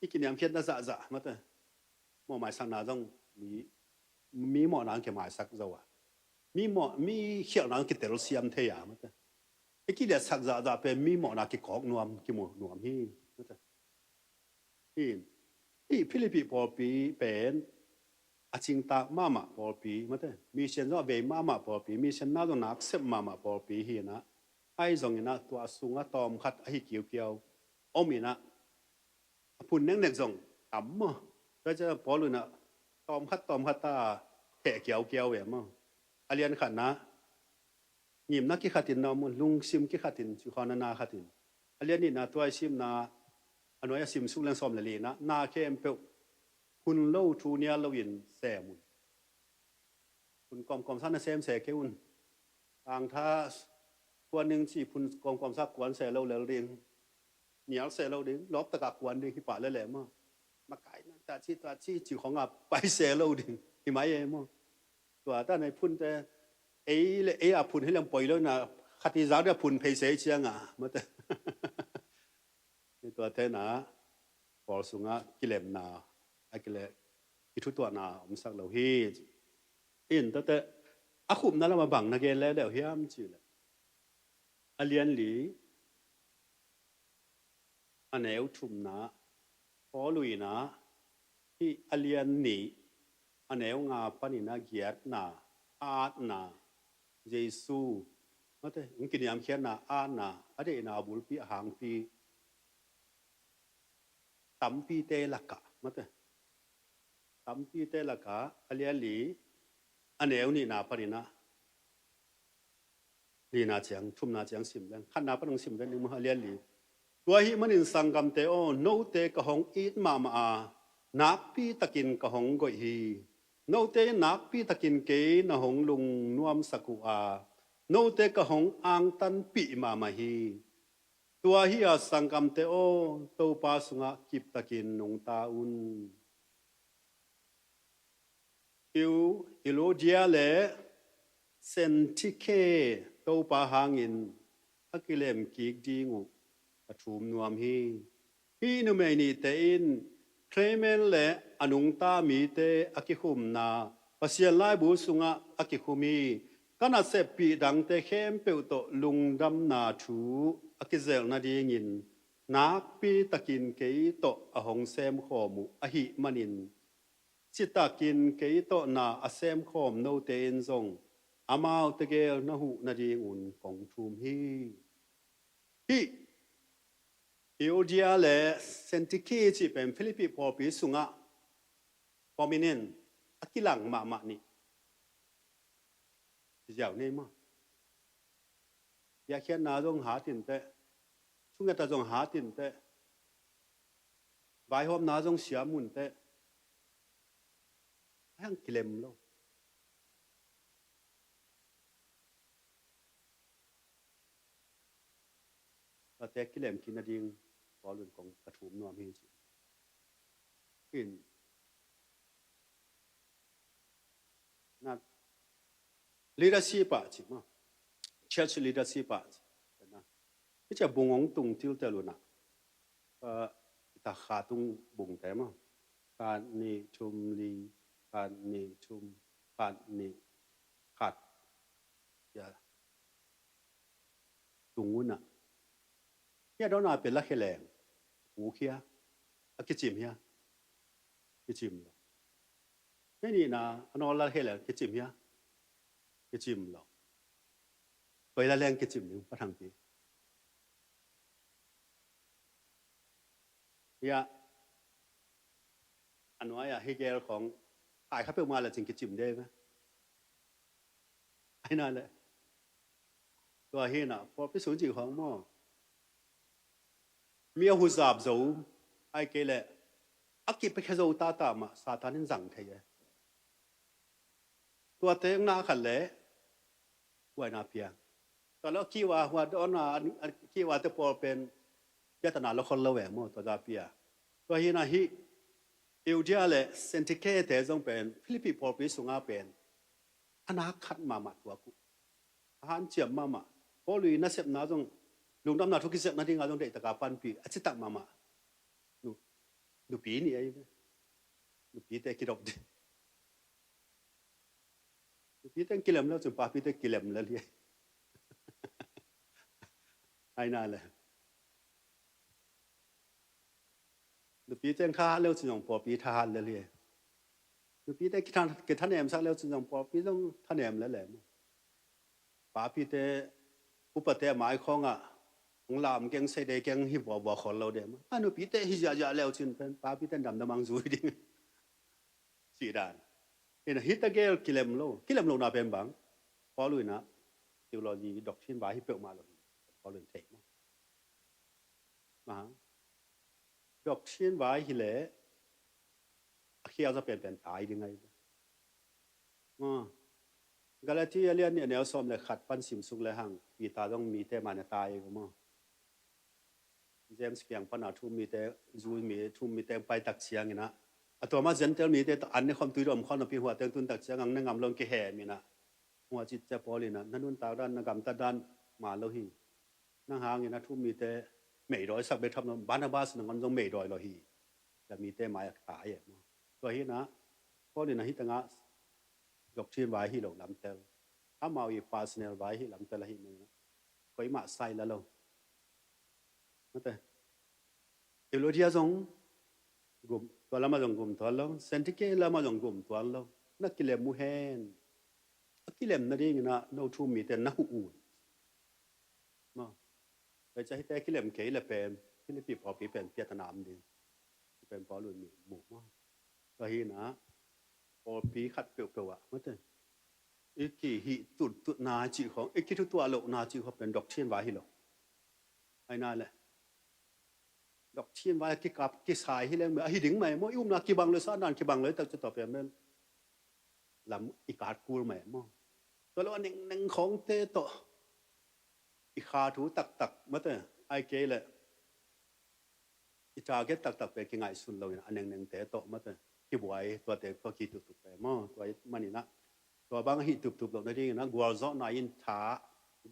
I kiniamkhiatna zahzah, mate. Mawh maisakna zong mi, mi mawhna ang kimaisak zo a. Mi mawh, mi khialhna ang kitelsiam thei a, mate. I kiliatsak zahzah pen mi mawhna kikawk nuam, kimu nuam hi, mate. Hi, hi Philippi pawlpi pen a cingtak mahmah pawlpi, mate. Mission zong a vei mahmah pawlpi, mission na zong nak sep mahmah pawlpi hi ina. Ahi zong ina tua sungah tawmkhat ahi kiukiau om ina. A phun neknek zong tam maw? Tua ciang Paul ina tawmkhat tawmkhat ta theh kiaukiau e maw? A lian khatna, ngimna kikhatin na om un, lungsim kikhatin, ci khawng na na khatin. A lian nihna tua i simna, a nuai a sim suk leng sawm le lina, na khempeuh phun lo thu nial loin sem un. Phun kawmkawmsa na sem se kei un. Tangtha kuan ding ci phun kawmkawmsa kuan se lo lel ding. Nial se lo ding, lawp takah kuan ding hi pah lele maw? Makaina, tua ci, tua ci, ci khawngah pai se lo ding hi mai e maw? Tua ta nei phunte, ei le ei a phun hi leng poi lo ina, khat i zak dia phun phei se cianga, mate. Tua tena, pawl sungah kilemna, a kile, kithutuahna omsak lo hi. In tate, a khupna lamah bang na gen leleu hiam ci le. A lian li, a neu thumna, Paul ina, hi a lian nih, a neu nga panina giatna, atna, Jesu, mate, hong kiniamkhiatna, atna, a deihna, a bulpi, a hangpi, tampite lakah, mate. Tampite lakah, a lian li, a neu nihna panina, lina ciang, thumna ciang sim leng. Khatna pan hong sim leng, ning maw, a lian li. Tua ahih manin sanggamte aw, note ka hong it mahmah a, nakpi takin ka hong goih hi. Note in nakpi takin kei na hong lungnuamsak uh a, note ka hong angtanpih mahmah hi. Tua hi a sanggamte aw, Topa sungah kiptakin nungta un. Eu-, Euodia le Syntyche Topa hangin a kilem kik ding uh ka thum nuam hi. Hih numei nihte in Clement le a nungta mite a kikhumna Pasian laibu sungah a kikhum hi. Ka naseppih dangte khempeuh tawh lungdamna thu a kizelh nadingin nakpi takin kei tawh a hong semkhawm uh ahih manin, citakin kei tawh na a semkhawm note in zong amaute gel na huh nadingun kong thum hi. Hih Euodia le Syntyche cih pen Philippi pawlpi sungah prominent, a kilang mahmah nih. ziau nei maw. Biakhiatna zong hat inteh, thungetna zong hat inteh, vaihawmna zong siam unteh, a hang kilem lo. Tate kilem kik nading Paul in kong ka thum nuam hi ci. In na leadership ah ci maw, church leadership ah ci. Hi cia bung hong tung tiltel unah, ka ita kha tung bungte maw, khat nih thum li, khat nih thum, khat nih khat, ya, tung unah. Hia dona pe la kheleng, pu khia, a kicim hia? Kicim lo. Hei nihna, a nawl la kheleng, kicim hia? Kicim lo. Koi la leng kicim ding, pathangpi. Hia, a nuai-ah hi gel khong, ai kha peuhmah le cin kicim de ve. Ai na le. Tua hi na, pawlpi sung cih khong maw. Mi a huzap zo, ai kei le, a kipia khe zo tata mah, Satan in zang thei e. Tua teng na khat le, huaina piang. Tua lo kiwa, hua dona, kiwa te pawl pen, piatana lo khol lo e maw, tua za pia. Tua hi na hi, Eudia le Sintike te zong pen, Philippi pawlpi sunga pen, a na khat mahmah tua ku. A hanciam mahmah. Paul ii nasepna zong, lungdamna thu kizek nadinga zong deihtak a panpih, a citak mahmah. Nu, nupi nih ahi ve. Nupite kidop ding. Nupite kilem lo cin papite kilem lo hi. Ai na le. Nupite thahat leu cin zong pawlpi thahat lel hi. Nupite kithan, kithanemsak leu cin zong pawlpi zong thanem lel e maw. Papite, upate mai khawngah hong lam keng, sei de keng hi vuavua khol lo de maw. A nupite hi ziahziah leu cin pen papite damdam ang zui ding. Cih dan. Hi na, hita gel kilem lo, kilem lo na pen bang. Paul ii na, theology doctrine vai hi peuhmah lo hi. Paul in thei maw. Maha. Doctrine vai hi le, a khial za penpen tai ding ahi. Maw. Galati a lian nih a neu sawm le khat pan simsuk le hang, Peter zong mite mah na tai ahi maw. James kiang pana thu-um mite, Jew mi thu-um mite pai tak ciangin ah, a tua mah Gentile mite tawh an ne khawm, tui dawm khawm napi hua teng tun tak ciang ang ne ngam lo in kihem in ah, hua cih ciang Paul in ah, na nuntak dan, na gamtat dan man lo hi. Nang hangin a thu-um mite meidawi sak bek tham lo, Barnabas nangawn zong meidawi lo hi. Tua mite mai-ah tai e maw. Tua hi na, Paul in ah hih tengah doctrine vai hi lo lamtel, amau ii personal vai hi lamtel ahih manin ah, koimah sai la lo. Mate. Euodia zong gum, tua lamah zong gum tuan lo, Sintike lamah zong gum tuan lo. Na kilem uh hen. A kilem nadingin ah no thu-um mite na huh un. Maw. Tua ciang hihte kilem kei le pen, Philippi pawlpi pen piatana om ding. Pen Paul in mi mu maw. Tua hi na, pawlpi khat peuhpeuh ah, mate, i kihih tuttutna cih khawng, i kithutuah lohna cih khawng pen doctrine vai hi lo. Ai na le. Doctrine vai a kikap kisai hi leng mah, ahi ding mah e maw, i upna kibang lo, Satan kibang lo, tak ciang tua pen lam i kat kul mah e maw. Tua lo a nengneng khawngte tawh i kha thu taktak, mate, ai kei le i target taktak pen kingaihsun lo in a nengnengte tawh, mate, kibuai, tuate tawh kitutup e maw. Tua ahih manin ah, tua bang ahi tuptup loh nadingin ah, gualzawhna in tha,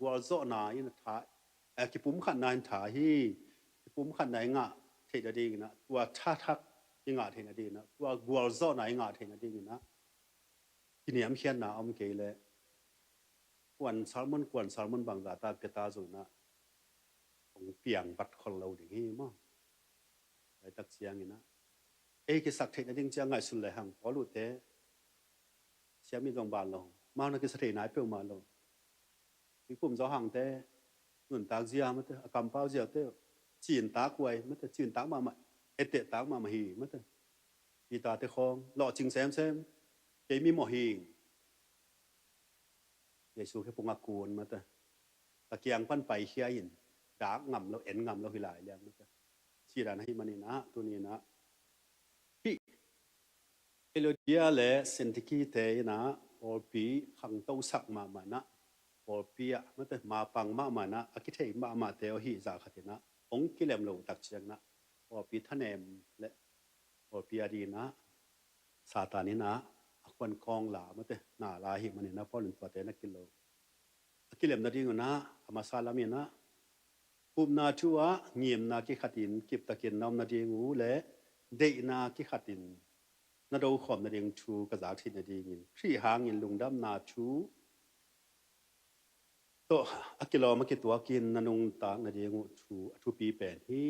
gualzawhna in tha, eh, kipumkhatna in tha hi. Kipumkhatna i ngah theih nadingin ah, tua tha thak i ngah theih nadingin ah, tua gualzawhna i ngah theih nadingin ah, kiniamkhiatna om kei le, kuan sermon, kuan sermon bangzah ta pia ta zong in ah, hong piang vat khol lo ding hi maw. Laitak ciangin ah, ei kisak theih nading ciang ngaihsun le hang, Paul uh te, siam in zong ban lo, amau na kisa thei nai peuhmah lo. Tuiphum Johan te nuntak zia, mate, a kampau ziate, cintak huai, mate, cintak mahmah, ettehtak mahmah hi, mate. Peter te khawng lawhcing semsem, kei mi mawh hi. Jesu khe pung a kun mate, ka kiang pan paikhia in, dak ngam lo, en ngam lo hi lai liang mate. Ci dan ahi manin ah, tuni in ah, hih Euodia le Sintiki te in ah pawlpi khangtosak mahmah in ah, pawlpi ah mate, mapang mahmah in ah, a kithei mahmahte aw hih zah khat in ah, hong kilem lo tak ciangin ah, pawlpi thanem le pawlpi a ding in ah Satan in ah a khuan kawng la mate, na la ahi manin ah, Paul in tuate na kilo a kilem nading un ah, a masa lam in ah, upna thu ah ngimna kikhat in kiptakin na om nading uh le deihna kikhat in na dokhawm nading thu ka zak theih nadingin, Khrih hangin lungdamna thu tawh a kilawm a kituakin na nungtak nading uh thu a thupi pen hi.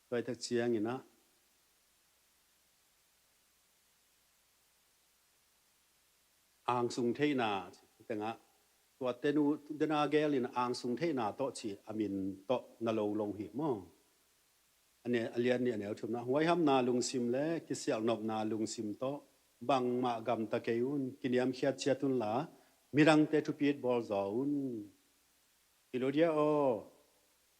Tua hi tak ciangin ah, angsung theihna tengah, tuate nu dena gel in angsung theihna tawh ci a min tawh na lo long hi maw? A ne, a lian nih a neu thumna, huaihamna lungsim le kisialnopna lungsim tawh bangmah gamta kei un, kiniamkhiat ciat unla, midangte thupit bawl zaw un. Euodia aw,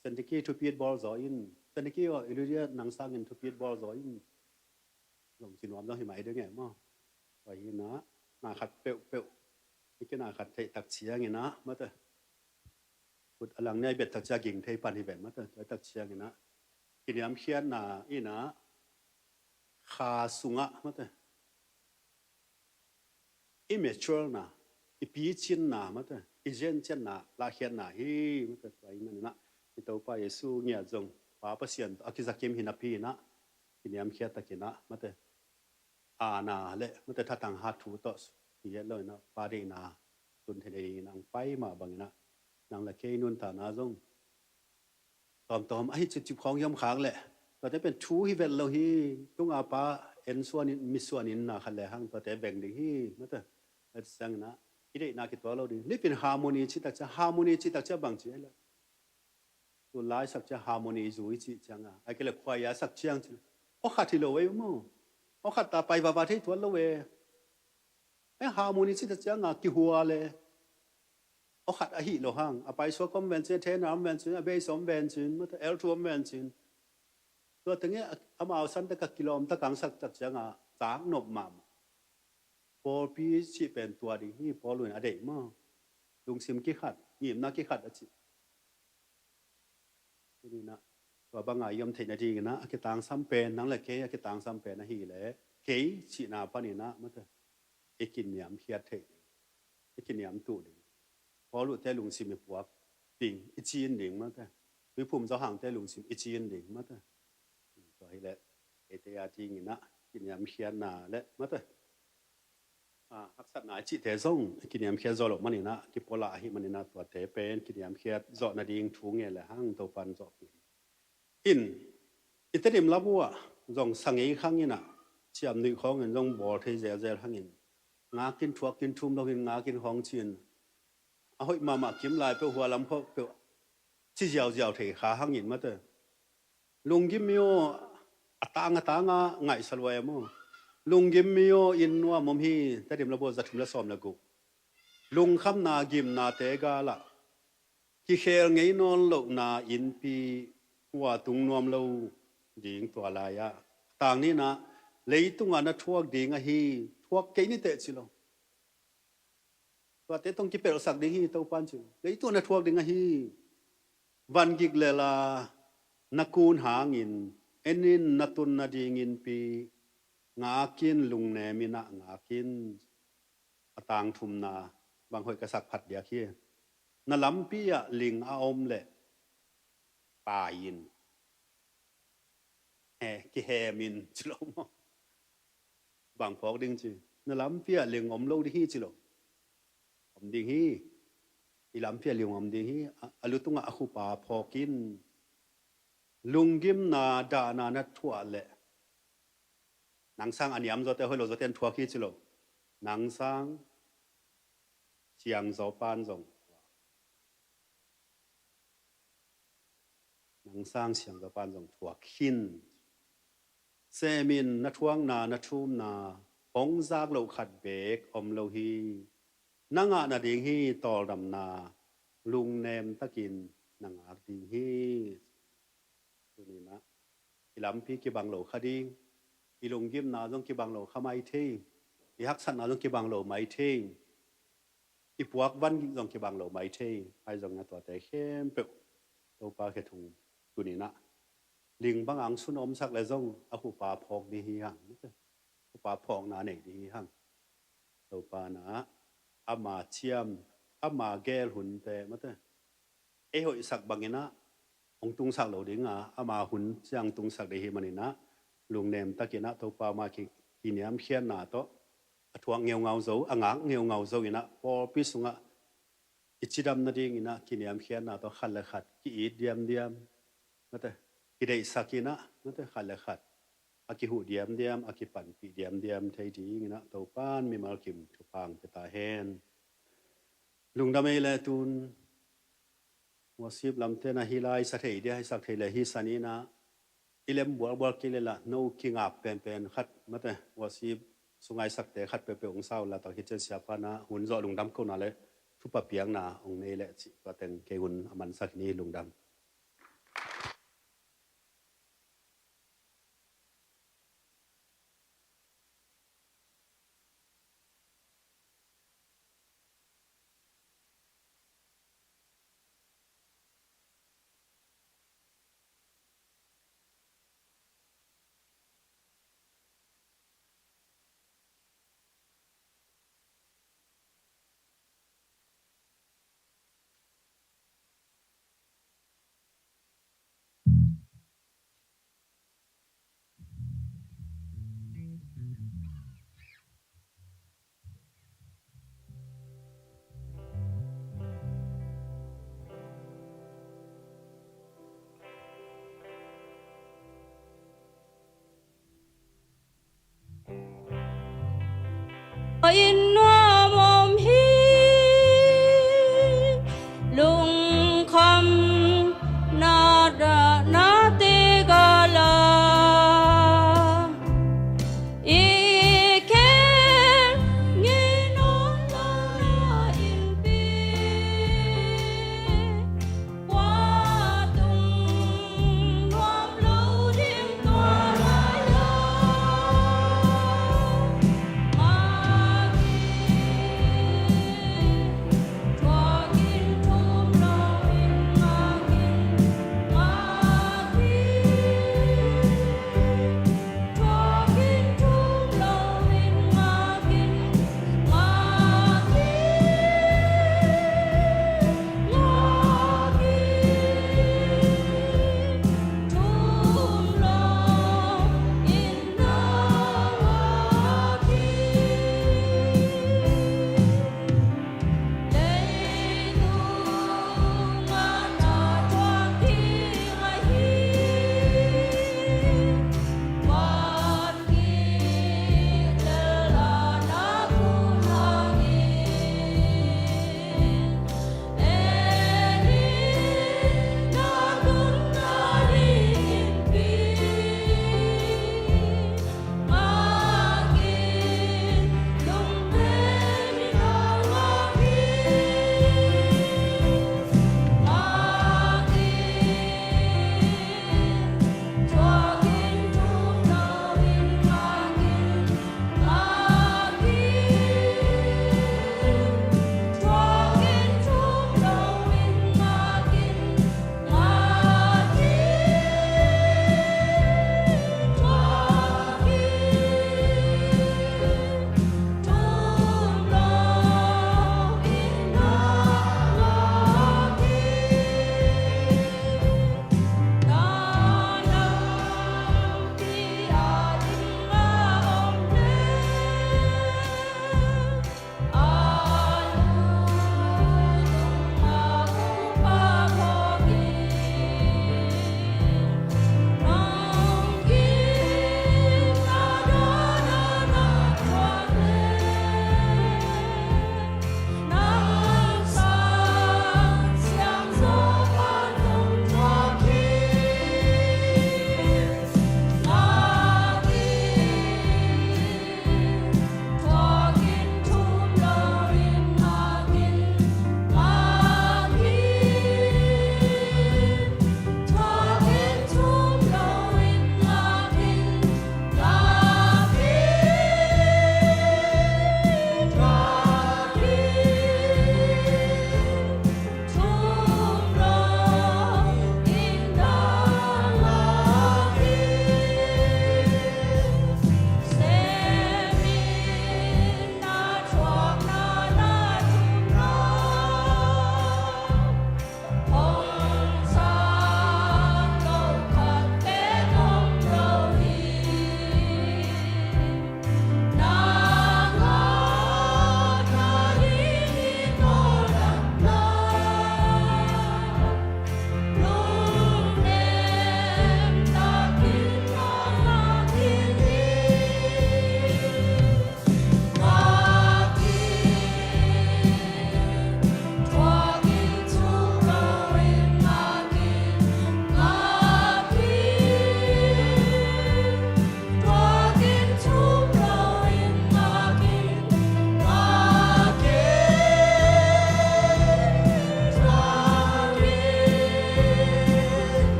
Sintiki thupit bawl zaw in. Sintiki aw, Euodia nang sangin thupit bawl zaw in. Zong ci nuam zong hi mai ding e maw? Tua hi in ah, na khat peuhpeuh i kina khat theih tak ciangin ah mate, kut a lang nia i bet tak ciang ging thei pan hi ve mate. Tua tak ciangin ah, kiniamkhiatna in ah, kha sungah mate, i mature na, i picinna mate, i zenciatna, lahkhiatna hi mate. Tua hi manin ah, i Topa Jesu ngiat zong Pa Pasian tawh a kizakim hi napi in ah, kiniamkhiat takin ah mate, aana le mate, thatang hat thu tawh hi het lo in ah, Pa deihna tun thei nadingin ah hong pai mah bangin ah, nang le kei nuntakna zong tawmtawm ahi cipcip khawng i om khak leh, tuate pen thu hi vet lo hi. Tunga pa en suan in, mi suan in na khat le hang tuate veng ding hi mate. Tua ciangin ah, i deihna kituak lo ding. Lipin harmony cih tak ciang, harmony cih tak ciang bang ci hi leh, tu lai sak ciang harmony zui cih ciang a, ai kei leh khuaia sak ciang ci, aw khat hi lo e maw? Aw khat ta pai vava thei tuan lo e. E harmony cih tak ciang a kihua le, aw khat ahi lo hang, a paisuak om ven cin, a thena om ven cin, a beisa om ven cin mate, el thu om ven cin. Tua teng e, amau san tak a kilawm tak a hong sak tak ciang a, tak nop mahmah. Pawlpi cih pen tua ding hi, Paul in a deih maw? Lungsim kikhat, ngimna kikhat a cih. Tuni in ah, tua banga i om theih nadingin ah, a kitangsam pen, nang le kei a kitangsam pen ahih leh, kei cihna panin ah mate, i kiniamkhiat theih ding, i kiniamtuh ding. Paul uh te lungsim i puak ding, i cin ding mate. Tuiphum Johan te lungsim i cin ding mate. Tua hi leh, eite a dingin ah, kiniamkhiatna le mate, a, haksatna i cihte zong kiniamkhiat zawh loh manin ah, kipawlkha ahih manin ah, tuate pen kiniamkhiat zawh nading thu ngen le hang, Topan zawhpih in. I Tedim lam uh ah zong sa ngei hang in ah, ciamnuih khawng in zong bawl thei zelzel hang in, ngakin thuakin thum lo in, ngakin hong ci in, a hoih mahmah kim lai peuh, hua lam khawng peuh ci ziauziau thei kha hang in mate. Lunggim mi aw, a tang a tang a ngaihsa lua e maw? Lunggim mi aw, inn nuam om hi. Tedim lam uh ah za thum le sawm le guk. Lungkhamna gimnate gal ah kikhel ngei nawn lohna innpi, hua tung nuam lo ding tua lai ah. Tang nihna, leitungah na thuak ding ahi, thuak kei ni teh ci lo. Tuate tawh kipelhsak ding hi, Topan ci. Leitungah na thuak ding ahi. Van gik lel a na kun hangin, en in na tun nading innpi, ngakin lungnem in ah ngakin. A tang thumna, bang hoih ka sak phat diak hi. Na lampi ah ling a om leh pai in. He, kihem in ci lo maw? Bang phawk ding ci. Na lampi ah ling om lo ding hi ci lo. Om ding hi. I lampi ah ling om ding hi. A, a lu tungah a khupa phawk in. Lunggimna dahna na thuah leh, nang sang a niam zawte, hoih lo zawte in thuak hi ci lo. Nang sang siangzaw pan zong thuak. Nang sang siangzaw pan zong thuak khin. Sem in, na thuakna, na thumna hong zak loh khat beek om lo hi. Na ngah nading hi tawldamna, lungnem takin na ngak ding hi. Tuni-in ah i lampi kibang lo kha ding, i lunggimna zong kibang lo kha mai thei, i haksatna zong kibang lo mai thei, i puak van zong kibang lo mai thei. Ahi zongin ah tuate khempeuh Topa khe thung tuni-in ah ling banga hong sun omsak leh zong a khupa phawk ding hi hang. Khupa phawkna nei ding hi hang. Topa in ah ama ciam, ama gel hunte, mate, ei hoihsak bangin ah hong tungsak lo ding a, ama hun ciang tungsak ding hi manin ah, lungnem takin ah Topa mah ki, kiniamkhiatna tawh, a thuak ngeungau zo, a ngak ngeungau zo in ah, pawlpi sungah i cidam nadingin ah kiniamkhiatna tawh khat le khat ki-it diamdiam, mate, kideihsak in ah, mate, khat le khat a kihuh diamdiam, a kipanpih diamdiam thei dingin ah Topa'n mimal kim thupha hong pia ta hen. Lungdam ei leh. Tun worship lamte in ah hih lai sa thei dia, hih sak thei leh hih sa ni in ah, i lem bualbual kei leh lah no kingap penpen khat, mate, worship sung a i sakte khat peuhpeuh hong sa un la, tua khit ciang siapa in ah hun zawh lungdam kohna leh thupha piakna hong nei leh cih, tua teng kei hun a mansak ni. Lungdam. Inn nuam om hi, lungkham na da na te gala, i khel ngi nawn lo na innpi.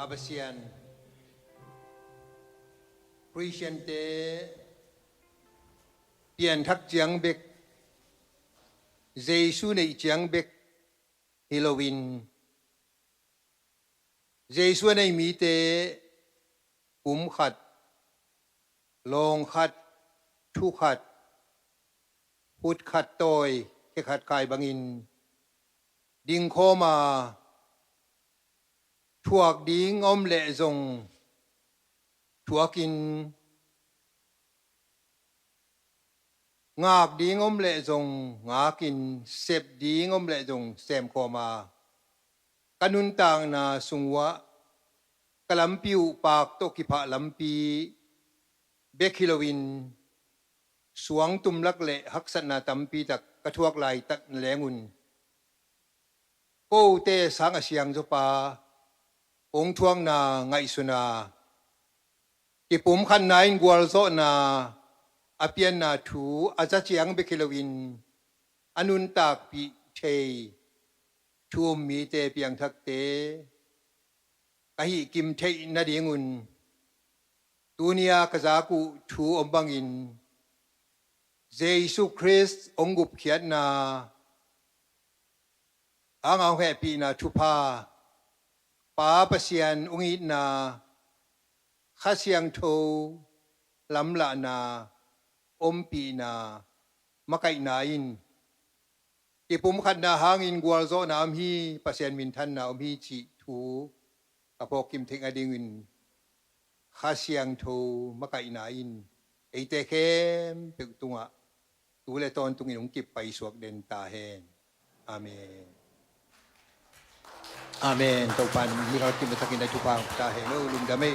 Pasian, Khristiante pianthak ciang bek, Jesu neih ciang bek hi loin, Jesu a nei mite pumkhat, lawngkhat, thukhat, khutkhat tawi, khekhat khai bangin dingkhawm a, thuak ding a om leh zong thuakin, ngak ding a om leh zong ngakin, sep ding a om leh zong semkhawm a, ka nuntakna sung uhah ka lampi uh paak tawh kiphah lampi bek hi loin, suang tumlak le haksatna tampi tak ka thuak laitak na lengun, kote sang a siangzaw pa hong thuakna ngaihsun a, kipumkhatna in gualzawhna a pianna thu a za ciang bek hi loin, a nuntakpih thei thu um mite, piangthakte ka hihkim theih nadingun, tuni-a ka zak uh thu om bangin, Jesu Khrist hong gupkhiatna, a hong hehpihna thupha, Pa Pasian hong itna, Kha Siangtho lamlahna, ompihna, makaihna in kipumkhatna hangin gualzawhna om hi, Pasian minthanna om hi cih thu ka phawkkim theih nadingin, Kha Siangtho makaihna in eite khempeuh tungah tu le tawntungin hong kip paisuak den ta hen. Amen. Amen. Topa'n mi khat kim takin a thupha ta hen. Oh, lungdam ei.